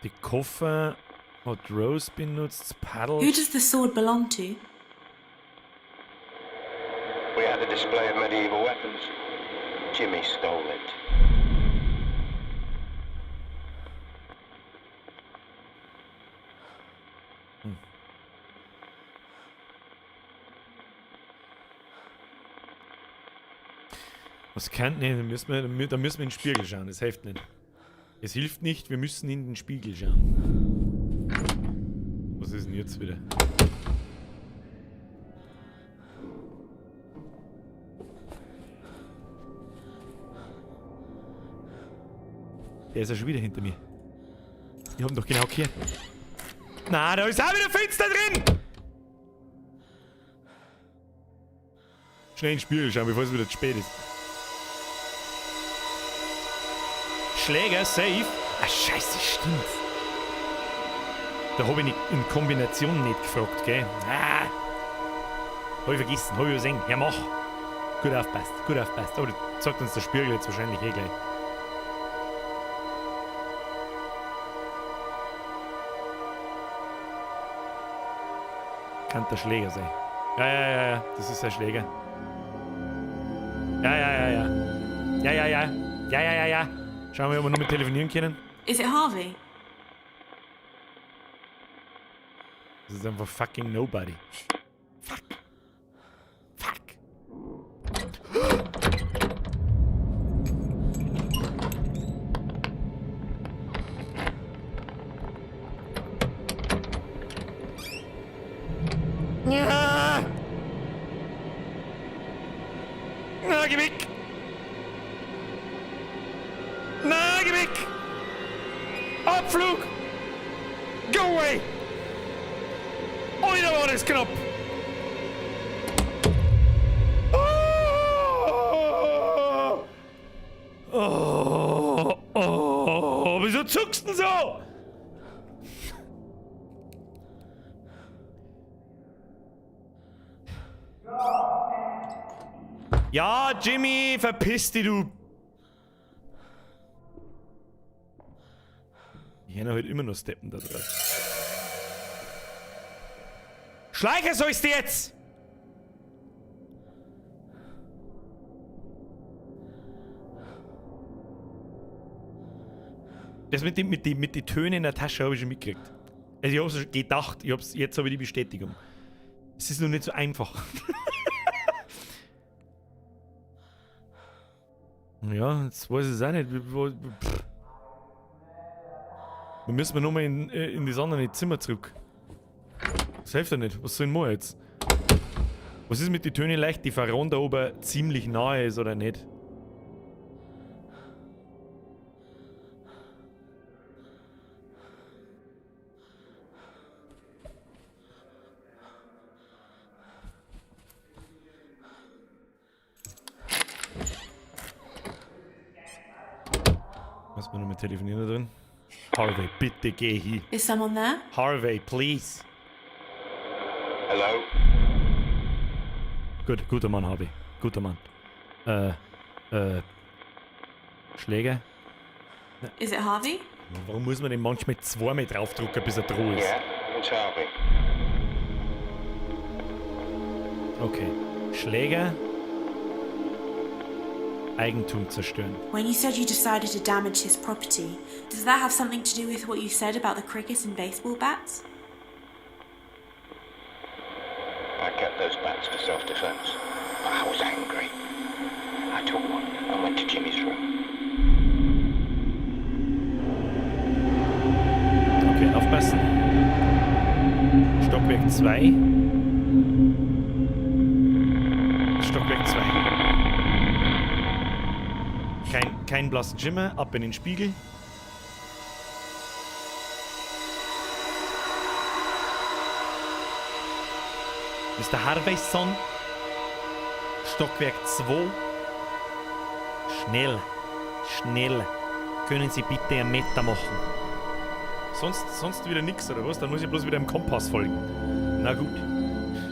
Die Koffer hat Rose benutzt, das Paddel. Who does the sword belong to? We had a display of medieval weapons. Jimmy stole it. Was kann. Ne, da müssen wir in den Spiegel schauen. Das hilft nicht. Es hilft nicht, wir müssen in den Spiegel schauen. Was ist denn jetzt wieder? Der ist ja schon wieder hinter mir. Ich hab ihn doch genau gehört. Na, da ist auch wieder Fenster drin! Schnell in den Spiegel schauen, bevor es wieder zu spät ist. Schläger, safe. Ah, scheiße, stimmt. Da hab ich nicht in Kombination nicht gefragt, gell? Ah. Hab ich vergessen, hab ich übersehen. Ja, mach. Gut aufpasst, gut aufpasst. Aber das zeigt uns der Spiegel jetzt wahrscheinlich eh gleich. Kann der Schläger sein. Ja, ja, ja, ja. Das ist der Schläger. Ja, ja, ja, ja. Ja, ja, ja. Ja, ja, ja, ja. Schauen wir, ob wir noch mit telefonieren können. Is it Harvey? Das ist einfach fucking nobody. Fuck. Fuck. Ja. Na, geh weg! Na, geh weg! Abflug! Go away! Alter, war das knapp! Oh! Oh! Oh! Wieso zuckst du denn so? Ja, Jimmy, verpiss dich, du! Ich höre halt immer noch Steppen da drauf. Schleicher sollst du jetzt! Das mit den Tönen in der Tasche habe ich schon mitgekriegt. Also ich hab's schon gedacht, jetzt habe ich die Bestätigung. Es ist nur nicht so einfach. Ja, jetzt weiß ich es auch nicht. Wir müssen nochmal in das andere Zimmer zurück. Das hilft ja nicht. Was soll denn wir jetzt? Was ist mit den Tönen leicht, die Pharaon da oben ziemlich nahe ist oder nicht? Müssen wir nochmal telefonieren da drin? Harvey, bitte geh hin. Is someone there? Harvey, please. Hello? Gut, guter Mann, Harvey. Guter Mann. Schläger? Is it Harvey? Warum muss man denn manchmal zweimal draufdrücken, bis er droh ist? Yeah, it's Harvey. Okay. Schläger. Eigentum zerstören. When you said you decided to damage his property, does that have something to do with what you said about the cricket and baseball bats? I kept those bats for self-defense. I was angry. I took one and went to Jimmy's room. Okay, aufpassen. Stockwerk 2. Stockwerk 2. Kein blassen Schimmer, ab in den Spiegel. Mr. Harveyson. Stockwerk 2. Schnell. Schnell. Können Sie bitte einen Meter machen? Sonst wieder nix, oder was? Dann muss ich bloß wieder im Kompass folgen. Na gut.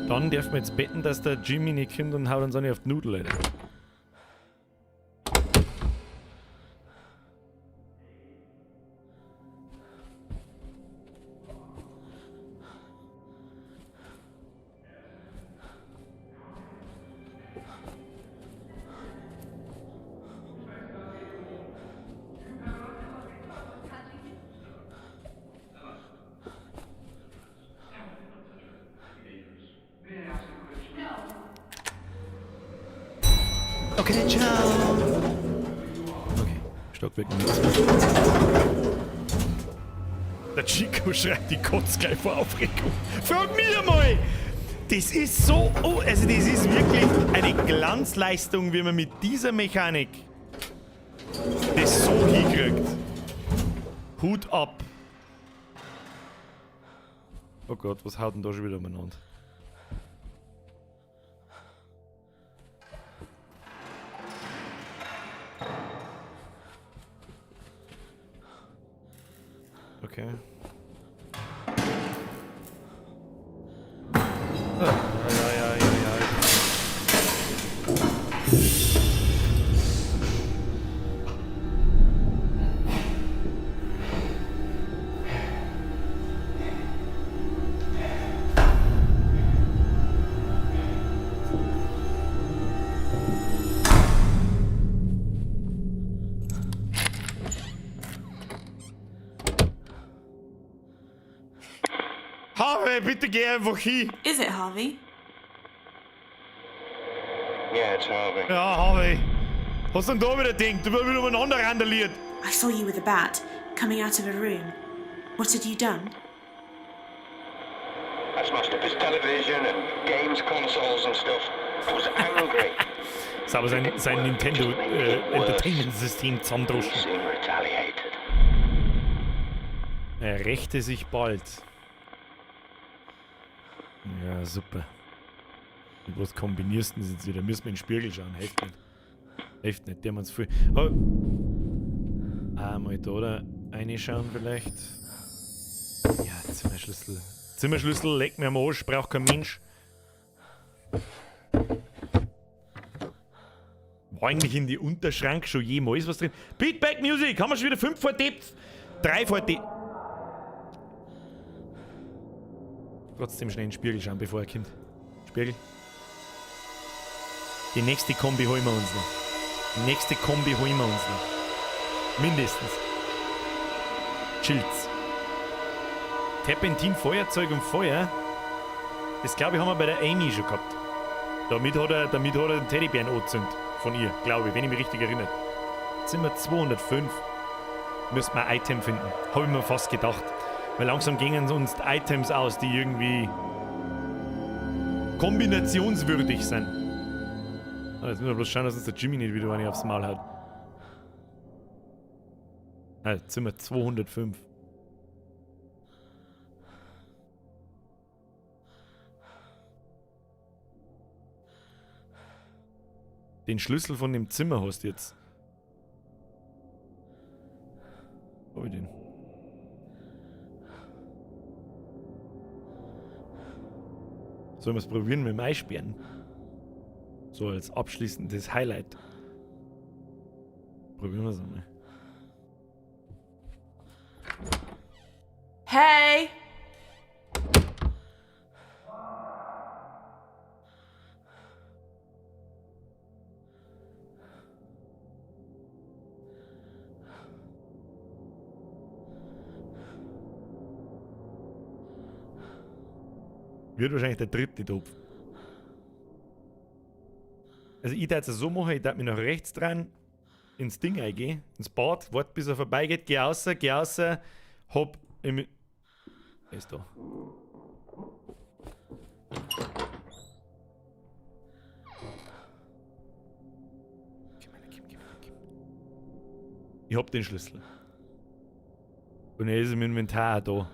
Dann dürfen wir jetzt betten, dass der Jimmy nicht kommt und haut uns auch nicht auf die Nudel, Alter. Okay, ciao. Okay, Stockwerk Nummer 2. Der Chico schreit die Kotz gleich vor Aufregung. Frag mich mal! Das ist so, oh, also das ist wirklich eine Glanzleistung, wie man mit dieser Mechanik das so hinkriegt. Hut ab. Oh Gott, was haut denn da schon wieder umeinander? Okay. Ah, ja, ja, ja, ja. Harvey, bitte geh einfach hin. Is it Harvey? Yeah, it's Harvey. Ja, Harvey. Hast du denn da wieder gedacht? Du wirst wieder umeinander randaliert. I saw you with a bat coming out of a room. What had you done? I smashed up his television and games consoles and stuff. I was angry. Ist aber sein Nintendo Entertainment System zusammendroschen. Soon retaliated. Er rächte sich bald. Ja, super. Und was kombinierst du denn jetzt wieder? Müssen wir in den Spiegel schauen. Hilft nicht. Hilft nicht, der man's viel. Oh. Einmal da oder reinschauen vielleicht. Ja, Zimmerschlüssel. Zimmerschlüssel, leck mir am Arsch, braucht kein Mensch. War eigentlich in die Unterschrank schon jemals was drin? Beatback Music, haben wir schon wieder 5 vor Depth? 3 vor Depth. Trotzdem schnell in den Spiegel schauen, bevor er kommt. Spiegel. Die nächste Kombi holen wir uns noch. Die nächste Kombi holen wir uns noch. Mindestens. Chills. Terpentin, Feuerzeug und Feuer. Das glaube ich haben wir bei der Amy schon gehabt. Damit hat er den Teddybären angezündet. Von ihr, glaube ich, wenn ich mich richtig erinnere. Zimmer 205. Müssten wir ein Item finden. Habe ich mir fast gedacht. Weil langsam gingen uns die Items aus, die irgendwie kombinationswürdig sind. Ah, jetzt müssen wir bloß schauen, dass uns der Jimmy nicht wieder eine aufs Maul haut. Ah, Zimmer 205. Den Schlüssel von dem Zimmer hast du jetzt. Wo hab ich den? Sollen wir es probieren mit dem Eisbären? So als abschließendes Highlight. Probieren wir es einmal. Hey! Wird wahrscheinlich der dritte Topf. Also ich würde es so machen, ich würde mich nach rechts dran ins Ding eingehen, ins Bad, warte bis er vorbeigeht, geh raus, hab im... Er ist da. Komm, komm, komm, komm. Ich hab den Schlüssel. Und er ist im Inventar auch da.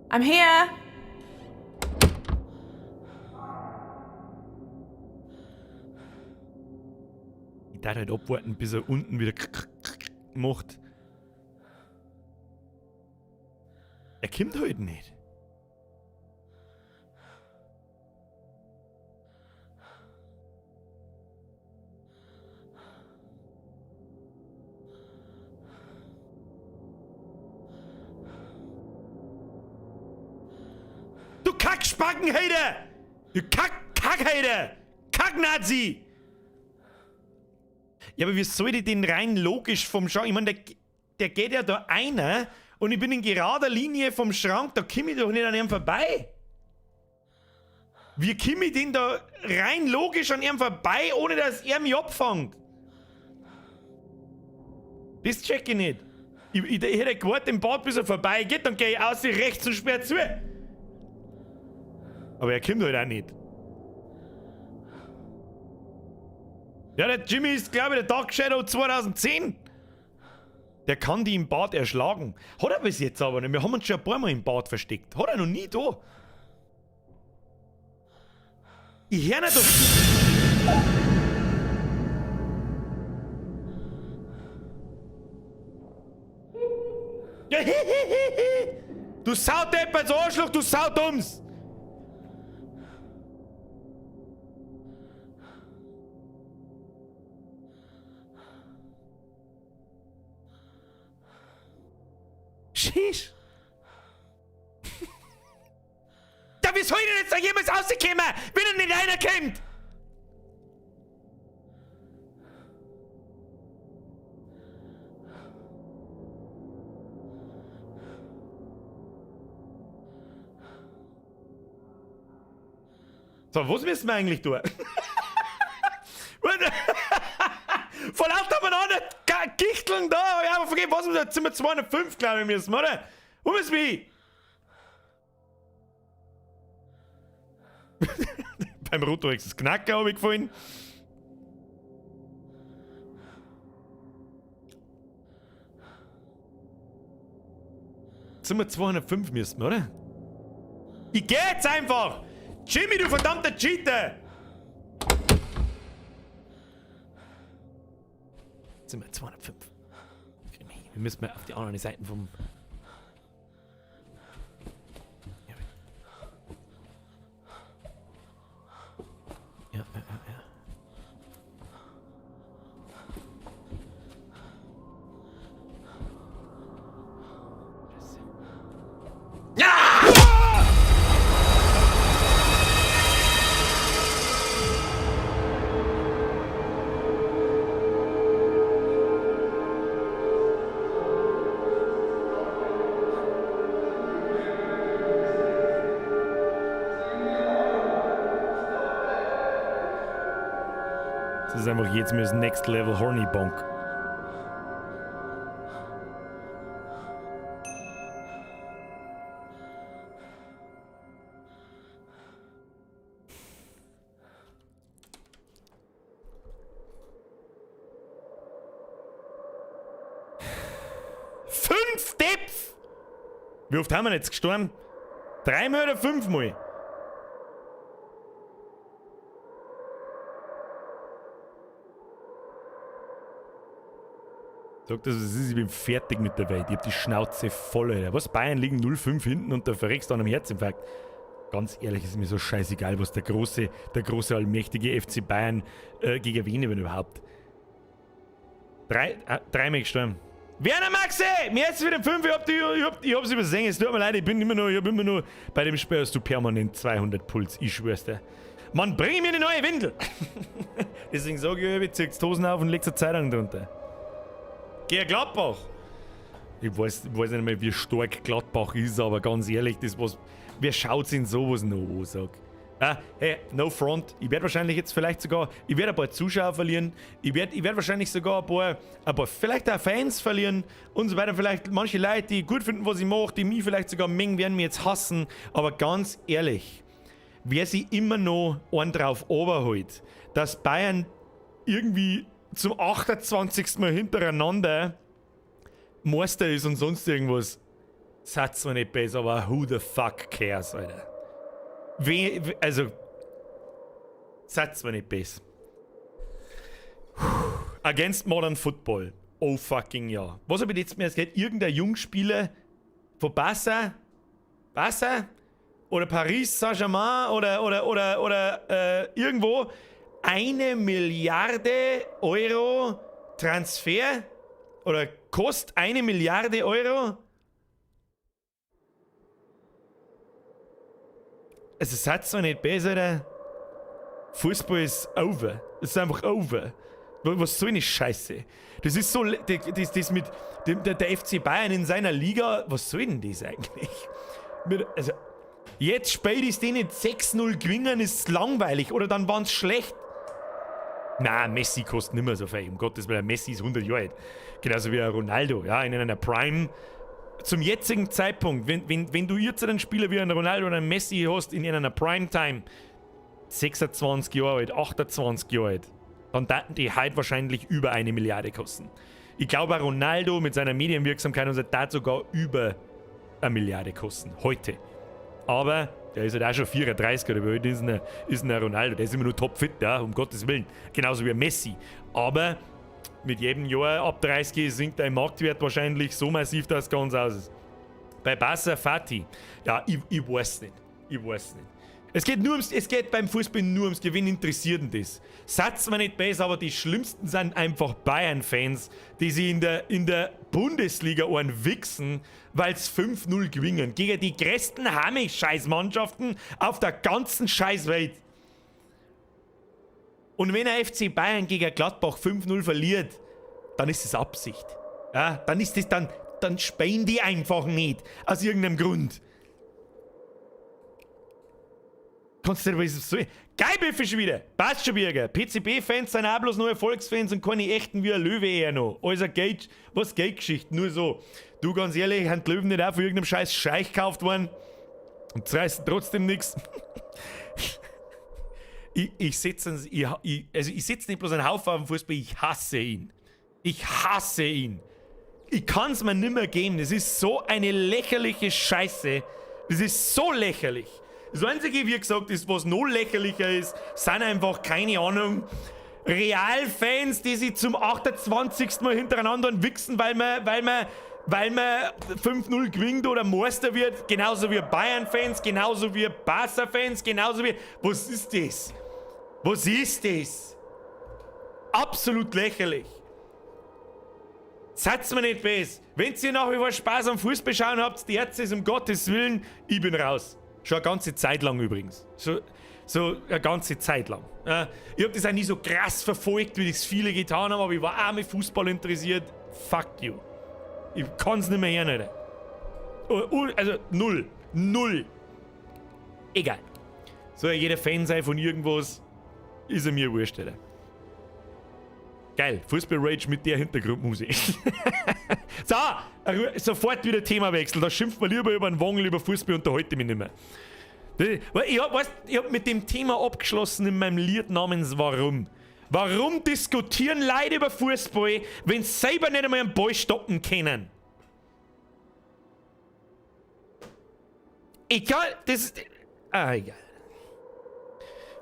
I'm here. Ich darf halt abwarten, bis er unten wieder macht. Er kommt halt nicht. Kackspackenhater! Du Kack-Kackhater! Kack-Nazi! Ja, aber wie soll ich denn rein logisch vom Schrank? Ich meine, der geht ja da einer und ich bin in gerader Linie vom Schrank, da komme ich doch nicht an ihm vorbei. Wie komme ich denn da rein logisch an ihm vorbei, ohne dass er mich abfängt? Das check ich nicht. Ich hätte gewartet im Bad, bis er vorbeigeht, dann gehe ich aus, rechts und sperr zu. Aber er kommt halt auch nicht. Ja, der Jimmy ist, glaube ich, der Dark Shadow 2010. Der kann die im Bad erschlagen. Hat er bis jetzt aber nicht. Wir haben uns schon ein paar Mal im Bad versteckt. Hat er noch nie da. Ich hör nicht auf. Du Saudeppers Arschloch, du Saudums! Sheesh! Da, wie soll denn jetzt da jemals rauskommen, wenn er nicht reinkommt? So, was müssen wir eigentlich tun? Vor lauter miteinander Gichteln da, hab ich einfach vergessen, was müssen wir? Zimmer 205, glaube ich, müssen wir, oder? Wo müssen wir hin? Beim Rotorex ist Knacker, hab ich gefallen. Zimmer 205 müssen wir, oder? Ich geh jetzt einfach! Jimmy, du verdammter Cheater! Zimmer 205. Wir müssen mal auf die anderen Seiten vom... Ja, ja, ja, ja. Ja! Das ist einfach jetzt mir das Next Level Horny Bonk. 5 Depf! Wie oft haben wir jetzt gestorben? 3-mal oder 5-mal? Sag das, was ist, ich bin fertig mit der Welt. Ich hab die Schnauze voll, Alter. Was? Bayern liegen 0-5 hinten und da verreckst du an einem Herzinfarkt. Ganz ehrlich, ist mir so scheißegal, was der große allmächtige FC Bayern gegen wen überhaupt. Dreimal gestorben. Werner Maxi! Mir ist wieder 5, ich hab's übersehen. Es tut mir leid, ich hab immer noch bei dem Spiel hast du permanent 200 Puls, ich schwör's dir. Mann, bring mir eine neue Windel! Deswegen sag ich, ich zieh's die Hosen auf und leg's eine Zeitung drunter. Geh Gladbach! Ich weiß nicht mehr, wie stark Gladbach ist, aber ganz ehrlich, das was. Wer schaut sich denn sowas noch an, sag? Ah, hey, no front. Ich werd wahrscheinlich jetzt vielleicht sogar, ich werd ein paar Zuschauer verlieren. Ich werd wahrscheinlich sogar ein paar, vielleicht auch Fans verlieren und so weiter. Vielleicht manche Leute, die gut finden, was ich mache, die mich vielleicht sogar mengen, werden mich jetzt hassen. Aber ganz ehrlich, wer sich immer noch einen drauf oberholt, dass Bayern irgendwie zum 28. Mal hintereinander Meister ist und sonst irgendwas, seid zwar nicht besser, aber who the fuck cares, Alter. Seid zwar nicht besser. Against Modern Football. Oh fucking ja. Was hab ich jetzt mehr gehört? Irgendein Jungspieler von Barca? Barca? Oder Paris Saint-Germain oder irgendwo 1 Milliarde Euro Transfer oder kostet 1 Milliarde Euro? Also seid zwar nicht besser, Alter. Fußball ist over. Es ist einfach over. Was soll denn die Scheiße? Das ist so, das mit dem, der FC Bayern in seiner Liga, was soll denn das eigentlich? Also, jetzt spielt die nicht 6-0 gewinnen, ist langweilig oder dann waren's schlecht. Na, Messi kostet nimmer so viel, um Gottes Willen, Messi ist 100 Jahre alt. Genauso wie Ronaldo, ja, in einer Prime. Zum jetzigen Zeitpunkt, wenn du jetzt einen Spieler wie einen Ronaldo oder einen Messi hast in einer Primetime, 26 Jahre alt, 28 Jahre alt, dann täten die heute wahrscheinlich über 1 Milliarde kosten. Ich glaube, Ronaldo mit seiner Medienwirksamkeit und so, tät sogar über 1 Milliarde kosten. Heute. Aber der ist halt auch schon 34 oder wie alt ist denn der Ronaldo? Der ist immer nur topfit, ja, um Gottes Willen. Genauso wie Messi. Aber mit jedem Jahr ab 30 sinkt dein Marktwert wahrscheinlich so massiv, dass es ganz aus ist. Bei Barca Fati, ja, ich weiß nicht. Ich weiß nicht. Es geht beim Fußball nur ums Gewinnen, interessiert denn das? Seid's mir nicht besser, aber die schlimmsten sind einfach Bayern-Fans, die sich in der Bundesliga einen wichsen, weil's 5-0 gewinnen. Gegen die größten Hamich-Scheißmannschaften auf der ganzen Scheißwelt. Und wenn der FC Bayern gegen Gladbach 5-0 verliert, dann ist es Absicht. Ja, dann ist es dann, dann spielen die einfach nicht. Aus irgendeinem Grund. Kannst du dir was so. Geil, Büffel schon wieder. Passt schon wieder. PCB-Fans sind auch bloß nur Erfolgsfans und keine echten wie ein Löwe eher noch. Alles Geld, was Geldgeschichten, nur so. Du, ganz ehrlich, haben die Löwen nicht auch für irgendeinem scheiß Scheich gekauft worden? Und reißen trotzdem nichts. Ich setze ich, also ich setze nicht bloß einen Haufen auf den Fußball, ich hasse ihn. Ich hasse ihn. Ich kann es mir nimmer geben. Das ist so eine lächerliche Scheiße. Das ist so lächerlich. Das Einzige, wie gesagt, ist, was noch lächerlicher ist, sind einfach, keine Ahnung, Real-Fans, die sich zum 28. Mal hintereinander wichsen, weil man 5-0 gewinnt oder Meister wird. Genauso wie Bayern-Fans, genauso wie Barca-Fans, genauso wie. Was ist das? Was ist das? Absolut lächerlich. Seid's mir nicht böse. Wenn ihr nach wie vor Spaß am Fußball schauen habt, die Herz ist, um Gottes Willen, ich bin raus. Schon eine ganze Zeit lang übrigens. So eine ganze Zeit lang. Ich habe das auch nie so krass verfolgt, wie das viele getan haben, aber ich war auch mit Fußball interessiert. Fuck you. Ich kann's nicht mehr hören, Alter. Also null. Null. Egal. Soll ja jeder Fan sein von irgendwas, ist er mir wurscht, Alter. Geil, Fußball-Rage mit der Hintergrundmusik. So, sofort wieder Themawechsel. Da schimpft man lieber über einen Wangel, über Fußball unterhalte ich mich nicht mehr. Ich hab, weißt, ich hab mit dem Thema abgeschlossen in meinem Lied namens Warum. Warum diskutieren Leute über Fußball, wenn sie selber nicht einmal einen Ball stoppen können? Egal, das ist. Ah, egal.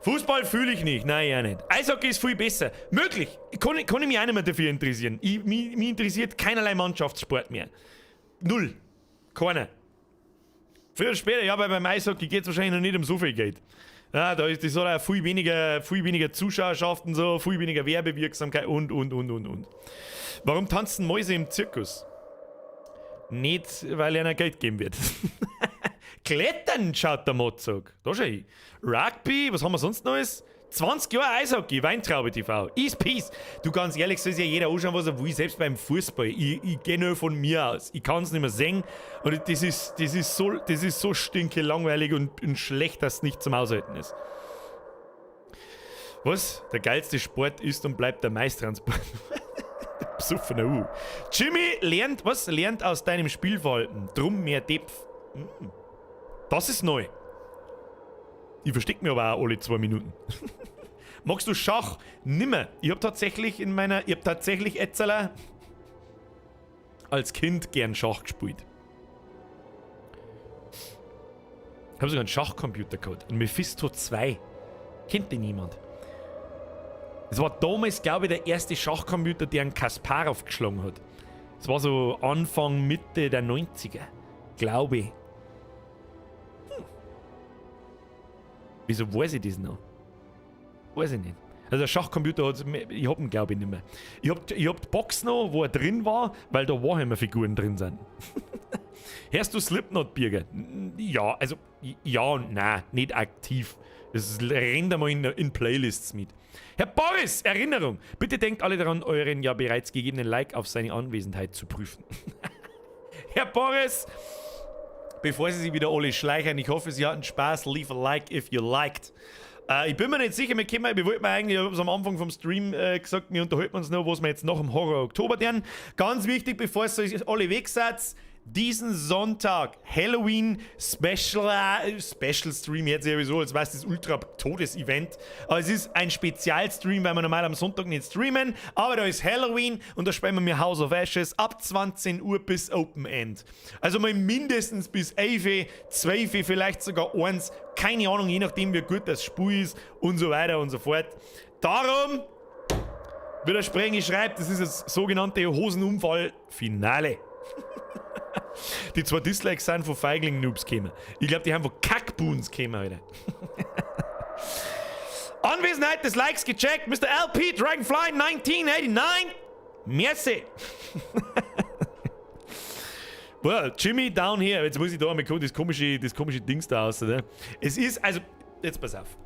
Fußball fühle ich nicht, nein, ja nicht. Eishockey ist viel besser. Möglich. Kann ich mich auch nicht mehr dafür interessieren. Mich interessiert keinerlei Mannschaftssport mehr. Null. Keiner. Früher oder später, ja, weil beim Eishockey geht es wahrscheinlich noch nicht um so viel Geld. Ja, da ist das auch viel weniger Zuschauerschaft und so, viel weniger Werbewirksamkeit und, und. Warum tanzen Mäuse im Zirkus? Nicht, weil einer Geld geben wird. Klettern, schaut der Mozog. Da schau ich. Rugby, was haben wir sonst noch alles? 20 Jahre Eishockey, Weintraube TV. Ease Peace. Du, ganz ehrlich, soll sich ja jeder anschauen, was er will, selbst beim Fußball. Ich gehe nur von mir aus. Ich kann es nicht mehr sehen. Und das ist so stinke langweilig und schlecht, dass es nicht zum Aushalten ist. Was? Der geilste Sport ist und bleibt der Maistransport. Besoffener U. Jimmy lernt, was? Lernt aus deinem Spielverhalten. Drum mehr Depth. Das ist neu. Ich versteck mich aber auch alle 2 Minuten. Magst du Schach? Nimmer. Ich hab tatsächlich Etzerler als Kind gern Schach gespielt. Ich habe sogar einen Schachcomputer gehabt. Ein Mephisto 2. Kennt den niemand? Es war damals, glaube ich, der erste Schachcomputer, der einen Kasparov geschlagen hat. Es war so Anfang, Mitte der 90er. Glaube ich. Wieso weiß ich das noch? Weiß ich nicht. Also der Schachcomputer hat, ich hab ihn, glaube ich, nicht mehr. Ich hab die Box noch, wo er drin war, weil da Warhammer-Figuren drin sind. Hörst du Slipknot, Birger? Ja, also ja und nein, nicht aktiv. Es rennt einmal in Playlists mit. Herr Boris, Erinnerung! Bitte denkt alle daran, euren ja bereits gegebenen Like auf seine Anwesenheit zu prüfen. Herr Boris, bevor Sie sich wieder alle schleichen, ich hoffe, Sie hatten Spaß. Leave a like if you liked. Ich bin mir nicht sicher, wir wollten eigentlich, ich habe es am Anfang vom Stream gesagt, wir unterhalten uns noch, was wir jetzt nach dem Horror Oktober tun. Ganz wichtig, bevor ihr alle weg seid, diesen Sonntag Halloween Special Stream, jetzt sowieso, als wäre es das ultra Todes-Event. Aber es ist ein Spezialstream, weil wir normal am Sonntag nicht streamen. Aber da ist Halloween und da spielen wir mir House of Ashes ab 20 Uhr bis Open End. Also mal mindestens bis 11, 12, vielleicht sogar 1. Keine Ahnung, je nachdem, wie gut das Spiel ist und so weiter und so fort. Darum, wie der Sprengi schreibt, das ist das sogenannte Hosenunfall-Finale. Die zwei Dislikes sind von Feigling-Noobs gekommen. Ich glaube, die haben von Kackboons gekommen, Alter. Anwesenheit des Likes gecheckt. Mr. LP Dragonfly 1989. Merci. Well, Jimmy down here. Jetzt muss ich da mal das komische Dings da aus. Ne? Es ist, also, jetzt pass auf.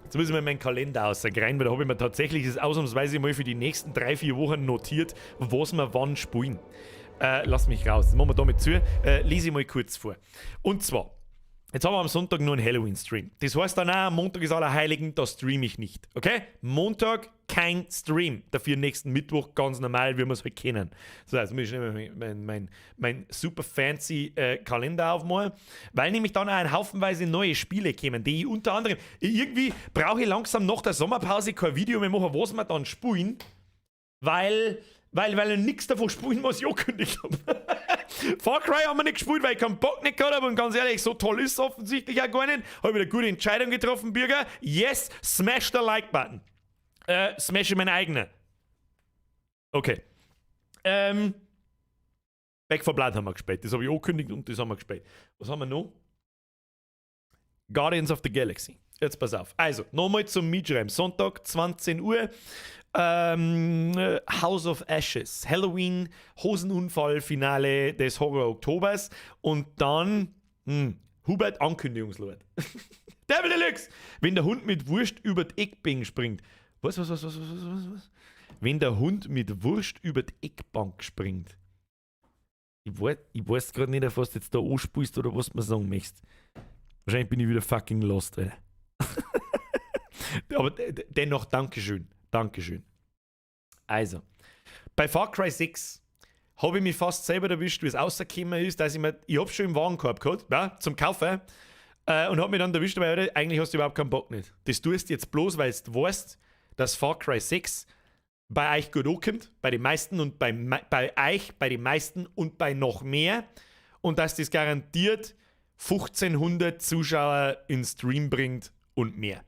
Jetzt muss ich mal meinen Kalender auskriegen, weil da habe ich mir tatsächlich das ausnahmsweise mal für die nächsten 3, 4 Wochen notiert, was wir wann spielen. Lass mich raus. Das machen wir damit zu. Lese ich mal kurz vor. Und zwar, jetzt haben wir am Sonntag nur einen Halloween-Stream. Das heißt dann auch, am Montag ist Allerheiligen, da streame ich nicht. Okay? Montag kein Stream. Dafür nächsten Mittwoch ganz normal, wie wir es halt kennen. So, jetzt muss ich schnell mein super fancy Kalender aufmachen, weil nämlich dann auch ein Haufenweise neue Spiele kämen, die ich unter anderem, irgendwie brauche ich langsam nach der Sommerpause kein Video mehr machen, was wir dann spielen, weil ich nichts davon spielen, was ich angekündigt habe. Far Cry haben wir nicht gespielt, weil ich keinen Bock nicht gehabt habe und ganz ehrlich, so toll ist es offensichtlich auch gar nicht. Habe ich wieder eine gute Entscheidung getroffen, Bürger. Yes, smash the like button. Smash ich meine eigene. Okay. Back 4 Blood haben wir gespielt. Das habe ich angekündigt und das haben wir gespielt. Was haben wir noch? Guardians of the Galaxy. Jetzt pass auf. Also, nochmal zum Mitschreiben. Sonntag, 20 Uhr. House of Ashes. Halloween, Hosenunfall-Finale des Horror Oktobers. Und dann, Hubert Ankündigungslord. Devil Deluxe! Wenn der Hund mit Wurst über die Eckbank springt. Was, was, was, was, was, was, was? Wenn der Hund mit Wurst über die Eckbank springt. Ich weiß gerade nicht, auf was du jetzt da anspielst oder was du mir sagen möchtest. Wahrscheinlich bin ich wieder fucking lost, Alter. Aber dennoch, Dankeschön. Dankeschön. Also, bei Far Cry 6 habe ich mich fast selber erwischt, wie es rausgekommen ist, dass ich mir, ich habe schon im Warenkorb gehabt, ja, zum Kaufen, und habe mich dann erwischt, weil eigentlich hast du überhaupt keinen Bock nicht. Das tust du jetzt bloß, weil du weißt, dass Far Cry 6 bei euch gut ankommt, bei den meisten und bei euch, bei den meisten und bei noch mehr und dass das garantiert 1500 Zuschauer in Stream bringt und mehr.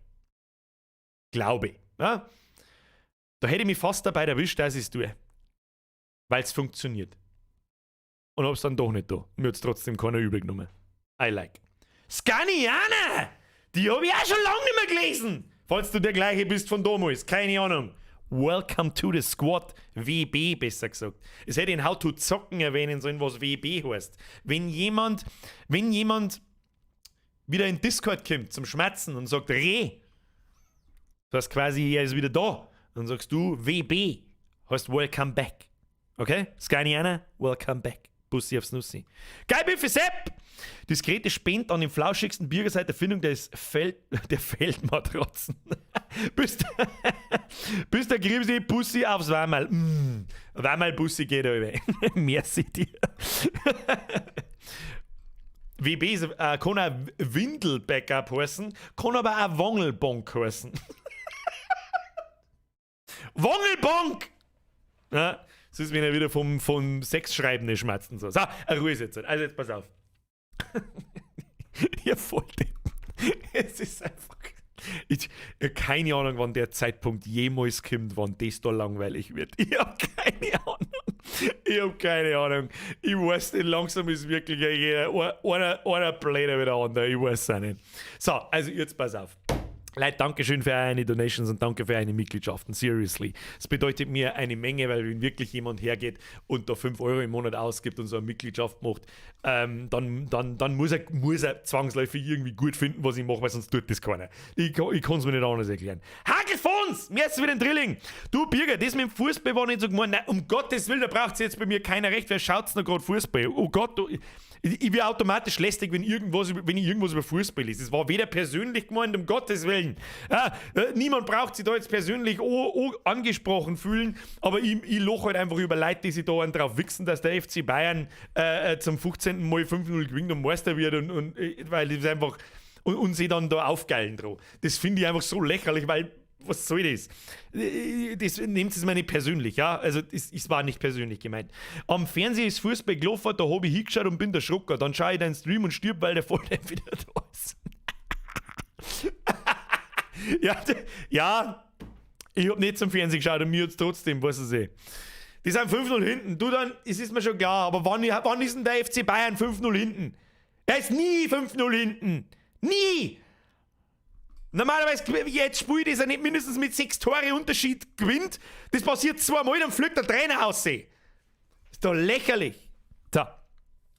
Glaube ich. Ja? Da hätte ich mich fast dabei erwischt, dass ich es tue. Weil es funktioniert. Und hab's dann doch nicht da. Mir hat's trotzdem keiner übel genommen. I like. Scaniana! Die habe ich auch schon lange nicht mehr gelesen. Falls du der gleiche bist von damals. Keine Ahnung. Welcome to the Squad. WB besser gesagt. Es hätte in How to Zocken erwähnen sollen, was WB heißt. Wenn jemand wieder in Discord kommt zum Schmatzen und sagt Reh, das heißt quasi, er ist wieder da. Dann sagst du WB, heißt Welcome back. Okay? Scaniana, welcome back. Bussi aufs Nussi. Geil, Biffi Sepp! Diskrete Spend an den flauschigsten Bürger seit der Erfindung der Feldmatratzen. Bis der Gripsi Bussi aufs Warmal. Warmal Bussi geht aber. Merci dir. WB ist, kann auch Windel-Backup heißen, kann aber auch Wangelbonk heißen. Wangelbonk! Ja, das ist, wenn er wieder vom Sexschreiben schmatzt und so. So, Ruhe ist jetzt. Also jetzt pass auf. Ihr Volldeppen. Es ist einfach. Ich keine Ahnung, wann der Zeitpunkt jemals kommt, wann das da langweilig wird. Ich habe keine Ahnung. Ich habe keine Ahnung. Ich weiß nicht, langsam ist wirklich jeder, einer blöder wie der andere. Ich weiß es auch nicht. So, also jetzt pass auf. Leute, Dankeschön für eure Donations und danke für eure Mitgliedschaften. Seriously. Es bedeutet mir eine Menge, weil wenn wirklich jemand hergeht und da 5 Euro im Monat ausgibt und so eine Mitgliedschaft macht, dann muss er zwangsläufig irgendwie gut finden, was ich mache, weil sonst tut das keiner. Ich kann es mir nicht anders erklären. Hagelfons! Merci für den Drilling! Du Birger, das mit dem Fußball war nicht so gemeint. Nein, um Gottes Willen, da braucht jetzt bei mir keiner recht. Wer schaut's noch gerade Fußball? Oh Gott, du, ich bin automatisch lästig, wenn ich irgendwas über Fußball lese. Es war weder persönlich gemeint, um Gottes Willen. Ja, niemand braucht sich da jetzt persönlich angesprochen fühlen, aber ich lache halt einfach über Leute, die sich da einen drauf wichsen, dass der FC Bayern zum 15. Mal 5-0 gewinnt und Meister wird und weil das einfach und sie dann da aufgeilen drauf. Das finde ich einfach so lächerlich, weil was soll das? Das nehmt es mir nicht persönlich, ja? Also, es war nicht persönlich gemeint. Am Fernseher ist Fußball gelaufen, da habe ich hingeschaut und bin erschrocken. Dann schaue ich deinen Stream und stirb, weil der Volldepp wieder da ist. Ja, ich hab nicht zum Fernsehen geschaut und mir jetzt trotzdem, weiß ich eh. Die sind 5-0 hinten. Du dann, es ist mir schon klar, aber wann ist denn der FC Bayern 5-0 hinten? Er ist nie 5-0 hinten. Nie! Normalerweise, jetzt spielt, ist er nicht mindestens mit sechs Tore Unterschied gewinnt. Das passiert zweimal, dann fliegt der Trainer ausse. Ist doch lächerlich. So. Da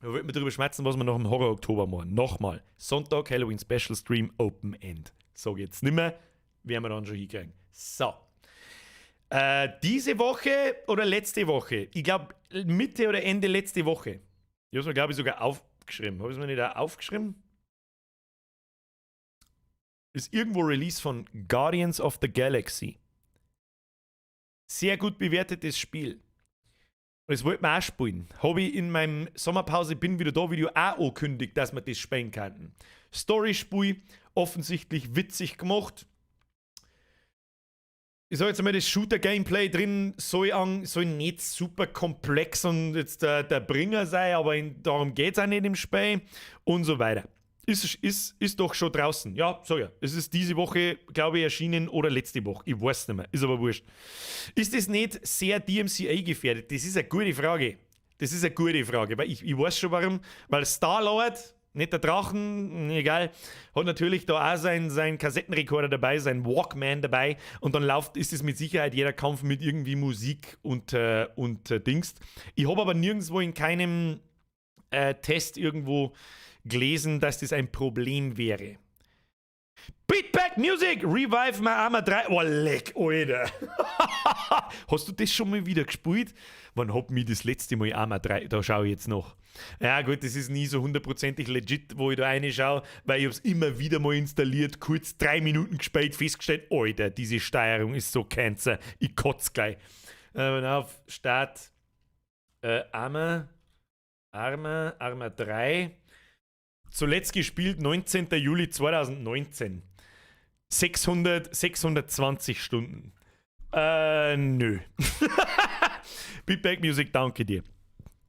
wollten wir drüber schwätzen, was wir noch im Horror-Oktober machen. Nochmal. Sonntag, Halloween Special Stream, Open End. Sag jetzt nimmer, werden wir dann schon hinkriegen. So. Diese Woche oder letzte Woche? Ich glaube, Mitte oder Ende letzte Woche. Ich habe es mir, glaube ich, sogar aufgeschrieben. Habe ich es mir nicht auch aufgeschrieben? Ist irgendwo Release von Guardians of the Galaxy. Sehr gut bewertetes Spiel. Und das wollten wir auch spielen. Habe ich in meinem Sommerpause bin wieder da Video auch angekündigt, dass wir das spielen könnten. Story-Spiel, offensichtlich witzig gemacht. Ich sag jetzt einmal, das Shooter-Gameplay drin soll nicht super komplex und jetzt der Bringer sein, aber darum geht es auch nicht im Spiel und so weiter. Ist doch schon draußen. Ja, sag ja. Es ist diese Woche, glaube ich, erschienen oder letzte Woche. Ich weiß nicht mehr. Ist aber wurscht. Ist das nicht sehr DMCA gefährdet? Das ist eine gute Frage. Das ist eine gute Frage, weil ich weiß schon, warum. Weil Star-Lord, nicht der Drachen, egal, hat natürlich da auch sein Kassettenrekorder dabei, sein Walkman dabei und dann ist es mit Sicherheit jeder Kampf mit irgendwie Musik und Dings. Ich habe aber nirgendwo in keinem Test irgendwo gelesen, dass das ein Problem wäre. Beatback Music, Revive My Arma 3. Oh, leck, Alter. Hast du das schon mal wieder gespielt? Wann hab mich das letzte Mal Arma 3? Da schaue ich jetzt noch. Ja, gut, das ist nie so hundertprozentig legit, wo ich da reinschaue, weil ich hab's immer wieder mal installiert, kurz 3 Minuten gespielt, festgestellt, Alter, diese Steuerung ist so Cancer. Ich kotz gleich. Auf Start. Arma 3. Zuletzt gespielt 19. Juli 2019. 600, 620 Stunden. Nö. Beatback Music, danke dir.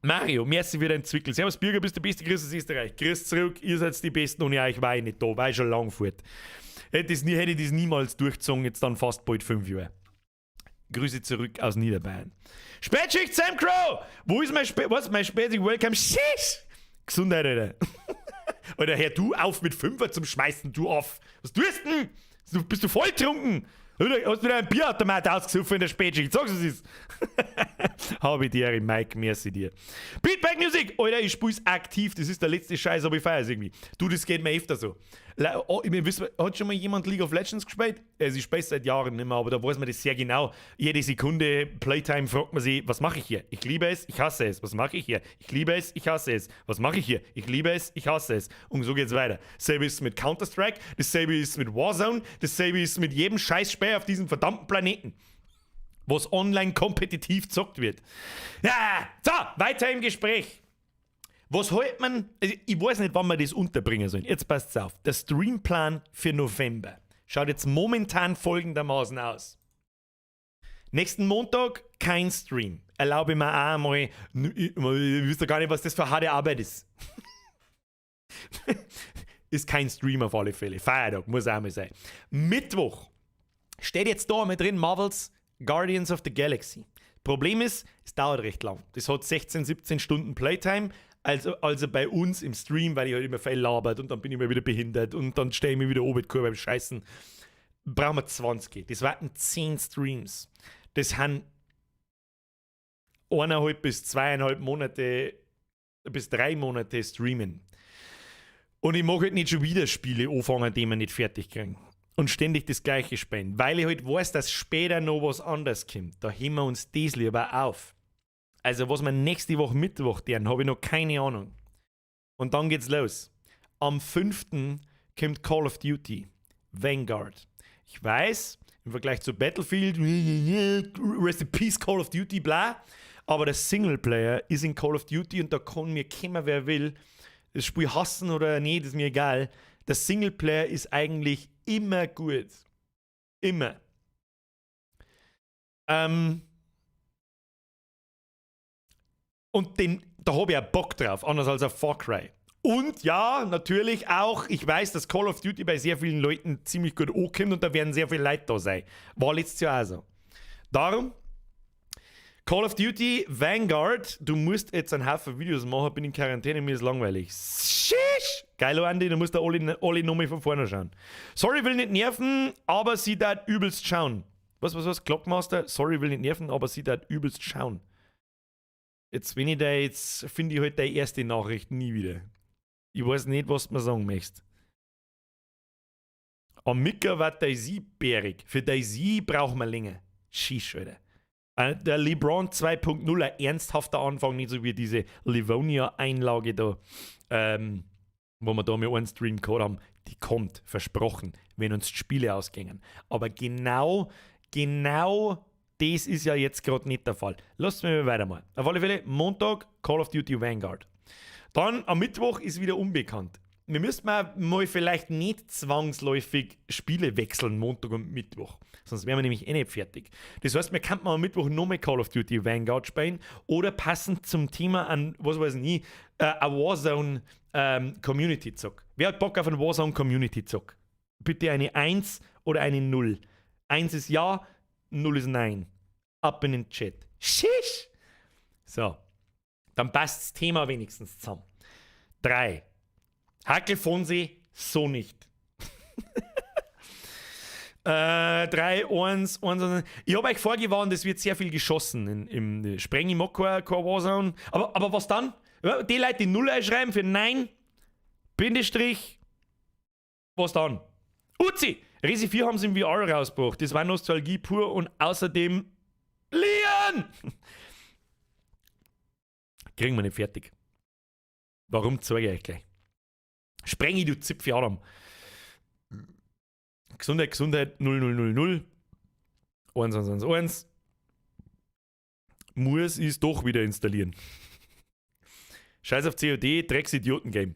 Mario, merci für dein Zwickel. Servus Birger, bist der Beste, grüß aus Österreich. Grüß zurück, ihr seid die Besten, ohne euch war ich nicht da, war ich schon lang fort. Hätte ich das niemals durchgezogen, jetzt dann fast bald 5 Jahre. Grüße zurück aus Niederbayern. Spätschicht Sam Crow! Wo ist mein Spä was? Mein Spätschicht Welcome? Sheesh! Gesundheit, Alter. Alter, hör du auf mit Fünfer zum Schmeißen, du auf. Was tust denn? Bist du volltrunken? Oder hast du wieder ein Bierautomat ausgesoffen in der Spätschicht? Sag's, was ist. Habe die Ehre, Mike, merci dir. Beatback Music! Alter, ich spiel's aktiv. Das ist der letzte Scheiß, aber ich feier's irgendwie. Du, das geht mir öfter so. Oh, ich mein, hat schon mal jemand League of Legends gespielt? Also ich spiele seit Jahren nicht mehr, aber da weiß man das sehr genau. Jede Sekunde Playtime fragt man sich, was mache ich hier? Ich liebe es, ich hasse es. Was mache ich hier? Ich liebe es, ich hasse es. Was mache ich hier? Ich liebe es, ich hasse es. Und so geht's weiter. Dasselbe ist mit Counter-Strike, dasselbe ist mit Warzone, dasselbe ist mit jedem Scheißspiel auf diesem verdammten Planeten, was online kompetitiv zockt wird. Ja, so, weiter im Gespräch. Was hält man, also ich weiß nicht, wann wir das unterbringen sollen. Jetzt passt's auf. Der Streamplan für November schaut jetzt momentan folgendermaßen aus. Nächsten Montag kein Stream. Erlaube mir auch einmal, ihr wisst ja gar nicht, was das für harte Arbeit ist. Ist kein Stream auf alle Fälle. Feiertag, muss auch mal sein. Mittwoch steht jetzt da mit drin Marvel's Guardians of the Galaxy. Problem ist, es dauert recht lang. Das hat 16, 17 Stunden Playtime. Also bei uns im Stream, weil ich halt immer viel labert und dann bin ich mal wieder behindert und dann stehe ich mir wieder oben beim Scheißen. Brauchen wir 20. Das waren 10 Streams. Das sind 1,5 bis 2,5 Monate bis 3 Monate streamen. Und ich mag halt nicht schon wieder Spiele anfangen, die wir nicht fertig kriegen. Und ständig das Gleiche spielen. Weil ich halt weiß, dass später noch was anderes kommt. Da heben wir uns das lieber auf. Also, was wir nächste Woche Mittwoch tun, habe ich noch keine Ahnung. Und dann geht's los. Am 5. kommt Call of Duty Vanguard. Ich weiß, im Vergleich zu Battlefield, Rest in Peace Call of Duty, bla. Aber der Singleplayer ist in Call of Duty und da kann mir kommen, wer will. Das Spiel hassen oder nicht, ist mir egal. Der Singleplayer ist eigentlich immer gut. Immer. Und da habe ich auch Bock drauf, anders als auf Far Cry. Und ja, natürlich auch, ich weiß, dass Call of Duty bei sehr vielen Leuten ziemlich gut ankommt und da werden sehr viele Leute da sein. War letztes Jahr auch so. Darum, Call of Duty Vanguard, du musst jetzt einen Haufen Videos machen, bin in Quarantäne, mir ist langweilig. Sheesh! Geil, Andi, du musst da alle nochmal von vorne schauen. Sorry, will nicht nerven, aber sie da übelst schauen. Was, was, was? Clockmaster? Sorry, will nicht nerven, aber sie da übelst schauen. Jetzt, wenn ich da jetzt, finde ich halt deine erste Nachricht nie wieder. Ich weiß nicht, was du mir sagen möchtest. Am Micker war DayZ bärig. Für DayZ brauchen wir länger. Sheesh, Alter. Der LeBron 2.0, ein ernsthafter Anfang, nicht so wie diese Livonia-Einlage da, wo wir da mal einen Stream gehabt haben. Die kommt, versprochen, wenn uns die Spiele ausgingen. Aber genau das ist ja jetzt gerade nicht der Fall. Lasst mich weitermachen. Auf alle Fälle, Montag Call of Duty Vanguard. Dann am Mittwoch ist wieder unbekannt. Wir müssten mal vielleicht nicht zwangsläufig Spiele wechseln, Montag und Mittwoch. Sonst wären wir nämlich eh nicht fertig. Das heißt, wir könnten am Mittwoch nochmal Call of Duty Vanguard spielen oder passend zum Thema an, was weiß ich nie, a Warzone Community Zock. Wer hat Bock auf einen Warzone Community Zock? Bitte eine 1 oder eine 0. 1 ist Ja, 0 ist Nein. Ab in den Chat. Sheesh! So. Dann passt das Thema wenigstens zusammen. 3. Hackel Fonsi, so nicht. 3, 1, 1, 1. Ich habe euch vorgewarnt, es wird sehr viel geschossen im Spreng, ich mag kein Warzone. Aber was dann? Die Leute, die 0 einschreiben für Nein, Bindestrich, was dann? Uzi! Resi 4 haben sie im VR rausgebracht. Das war Nostalgie pur und außerdem Leon! Kriegen wir nicht fertig. Warum, zeige ich euch gleich. Sprengi, du Zipfi Adam. Gesundheit, Gesundheit, 0, 0, 0, 0. 1, 1, 1, 1. Muss ich doch wieder installieren. Scheiß auf COD, Drecks-Idioten-Game.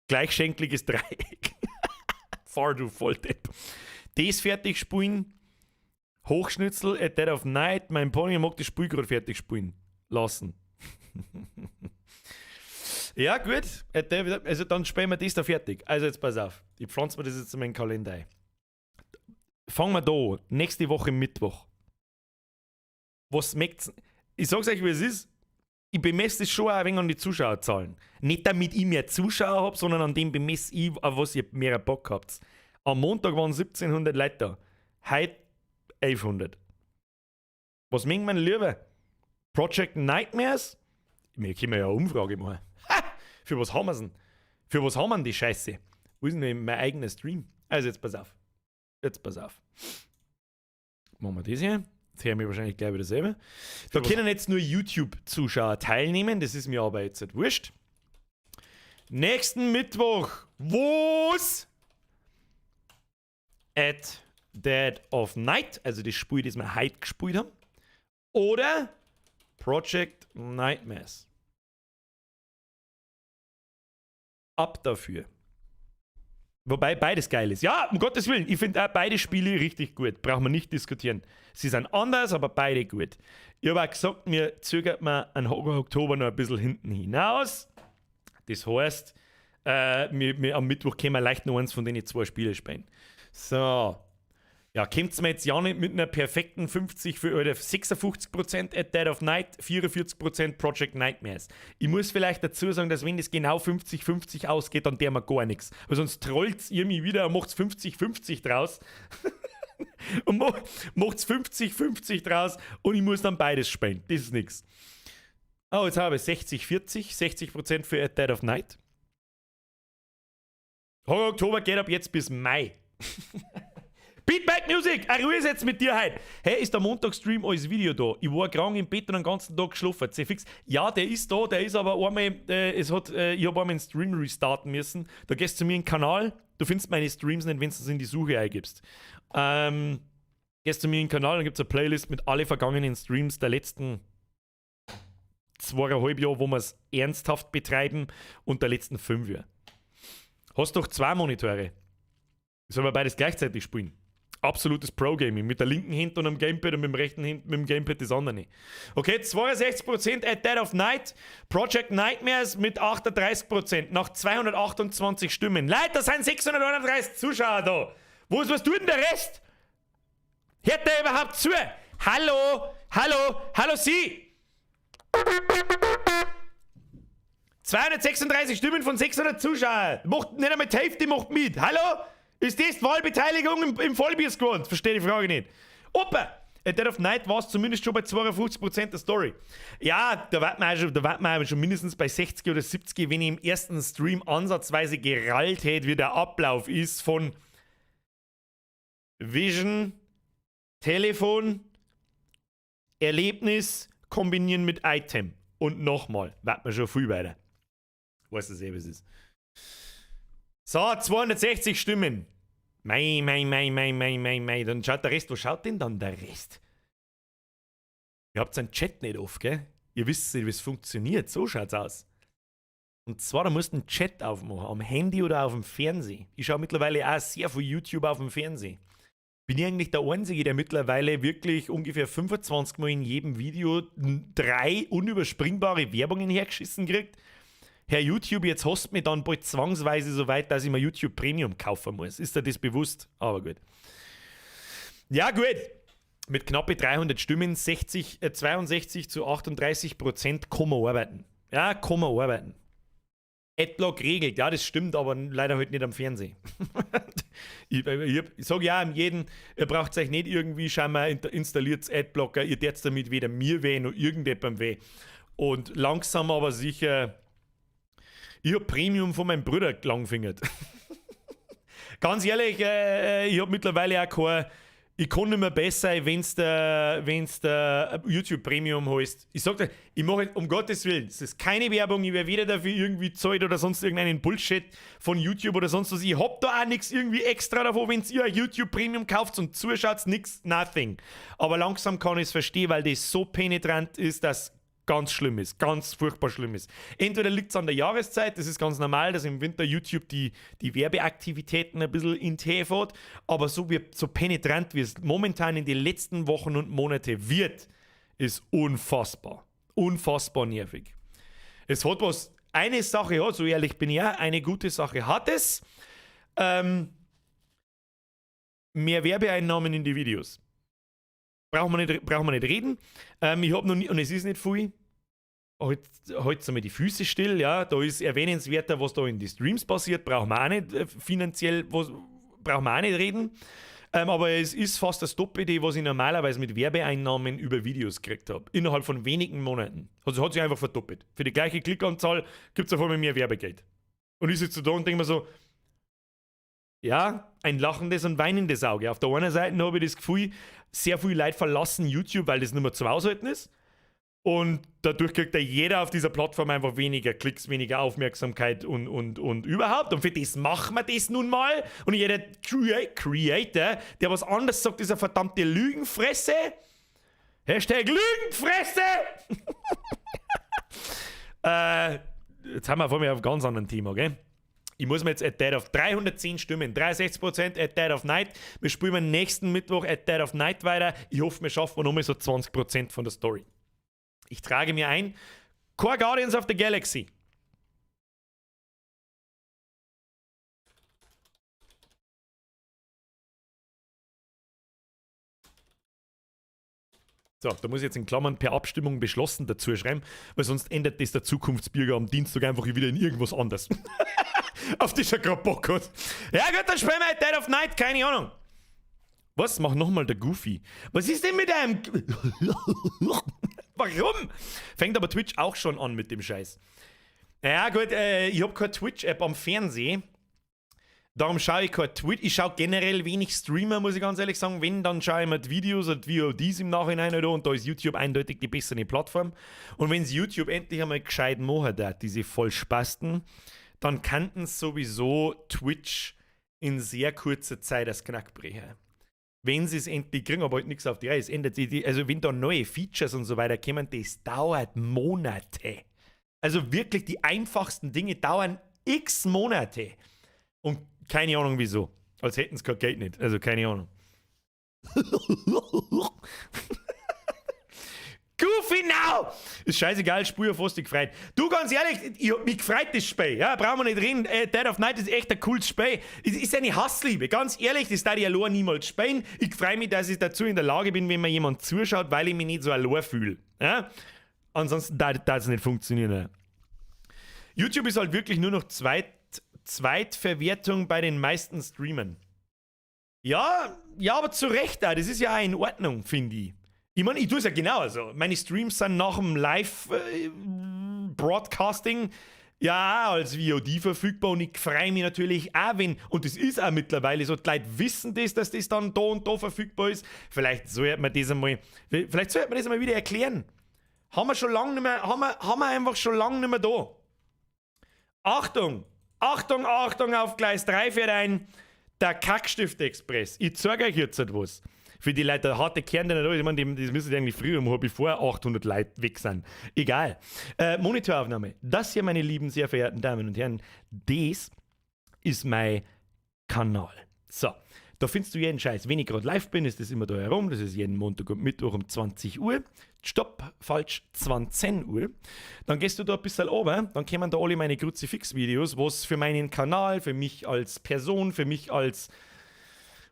Gleichschenkliges Dreieck. Fahr du Volldepp. Das fertig spielen. Hochschnitzel, at Dead of Night. Mein Pony mag das Spiel gerade fertig spielen lassen. Ja, gut. Also dann spielen wir das da fertig. Also jetzt pass auf. Ich pflanze mir das jetzt in meinen Kalender ein. Fangen wir da an. Nächste Woche Mittwoch. Was schmeckt's? Ich sag's euch, wie es ist. Ich bemesse das schon auch ein wenig an die Zuschauerzahlen. Nicht damit ich mehr Zuschauer hab, sondern an dem bemesse ich, auf was ihr mehr Bock habt. Am Montag waren 1700 Leute da. Heute 1100. Was mögen wir lieber? Project Nightmares? Wir können ja eine Umfrage machen. Ha! Für was haben wir's denn? Für was haben wir denn die Scheiße? Wo ist denn mein eigener Stream? Also jetzt pass auf. Jetzt pass auf. Machen wir das hier. Jetzt hören wir wahrscheinlich gleich wieder selber. Da können jetzt nur YouTube-Zuschauer teilnehmen. Das ist mir aber jetzt nicht wurscht. Nächsten Mittwoch. Wo's? At Dead of Night. Also das Spiel, das wir heute gespielt haben. Oder Project Nightmares. Ab dafür. Wobei beides geil ist. Ja, um Gottes Willen, ich finde auch beide Spiele richtig gut. Brauchen wir nicht diskutieren. Sie sind anders, aber beide gut. Ich habe auch gesagt, mir zögert man an Oktober noch ein bisschen hinten hinaus. Das heißt, am Mittwoch können wir leicht noch eins von den 2 Spielen spielen. So. Ja, kommt's mir jetzt ja nicht mit einer perfekten 50 für, oder 56% At Dead of Night, 44% Project Nightmares. Ich muss vielleicht dazu sagen, dass wenn das genau 50-50 ausgeht, dann der mir gar nichts. Weil sonst trollt ihr mich wieder und macht's 50-50 draus. Und macht's 50-50 draus und ich muss dann beides spielen. Das ist nix. Oh, jetzt habe ich 60-40, 60% für At Dead of Night. Horror Oktober geht ab jetzt bis Mai. Beatback Music, eine Ruhe ist jetzt mit dir heute. Hey, ist der Montagstream als Video da? Ich war krank im Bett und den ganzen Tag geschlafen. Fix. Ja, der ist da, der ist aber einmal, ich habe einmal einen Stream restarten müssen. Da gehst du zu mir in den Kanal, du findest meine Streams nicht, wenn du es in die Suche eingibst. Gehst zu mir in den Kanal, dann gibt es eine Playlist mit alle vergangenen Streams der letzten 2,5 Jahre, wo wir es ernsthaft betreiben, und der letzten 5 Jahre. Hast doch 2 Monitore. Sollen wir beides gleichzeitig spielen? Absolutes Pro-Gaming. Mit der linken Hand und am Gamepad und mit dem rechten Hand mit dem Gamepad das andere. Okay, 62% At Dead of Night. Project Nightmares mit 38% nach 228 Stimmen. Leute, da sind 631 Zuschauer da. Was tut denn der Rest? Hört der überhaupt zu? Hallo, hallo, hallo Sie! 236 Stimmen von 600 Zuschauern. Macht nicht einmal die Hälfte macht mit. Hallo? Ist das die Wahlbeteiligung im Vollbier-Squad? Verstehe die Frage nicht. Opa! At Dead of Night war es zumindest schon bei 52% der Story. Ja, da warten wir schon, da warten wir schon mindestens bei 60 oder 70, wenn ich im ersten Stream ansatzweise gerallt hätte, wie der Ablauf ist von Vision, Telefon, Erlebnis kombinieren mit Item. Und nochmal, warten wir schon viel weiter. Weißt du eh, was es ist. So, 260 Stimmen. Mei, mei, mei, mei, mei, mei, mei. Dann schaut der Rest. Wo schaut denn dann der Rest? Ihr habt seinen Chat nicht auf, gell? Ihr wisst nicht, wie es funktioniert. So schaut's aus. Und zwar, da musst du einen Chat aufmachen. Am Handy oder auf dem Fernsehen. Ich schaue mittlerweile auch sehr viel YouTube auf dem Fernsehen. Bin ich eigentlich der Einzige, der mittlerweile wirklich ungefähr 25 Mal in jedem Video 3 unüberspringbare Werbungen hergeschissen kriegt? Herr YouTube, jetzt hast du mich dann bald zwangsweise so weit, dass ich mir YouTube Premium kaufen muss. Ist dir das bewusst? Aber gut. Ja, gut. Mit knappe 300 Stimmen, 62 zu 38% kann man arbeiten. Ja, kann man arbeiten. Adblock regelt, ja, das stimmt, aber leider halt nicht am Fernsehen. Ich sag ja jedem, ihr braucht euch nicht irgendwie, scheinbar installiert Adblocker, ihr tät's damit weder mir weh noch irgendjemandem weh. Und langsam aber sicher, ich hab Premium von meinem Bruder gelangfingert. Ganz ehrlich, ich hab mittlerweile auch kein, ich kann nicht mehr besser, wenn's der YouTube Premium heißt. Ich sag dir, ich mache, um Gottes Willen, es ist keine Werbung, ich werde weder dafür irgendwie zahlt oder sonst irgendeinen Bullshit von YouTube oder sonst was. Ich hab da auch nichts irgendwie extra davon, wenn ihr YouTube Premium kauft und zuschaut, nix, nothing. Aber langsam kann ich es verstehen, weil das so penetrant ist, dass ganz schlimm ist, ganz furchtbar schlimm ist. Entweder liegt es an der Jahreszeit, das ist ganz normal, dass im Winter YouTube die Werbeaktivitäten ein bisschen in Tee fährt, aber so penetrant, wie es momentan in den letzten Wochen und Monaten wird, ist unfassbar. Unfassbar nervig. Es hat was, eine Sache hat, so ehrlich bin ich ja, eine gute Sache hat es, mehr Werbeeinnahmen in die Videos. Brauchen wir nicht reden. Ich hab noch nie, und es ist nicht viel. Halt einmal die Füße still, ja. Da ist erwähnenswerter, was da in den Streams passiert, brauchen wir auch nicht finanziell, brauchen wir auch nicht reden. Aber es ist fast das Doppelte, was ich normalerweise mit Werbeeinnahmen über Videos gekriegt habe. Innerhalb von wenigen Monaten. Also hat sich einfach verdoppelt. Für die gleiche Klickanzahl gibt es auf einmal mehr Werbegeld. Und ich sitze da und denke mir so, ja, ein lachendes und weinendes Auge. Auf der einen Seite habe ich das Gefühl, sehr viele Leute verlassen YouTube, weil das nicht mehr zum Aushalten ist. Und dadurch kriegt ja jeder auf dieser Plattform einfach weniger Klicks, weniger Aufmerksamkeit und überhaupt. Und für das machen wir das nun mal. Und jeder Creator, der was anderes sagt, ist eine verdammte Lügenfresse. Hashtag Lügenfresse! Jetzt haben wir vor mir auf einem ganz anderen Thema, gell? Ich muss mir jetzt At Dead of 310 Stimmen, 63% At Dead of Night. Wir spielen am nächsten Mittwoch At Dead of Night weiter. Ich hoffe, wir schaffen nochmal so 20% von der Story. Ich trage mir ein, Core Guardians of the Galaxy. So, da muss ich jetzt in Klammern per Abstimmung beschlossen dazu schreiben, weil sonst ändert das der Zukunftsbürger am Dienstag einfach wieder in irgendwas anderes, auf das er gerade Bock hat. Ja gut, dann spielen wir halt Dead of Night, keine Ahnung. Was? Mach nochmal der Goofy. Was ist denn mit einem? Warum? Fängt aber Twitch auch schon an mit dem Scheiß. Ja gut, ich hab keine Twitch-App am Fernsehen. Darum schaue ich kein Twitch. Ich schaue generell wenig Streamer, muss ich ganz ehrlich sagen. Wenn, dann schaue ich mir die Videos oder die VODs im Nachhinein oder und da ist YouTube eindeutig die bessere Plattform. Und wenn es YouTube endlich einmal gescheit machen hat, diese Vollspasten, dann könnten sowieso Twitch in sehr kurzer Zeit das Knack brechen. Wenn sie es endlich kriegen, aber halt nichts auf die Reihe. Es ändert sich, also wenn da neue Features und so weiter kommen, das dauert Monate. Also wirklich, die einfachsten Dinge dauern x Monate. Und keine Ahnung wieso. Als hätten sie kein Geld nicht. Also keine Ahnung. Goofy now! Ist scheißegal, Spur auf was dich gefreut. Du, ganz ehrlich, ich hab mich gefreut, das Spiel. Ja, brauchen wir nicht reden. Dead of Night ist echt ein cooles Spiel. Es ist eine Hassliebe. Ganz ehrlich, das darf ich allein niemals spielen. Ich freue mich, dass ich dazu in der Lage bin, wenn mir jemand zuschaut, weil ich mich nicht so allein fühle. Ja? Ansonsten darf es nicht funktionieren. Ja. YouTube ist halt wirklich nur noch Zweitverwertung bei den meisten Streamern. Ja, ja, aber zu Recht auch. Das ist ja auch in Ordnung, finde ich. Ich meine, ich tue es ja genauso. Meine Streams sind nach dem Live-Broadcasting ja auch als VOD verfügbar und ich freue mich natürlich auch, wenn, und das ist auch mittlerweile so, die Leute wissen das, dass das dann da und da verfügbar ist. Vielleicht sollte man das einmal wieder erklären. Haben wir schon lange nicht mehr, haben wir einfach schon lange nicht mehr da. Achtung! Achtung, Achtung, auf Gleis 3 fährt ein der Kackstift-Express. Ich zeige euch jetzt etwas. Für die Leute, der harte Kern, der nicht da ist, ich meine, das müssen die eigentlich früher machen, bevor 800 Leute weg sind. Egal. Monitoraufnahme. Das hier, meine lieben, sehr verehrten Damen und Herren, das ist mein Kanal. So, da findest du jeden Scheiß. Wenn ich gerade live bin, ist das immer da herum. Das ist jeden Montag und Mittwoch um 20 Uhr. Stopp, falsch, 20 Uhr. Dann gehst du da ein bisschen runter, dann kommen da alle meine Kruzifix-Videos, was für meinen Kanal, für mich als Person, für mich als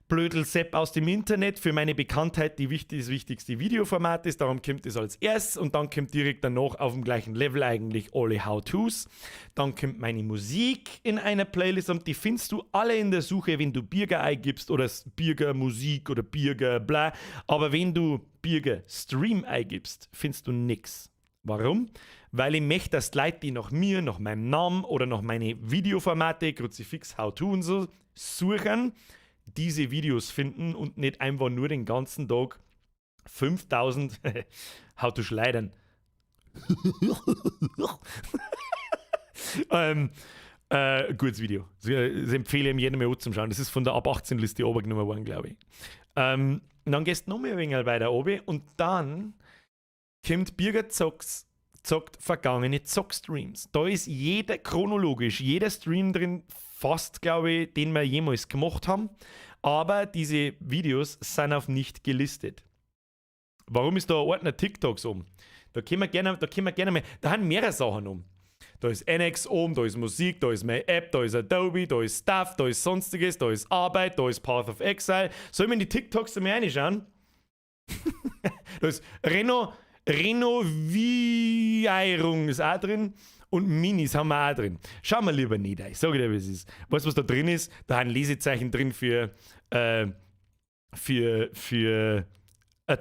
Blödel-Sepp aus dem Internet, für meine Bekanntheit das wichtigste Videoformat ist. Darum kommt es als erstes und dann kommt direkt danach auf dem gleichen Level eigentlich alle How-Tos. Dann kommt meine Musik in einer Playlist und die findest du alle in der Suche, wenn du Birger eingibst oder Birger Musik oder Birger bla. Aber wenn du Birger Stream eingibst, findest du nix. Warum? Weil ich möchte, dass die Leute, die nach mir, nach meinem Namen oder nach meine Videoformate, Kruzifix, How-To und so, suchen, diese Videos finden und nicht einfach nur den ganzen Tag 5000 How to schleidern. Gutes Video. Das empfehle ich jedem mal zum Schauen. Das ist von der Ab 18 Liste oben genommen worden, glaube ich. Dann gehst du noch mehr ein wenig weiter oben und dann kommt Birger zockt vergangene Zockstreams. Da ist jeder chronologisch, jeder Stream drin, fast, glaube ich, den wir jemals gemacht haben. Aber diese Videos sind auf nicht gelistet. Warum ist da ein Ordner TikToks um? Da können wir gerne, da können wir gerne mal, da haben mehrere Sachen um. Da ist NX oben, da ist Musik, da ist meine App, da ist Adobe, da ist Stuff, da ist Sonstiges, da ist Arbeit, da ist Path of Exile. Soll ich mir in die TikToks mal reinschauen? Da ist Renovierung ist auch drin und Minis haben wir auch drin. Schauen wir lieber nicht ein. Ich sage dir, wie es ist. Weißt du, was da drin ist? Da haben Lesezeichen drin für ein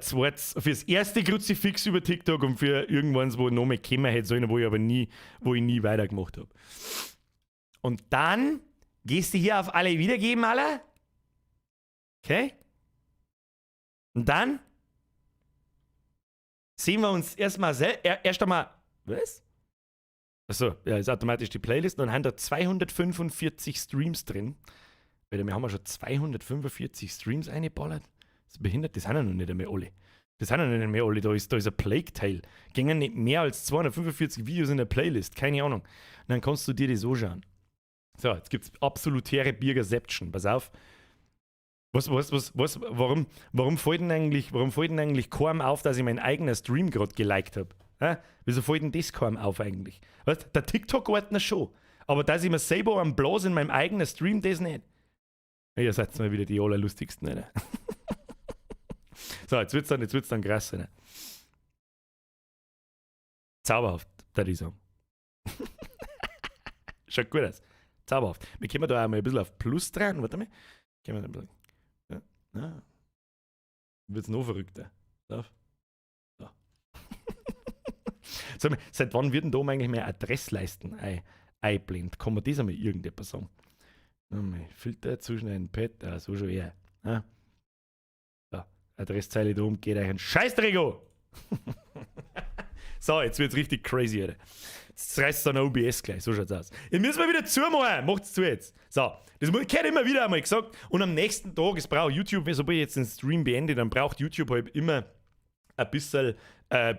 zweites, für das erste Kruzifix über TikTok und für irgendwann, wo ich noch mehr gekommen hätte sollen, wo ich aber nie, wo ich nie weitergemacht habe. Und dann gehst du hier auf alle wiedergeben, alle. Okay? Und dann sehen wir uns erstmal erst einmal. Was? Achso, ja, ist automatisch die Playlist. Und dann haben da 245 Streams drin. Weil wir haben ja schon 245 Streams eingeballert. Das ist behindert, das sind ja noch nicht einmal alle. Das sind ja noch nicht mehr alle. Da ist ein Plague Tale. Gingen nicht mehr als 245 Videos in der Playlist. Keine Ahnung. Und dann kannst du dir das anschauen. So, jetzt gibt's absolutäre Birgerception. Pass auf. Warum fällt denn eigentlich keinem auf, dass ich meinen eigenen Stream gerade geliked hab? Hä? Wieso fällt denn das keinem auf eigentlich? Weißt, der TikTok-Ordner schon. Aber dass ich mir selber am Blas in meinem eigenen Stream, das nicht. Ihr seid mal wieder die allerlustigsten, Alter. So, jetzt wird's dann krass. Ne? Zauberhaft, würde ich sagen. Schaut gut aus. Zauberhaft. Wir können da auch mal ein bisschen auf Plus dran. Warte mal. Können wir da ein bisschen. Ja. Ja. Wird's noch verrückter. So. So. Sag mal, seit wann wird denn da eigentlich mehr Adressleisten einblend? Kann man das einmal irgendetwas sagen? Mal Filter, zuschneiden, Pad, ah, so schon eher. Ja. So, Adresszeile da oben geht euch ein Scheißdreck an. So, jetzt wird's richtig crazy, Alter. Jetzt reißt dann OBS gleich, so schaut's aus. Jetzt müssen wir wieder zumachen, macht's zu jetzt. So, das gehört immer wieder einmal gesagt. Und am nächsten Tag, es braucht YouTube, sobald ich jetzt den Stream beende, dann braucht YouTube halt immer ein bisschen,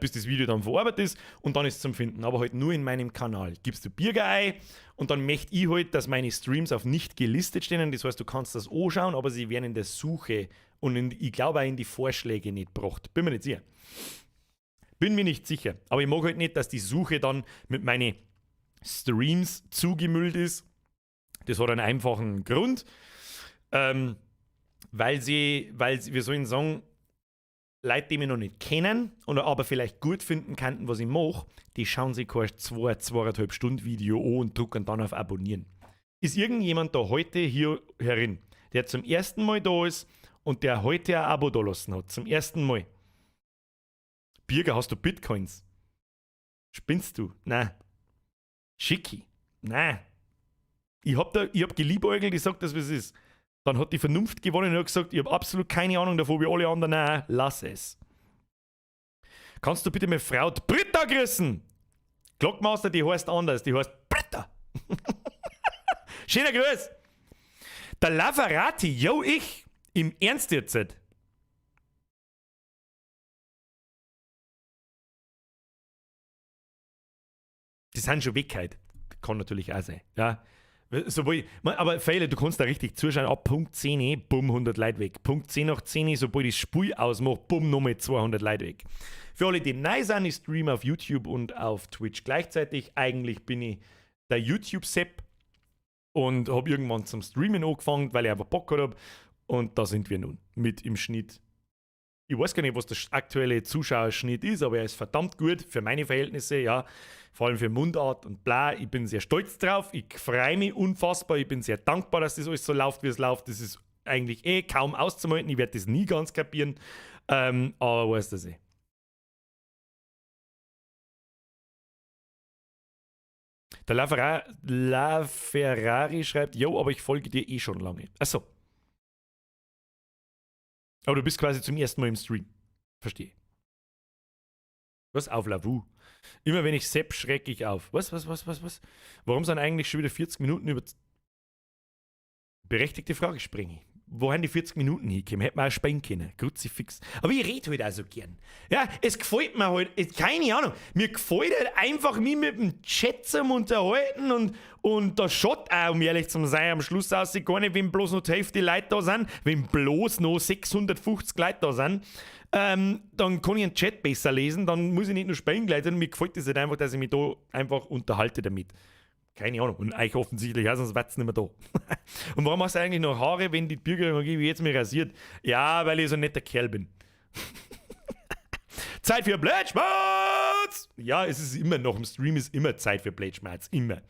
bis das Video dann verarbeitet ist und dann ist es zum Finden. Aber halt nur in meinem Kanal. Gibst du Birger ein und dann möchte ich halt, dass meine Streams auf nicht gelistet stehen. Das heißt, du kannst das anschauen, aber sie werden in der Suche und ich glaube auch in die Vorschläge nicht gebracht. Bin mir nicht sicher. Bin mir nicht sicher. Aber ich mag halt nicht, dass die Suche dann mit meinen Streams zugemüllt ist. Das hat einen einfachen Grund. Weil sie, wir sollen sagen, Leute, die mich noch nicht kennen oder aber vielleicht gut finden könnten, was ich mache, die schauen sich kein 2, 2,5 Stunden Video an und drücken dann auf Abonnieren. Ist irgendjemand da heute hier herin, der zum ersten Mal da ist und der heute ein Abo da lassen hat? Zum ersten Mal. Birger, hast du Bitcoins? Spinnst du? Nein. Schicki? Nein. Ich hab geliebäugelt, ich sag das, wie es ist. Dann hat die Vernunft gewonnen und hat gesagt, ich hab absolut keine Ahnung davon, wie alle anderen. Nein, lass es. Kannst du bitte meine Frau Britta grüßen? Glockmaster, die heißt anders, die heißt Britta. Schöner Gruß. Der Laferati, yo, ich. Im Ernst jetzt? Die sind schon weg heute. Kann natürlich auch sein. Ja. Sobald, aber Feile, du kannst da richtig zuschauen, ab Punkt 10, bumm, 100 Leute weg. Punkt 10 nach 10, sobald ich das Spiel ausmache, bumm, nochmal 200 Leute weg. Für alle, die neu sind, ich streame auf YouTube und auf Twitch gleichzeitig. Eigentlich bin ich der YouTube-Sepp und hab irgendwann zum Streamen angefangen, weil ich einfach Bock gehabt hab. Und da sind wir nun mit im Schnitt. Ich weiß gar nicht, was der aktuelle Zuschauerschnitt ist, aber er ist verdammt gut für meine Verhältnisse, ja. Vor allem für Mundart und bla. Ich bin sehr stolz drauf. Ich freue mich unfassbar. Ich bin sehr dankbar, dass das alles so läuft, wie es läuft. Das ist eigentlich eh kaum auszuhalten. Ich werde das nie ganz kapieren. Aber weißt du das eh. Der La Ferrari schreibt, yo, aber ich folge dir eh schon lange. Achso. Aber du bist quasi zum ersten Mal im Stream. Verstehe. Was? Auf Lavu. Immer wenn ich zapp, schreck ich auf. Was, was, was, was, was? Warum sind eigentlich schon wieder 40 Minuten über... Berechtigte Frage, Springi. Wohin die 40 Minuten hinkommen? Hätten wir auch sparen können. Kruzifix. Aber ich rede halt auch so gern. Ja, es gefällt mir halt, keine Ahnung, mir gefällt halt einfach, mich mit dem Chat zu unterhalten und da schaut auch, um ehrlich zu sein, am Schluss aus, gar nicht, wenn bloß noch die Hälfte Leute da sind, wenn bloß noch 650 Leute da sind, dann kann ich einen Chat besser lesen, dann muss ich nicht nur spielen gleich, sondern mir gefällt es halt einfach, dass ich mich da einfach unterhalte damit. Keine Ahnung. Und euch offensichtlich auch, sonst wär's nicht mehr da. Und warum hast du eigentlich noch Haare, wenn die Bürger wie jetzt mir rasiert? Ja, weil ich so ein netter Kerl bin. Zeit für Blödschmerz! Ja, es ist immer noch, im Stream ist immer Zeit für Blödschmerz. Immer.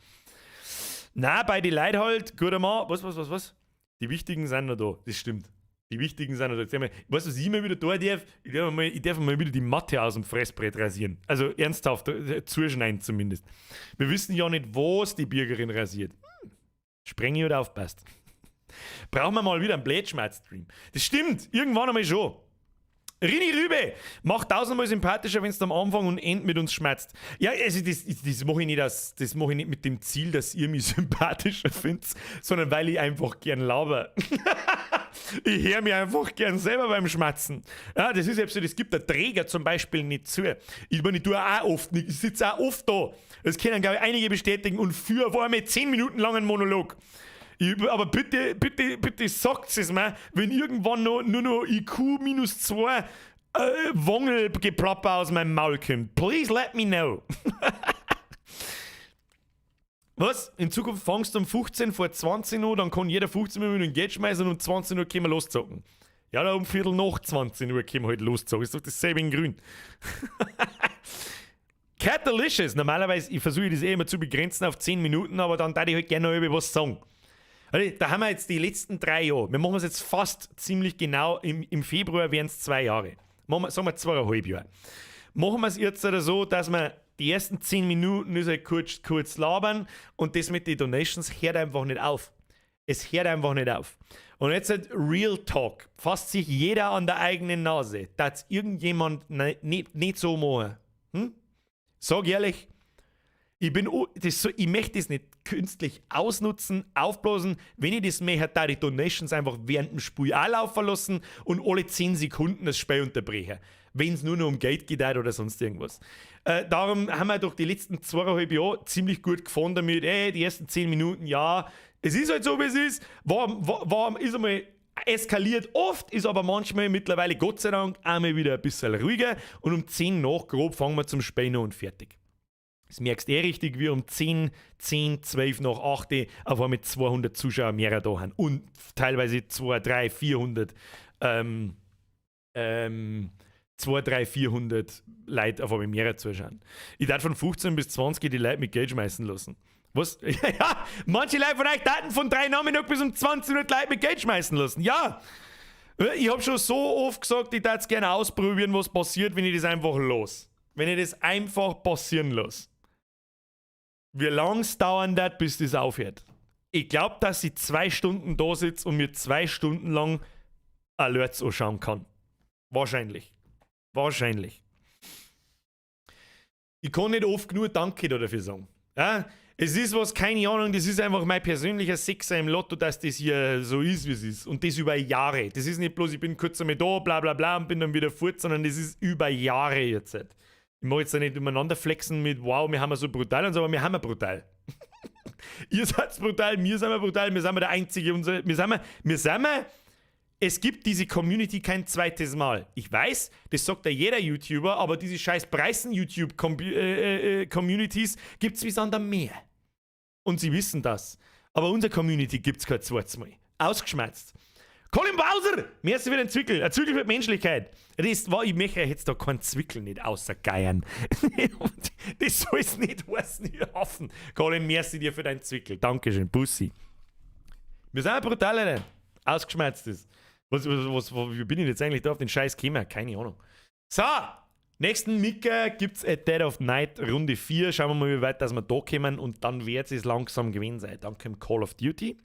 Na, bei die Leute halt, guter Mann. Was, was, was, was? Die Wichtigen sind noch da. Das stimmt. Die Wichtigen sind noch da. Weißt du, was ich immer wieder da darf? Ich darf mal wieder die Matte aus dem Fressbrett rasieren. Also ernsthaft, zuschneiden zumindest. Wir wissen ja nicht, was die Bürgerin rasiert. Spreng ich oder aufpasst. Brauchen wir mal wieder einen Blödschmerz-Stream. Das stimmt, irgendwann einmal schon. Rini Rübe, mach tausendmal sympathischer, wenn du am Anfang und End mit uns schmerzt. Ja, also das mache ich nicht aus, das mache ich nicht mit dem Ziel, dass ihr mich sympathischer findet, sondern weil ich einfach gern laber. Ich höre mich einfach gern selber beim Schmatzen. Ja, das ist eben so, das gibt der Träger zum Beispiel nicht zu. Ich meine, ich tue auch oft nicht, ich sitze auch oft da. Das können, glaube ich, einige bestätigen und führe auf einmal 10 Minuten langen Monolog. Aber bitte, bitte, bitte sagt es mir, wenn irgendwann noch, nur noch IQ minus 2 Wangelgeplapper aus meinem Maul kommt. Please let me know. Was? In Zukunft fangst du um 15 vor 20 Uhr, dann kann jeder 15 Minuten Geld schmeißen und um 20 Uhr können wir loszocken. Ja, da um 20:15 Uhr kommen halt loszogen. Ist doch dasselbe in grün. Catalicious. Normalerweise, ich versuche das eh immer zu begrenzen auf 10 Minuten, aber dann darf ich halt gerne noch über was sagen. Also, da haben wir jetzt die letzten 3 Jahre. Wir machen es jetzt fast ziemlich genau. Im Februar wären es 2 Jahre. Machen wir, sagen wir 2,5 Jahre. Machen wir es jetzt oder so, dass wir die ersten 10 Minuten ist halt kurz, kurz labern und das mit den Donations hört einfach nicht auf. Es hört einfach nicht auf. Und jetzt halt Real Talk. Fasst sich jeder an der eigenen Nase, dass irgendjemand nicht so machen. Sag ehrlich, ich bin, das so, ich möchte das nicht künstlich ausnutzen, aufblasen. Wenn ich das möchte, da die Donations einfach während dem Spiel auch laufen lassen und alle 10 Sekunden das Spiel unterbrechen. Wenn es nur noch um Geld geht oder sonst irgendwas. Darum haben wir doch die letzten 2,5 Jahre ziemlich gut gefahren damit. Ey, die ersten 10 Minuten, ja, es ist halt so, wie es ist. War, ist einmal eskaliert oft, ist aber manchmal mittlerweile Gott sei Dank einmal wieder ein bisschen ruhiger und um 10 nach grob fangen wir zum Spielen und fertig. Das merkst du eh richtig, wie um 10, 10, 12 nach 8 auf einmal 200 Zuschauer mehr da haben. Und teilweise 2, 3, 400, 2, 3, 400 Leute auf einmal mehr zuschauen. Ich darf von 15 bis 20 die Leute mit Geld schmeißen lassen. Was? Ja, manche Leute von euch daten von 3 Nachmittag bis um 20 Uhr Leute mit Geld schmeißen lassen. Ja! Ich habe schon so oft gesagt, ich darf es gerne ausprobieren, was passiert, wenn ich das einfach los. Wenn ich das einfach passieren lasse. Wie lange es dauern wird, bis das aufhört. Ich glaube, dass ich 2 Stunden da sitze und mir 2 Stunden lang Alerts anschauen kann. Wahrscheinlich. Wahrscheinlich. Ich kann nicht oft genug Danke dafür sagen. Ja, es ist was, keine Ahnung, das ist einfach mein persönlicher Sechser im Lotto, dass das hier so ist, wie es ist. Und das über Jahre. Das ist nicht bloß, ich bin kurz einmal da, bla bla bla und bin dann wieder fort, sondern das ist über Jahre jetzt. Ich mag jetzt da nicht übereinander flexen mit, wow, wir haben ja so brutal und so, aber wir haben ja brutal. Ihr seid brutal, wir sind brutal, wir sind der Einzige, unser, wir sind, es gibt diese Community kein zweites Mal. Ich weiß, das sagt ja jeder YouTuber, aber diese scheiß Preisen-YouTube-Communities gibt es wie Sand am Meer. Und sie wissen das. Aber unsere Community gibt es kein zweites Mal. Ausgeschmerzt. Colin Bowser! Merci für den Zwickel. Ein Zwickel für die Menschlichkeit. Das war, ich möchte jetzt da keinen Zwickel nicht außer geiern. Das soll es nicht heißen, ihr Affen. Colin, merci dir für deinen Zwickel. Dankeschön. Bussi. Wir sind brutal, Alter. Ausgeschmerzt ist. Was, wie bin ich jetzt eigentlich da auf den Scheiß gekommen? Keine Ahnung. So, nächsten Mittwoch gibt es At Dead of Night Runde 4. Schauen wir mal, wie weit dass wir da kommen und dann wird es langsam gewesen sein. Dann kommt Call of Duty.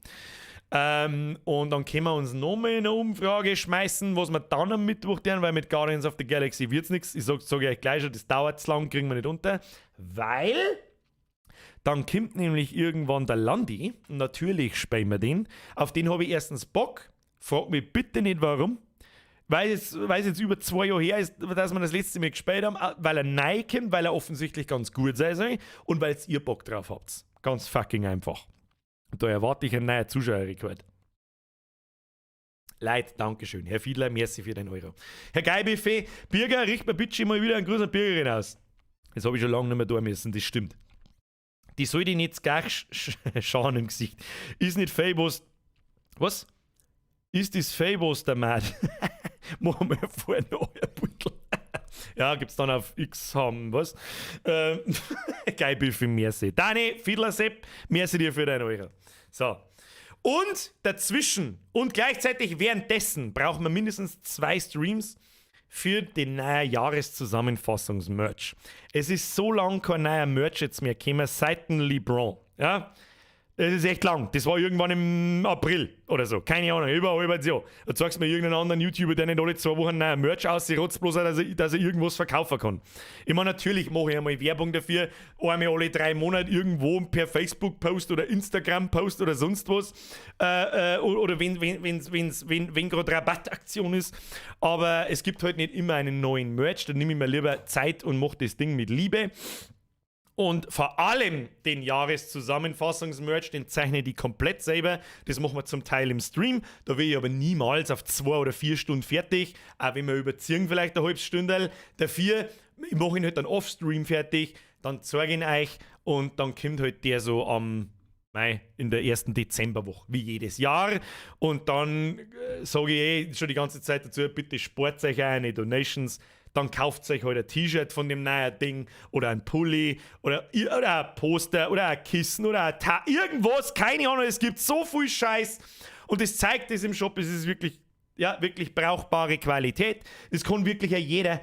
Und dann können wir uns nochmal in eine Umfrage schmeißen, was wir dann am Mittwoch tun, weil mit Guardians of the Galaxy wird es nichts. Ich sag euch gleich schon, das dauert zu lang, kriegen wir nicht unter. Weil dann kommt nämlich irgendwann der Landi. Und natürlich spielen wir den. Auf den habe ich erstens Bock. Frag mich bitte nicht, warum. Weil es jetzt über 2 Jahre her ist, dass wir das letzte Mal gespielt haben, weil er neu kommt, weil er offensichtlich ganz gut sein soll und weil ihr Bock drauf habt. Ganz fucking einfach. Und da erwarte ich einen neuen Zuschauerrekord. Leid, Dankeschön. Herr Fiedler, merci für den Euro. Herr Geibüffet, Birger, richt mir bitte mal wieder einen Gruß an Bürgerin aus. Das habe ich schon lange nicht mehr tun müssen, das stimmt. Die soll die nicht gar schauen im Gesicht. Ist nicht Fabos. Was? Ist das Fabos der Mad? Machen wir vorher noch ein Beutel. Ja, gibt's dann auf X haben, was? Geil, Büffel, merci. Dani, Fiedler Sepp, merci dir für deinen Euro. So. Und dazwischen und gleichzeitig währenddessen brauchen wir mindestens zwei Streams für den neuen Jahreszusammenfassungs-Merch. Es ist so lang kein neuer Merch jetzt mehr gekommen, seit dem LeBron. Ja? Das ist echt lang. Das war irgendwann im April oder so. Keine Ahnung, über ein halbes Jahr. Da zeigst du mir irgendeinen anderen YouTuber, der nicht alle 2 Wochen neuen Merch aussieht, bloß, dass er irgendwas verkaufen kann. Ich meine, natürlich mache ich einmal Werbung dafür, einmal alle 3 Monate irgendwo per Facebook-Post oder Instagram-Post oder sonst was. Oder wenn gerade Rabattaktion ist. Aber es gibt halt nicht immer einen neuen Merch. Da nehme ich mir lieber Zeit und mache das Ding mit Liebe. Und vor allem den Jahreszusammenfassungs-Merch, den zeichne ich komplett selber. Das machen wir zum Teil im Stream. Da will ich aber niemals auf 2 oder 4 Stunden fertig. Auch wenn wir überziehen vielleicht eine halbe Stunde. Dafür, ich mache ihn halt dann off-Stream fertig. Dann zeige ich ihn euch und dann kommt halt der so am Mei, in der ersten Dezemberwoche, wie jedes Jahr. Und dann sage ich eh schon die ganze Zeit dazu, bitte spart euch eine Donations, dann kauft euch halt ein T-Shirt von dem neuen Ding oder ein Pulli oder ein Poster oder ein Kissen oder ein Ta irgendwas, keine Ahnung, es gibt so viel Scheiß. Und es zeigt es im Shop, es ist wirklich, ja, wirklich brauchbare Qualität. Das kann wirklich ja jeder.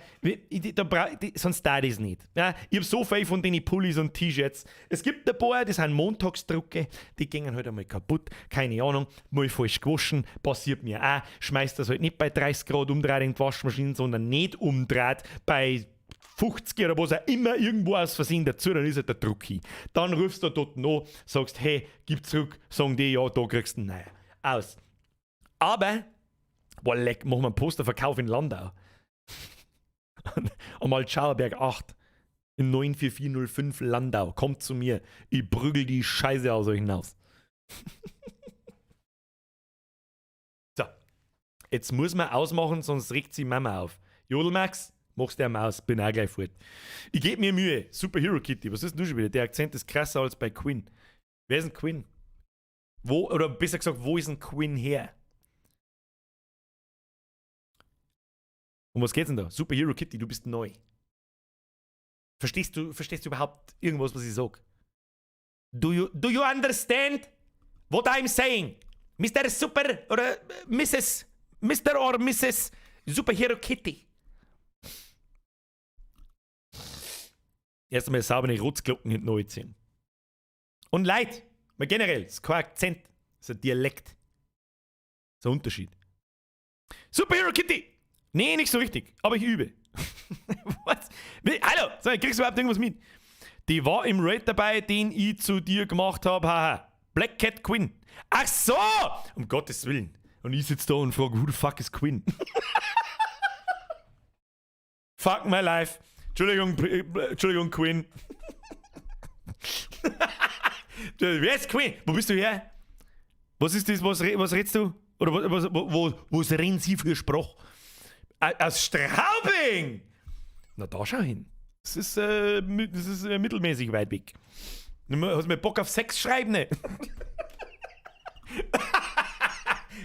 Sonst da das nicht. Ja, ich hab so viel von den Pullis und T-Shirts. Es gibt ein paar, das sind Montagsdrucke, die gingen halt einmal kaputt. Keine Ahnung, mal falsch gewaschen, passiert mir auch. Schmeißt das halt nicht bei 30 Grad umdreht in die Waschmaschine, sondern nicht umdreht bei 50 oder was auch immer irgendwo aus Versehen dazu, dann ist halt der Druck hin. Dann rufst du dort noch, sagst, hey, gib zurück, sagen die, ja, da kriegst du einen neuen. Aus. Aber, boah, leck, machen wir einen Posterverkauf in Landau. Am Altschauerberg 8 in 94405 Landau. Kommt zu mir. Ich prügel die Scheiße aus euch hinaus. So. Jetzt muss man ausmachen, sonst regt sich Mama auf. Jodelmax, machst du aus, bin auch gleich fort. Ich geb mir Mühe. Superhero Kitty, was ist denn du schon wieder? Der Akzent ist krasser als bei Queen. Wer ist denn Queen? Wo, oder besser gesagt, wo ist denn Queen her? Um was geht's denn da? Superhero Kitty, du bist neu. Verstehst du überhaupt irgendwas, was ich sag? Do you understand what I'm saying? Mr. Super oder Mrs. Mr. or Mrs. Superhero Kitty. Erst einmal saubere Rotzglocken hinten anziehen. Und Leid, mal generell, das ist kein Akzent, das ist ein Dialekt. Das ist ein Unterschied. Superhero Kitty! Nee, nicht so richtig, aber ich übe. Was? Hallo, sag, kriegst du überhaupt irgendwas mit? Die war im Raid dabei, den ich zu dir gemacht habe, haha. Black Cat Quinn. Ach so! Um Gottes Willen. Und ich sitze da und frage, who the fuck is Quinn? Fuck my life. Entschuldigung, Entschuldigung, Quinn. Wer ist Quinn? Wo bist du her? Was ist das? Was redest du? Oder was reden sie für Sprache? Aus Straubing! Na, da schau hin. Das ist mittelmäßig weit weg. Hast du mal Bock auf Sex schreiben? Ne?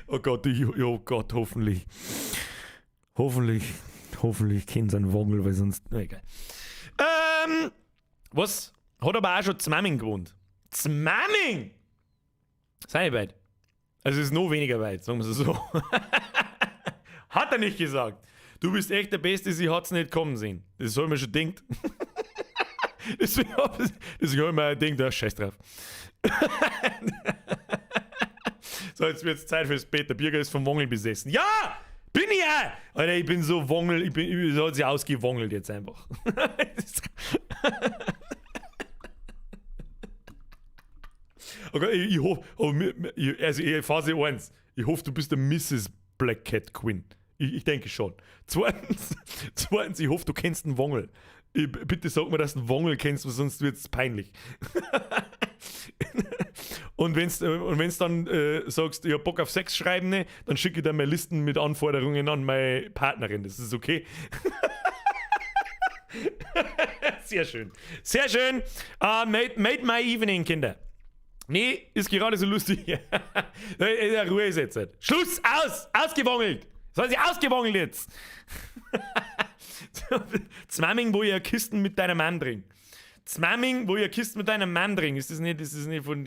Oh Gott, oh Gott, hoffentlich. Hoffentlich kennt sie einen Wongel, weil sonst. Na, egal. Was? Hat aber auch schon Zmamming gewohnt. Zmamming! Sei nicht weit. Also es ist noch weniger weit, sagen wir es so. Hat er nicht gesagt. Du bist echt der Beste, sie hat's nicht kommen sehen. Das soll man schon denkt. Deswegen hab ich mir gedacht, ja, scheiß drauf. So, jetzt wird's Zeit fürs Bett. Der Birger ist vom Wongel besessen. Ja! Bin ich ja! Alter, ich bin so Wongel, ich hat sich ausgewongelt jetzt einfach. Okay, ich hoffe, also Phase 1, ich hoffe, du bist der Mrs. Black Cat Quinn. Ich denke schon. Zweitens, ich hoffe, du kennst einen Wongel. Bitte sag mir, dass du einen Wongel kennst, weil sonst wird es peinlich. Und wenn's dann sagst, ich hab Bock auf Sex schreiben, ne, dann schicke ich dir meine Listen mit Anforderungen an meine Partnerin. Das ist okay. Sehr schön. Sehr schön. Made my evening, Kinder. Nee, ist gerade so lustig. Ruhe ist jetzt. Schluss, aus! Ausgewongelt! Soll sie ausgewongelt jetzt? Zmamming, wo ihr Kisten mit deinem Mann drin. Zmamming, wo ihr Kisten mit deinem Mann drin. Ist das nicht von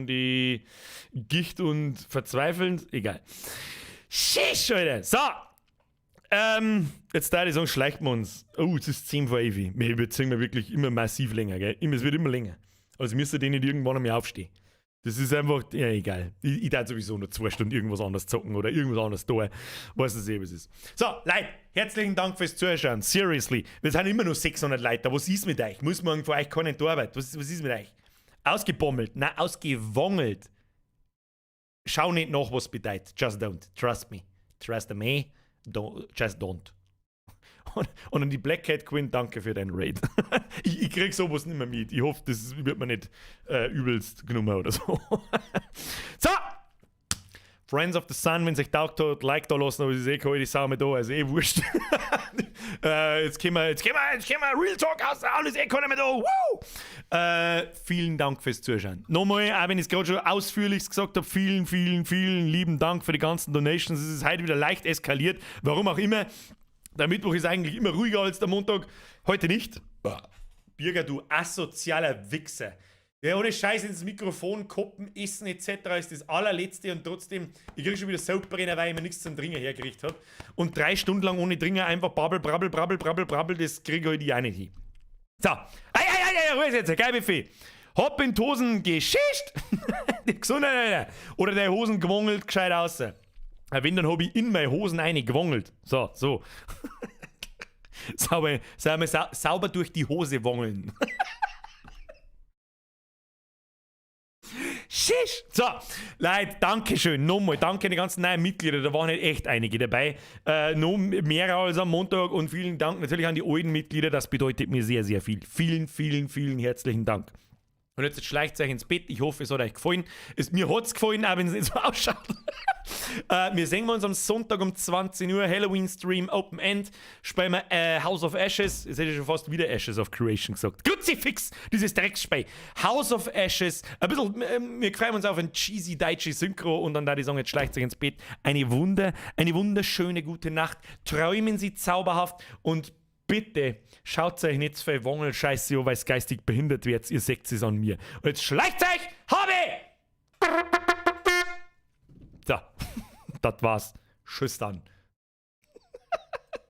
die Gicht und Verzweifeln? Egal. Schisch, Alter. So. Jetzt da die sagen, schleicht wir uns. Oh, es ist 10 vor 11. Wir überziehen wir wirklich immer massiv länger, gell? Es wird immer länger. Also müsste den nicht irgendwann einmal aufstehen. Das ist einfach, ja egal. Ich darf sowieso nur 2 Stunden irgendwas anderes zocken oder irgendwas anderes tun. Weiß nicht, was es ist. So, Leute, herzlichen Dank fürs Zuschauen. Seriously. Wir sind immer nur 600 Leute da. Was ist mit euch? Muss morgen vor euch keine Arbeit. Was ist mit euch? Ausgebommelt. Nein, ausgewongelt. Schau nicht nach, was bedeutet. Just don't. Trust me. Trust me. Don't, just don't. Und an die Black Cat Queen, danke für deinen Raid. Ich krieg sowas nicht mehr mit. Ich hoffe, das wird mir nicht übelst genommen oder so. So! Friends of the Sun, wenn es euch taugt hat, Like da lassen, aber es ist eh kalt, ich sau mir da, also eh wurscht. Jetzt können wir Real Talk raushauen, ist eh keiner mehr da. Woo! Vielen Dank fürs Zuschauen. Nochmal, auch wenn ich es gerade schon ausführlich gesagt habe, vielen, vielen, vielen lieben Dank für die ganzen Donations. Es ist heute wieder leicht eskaliert, warum auch immer. Der Mittwoch ist eigentlich immer ruhiger als der Montag. Heute nicht. Birger, du asozialer Wichser. Ja, ohne Scheiß ins Mikrofon koppen, essen etc. ist das Allerletzte und trotzdem, ich krieg schon wieder Sodbrenner, weil ich mir nichts zum Trinken hergerichtet habe. Und 3 Stunden lang ohne Trinken einfach babbel, brabbel, brabbel, brabbel, brabbel, das krieg ich halt auch nicht hin. So, ei, ei, ei, ei, Ruhe jetzt, geil Buffet. Hopp in die Hosen geschischt. Die Gesundheit, Alter. Oder der Hosen gewongelt gescheit aus. Wenn, dann hab ich in meine Hosen eine gewongelt. So, so. Sauber, sauber, sauber durch die Hose wongeln. Shish. So, Leute, danke schön. Nochmal, danke an die ganzen neuen Mitglieder. Da waren halt echt einige dabei. Noch mehr als am Montag und vielen Dank natürlich an die alten Mitglieder. Das bedeutet mir sehr, sehr viel. Vielen, vielen, vielen herzlichen Dank. Und jetzt schleicht euch ins Bett. Ich hoffe, es hat euch gefallen. Mir hat es gefallen, auch wenn es nicht so ausschaut. Wir sehen uns am Sonntag um 20 Uhr. Halloween Stream Open End. Spielen wir House of Ashes. Jetzt hätte ich schon fast wieder Ashes of Creation gesagt. Kruzifix, dieses Drecksspiel. House of Ashes. Ein bisschen, wir freuen uns auf ein cheesy deutsche Synchro und dann da die sagen, jetzt schleicht euch ins Bett. Eine wunderschöne gute Nacht. Träumen Sie zauberhaft und bitte schaut euch nicht zu viel Wongel-Scheiße an, weil es geistig behindert wird. Ihr seht es an mir. Und jetzt schleicht euch! Habe! So, das war's. Tschüss dann.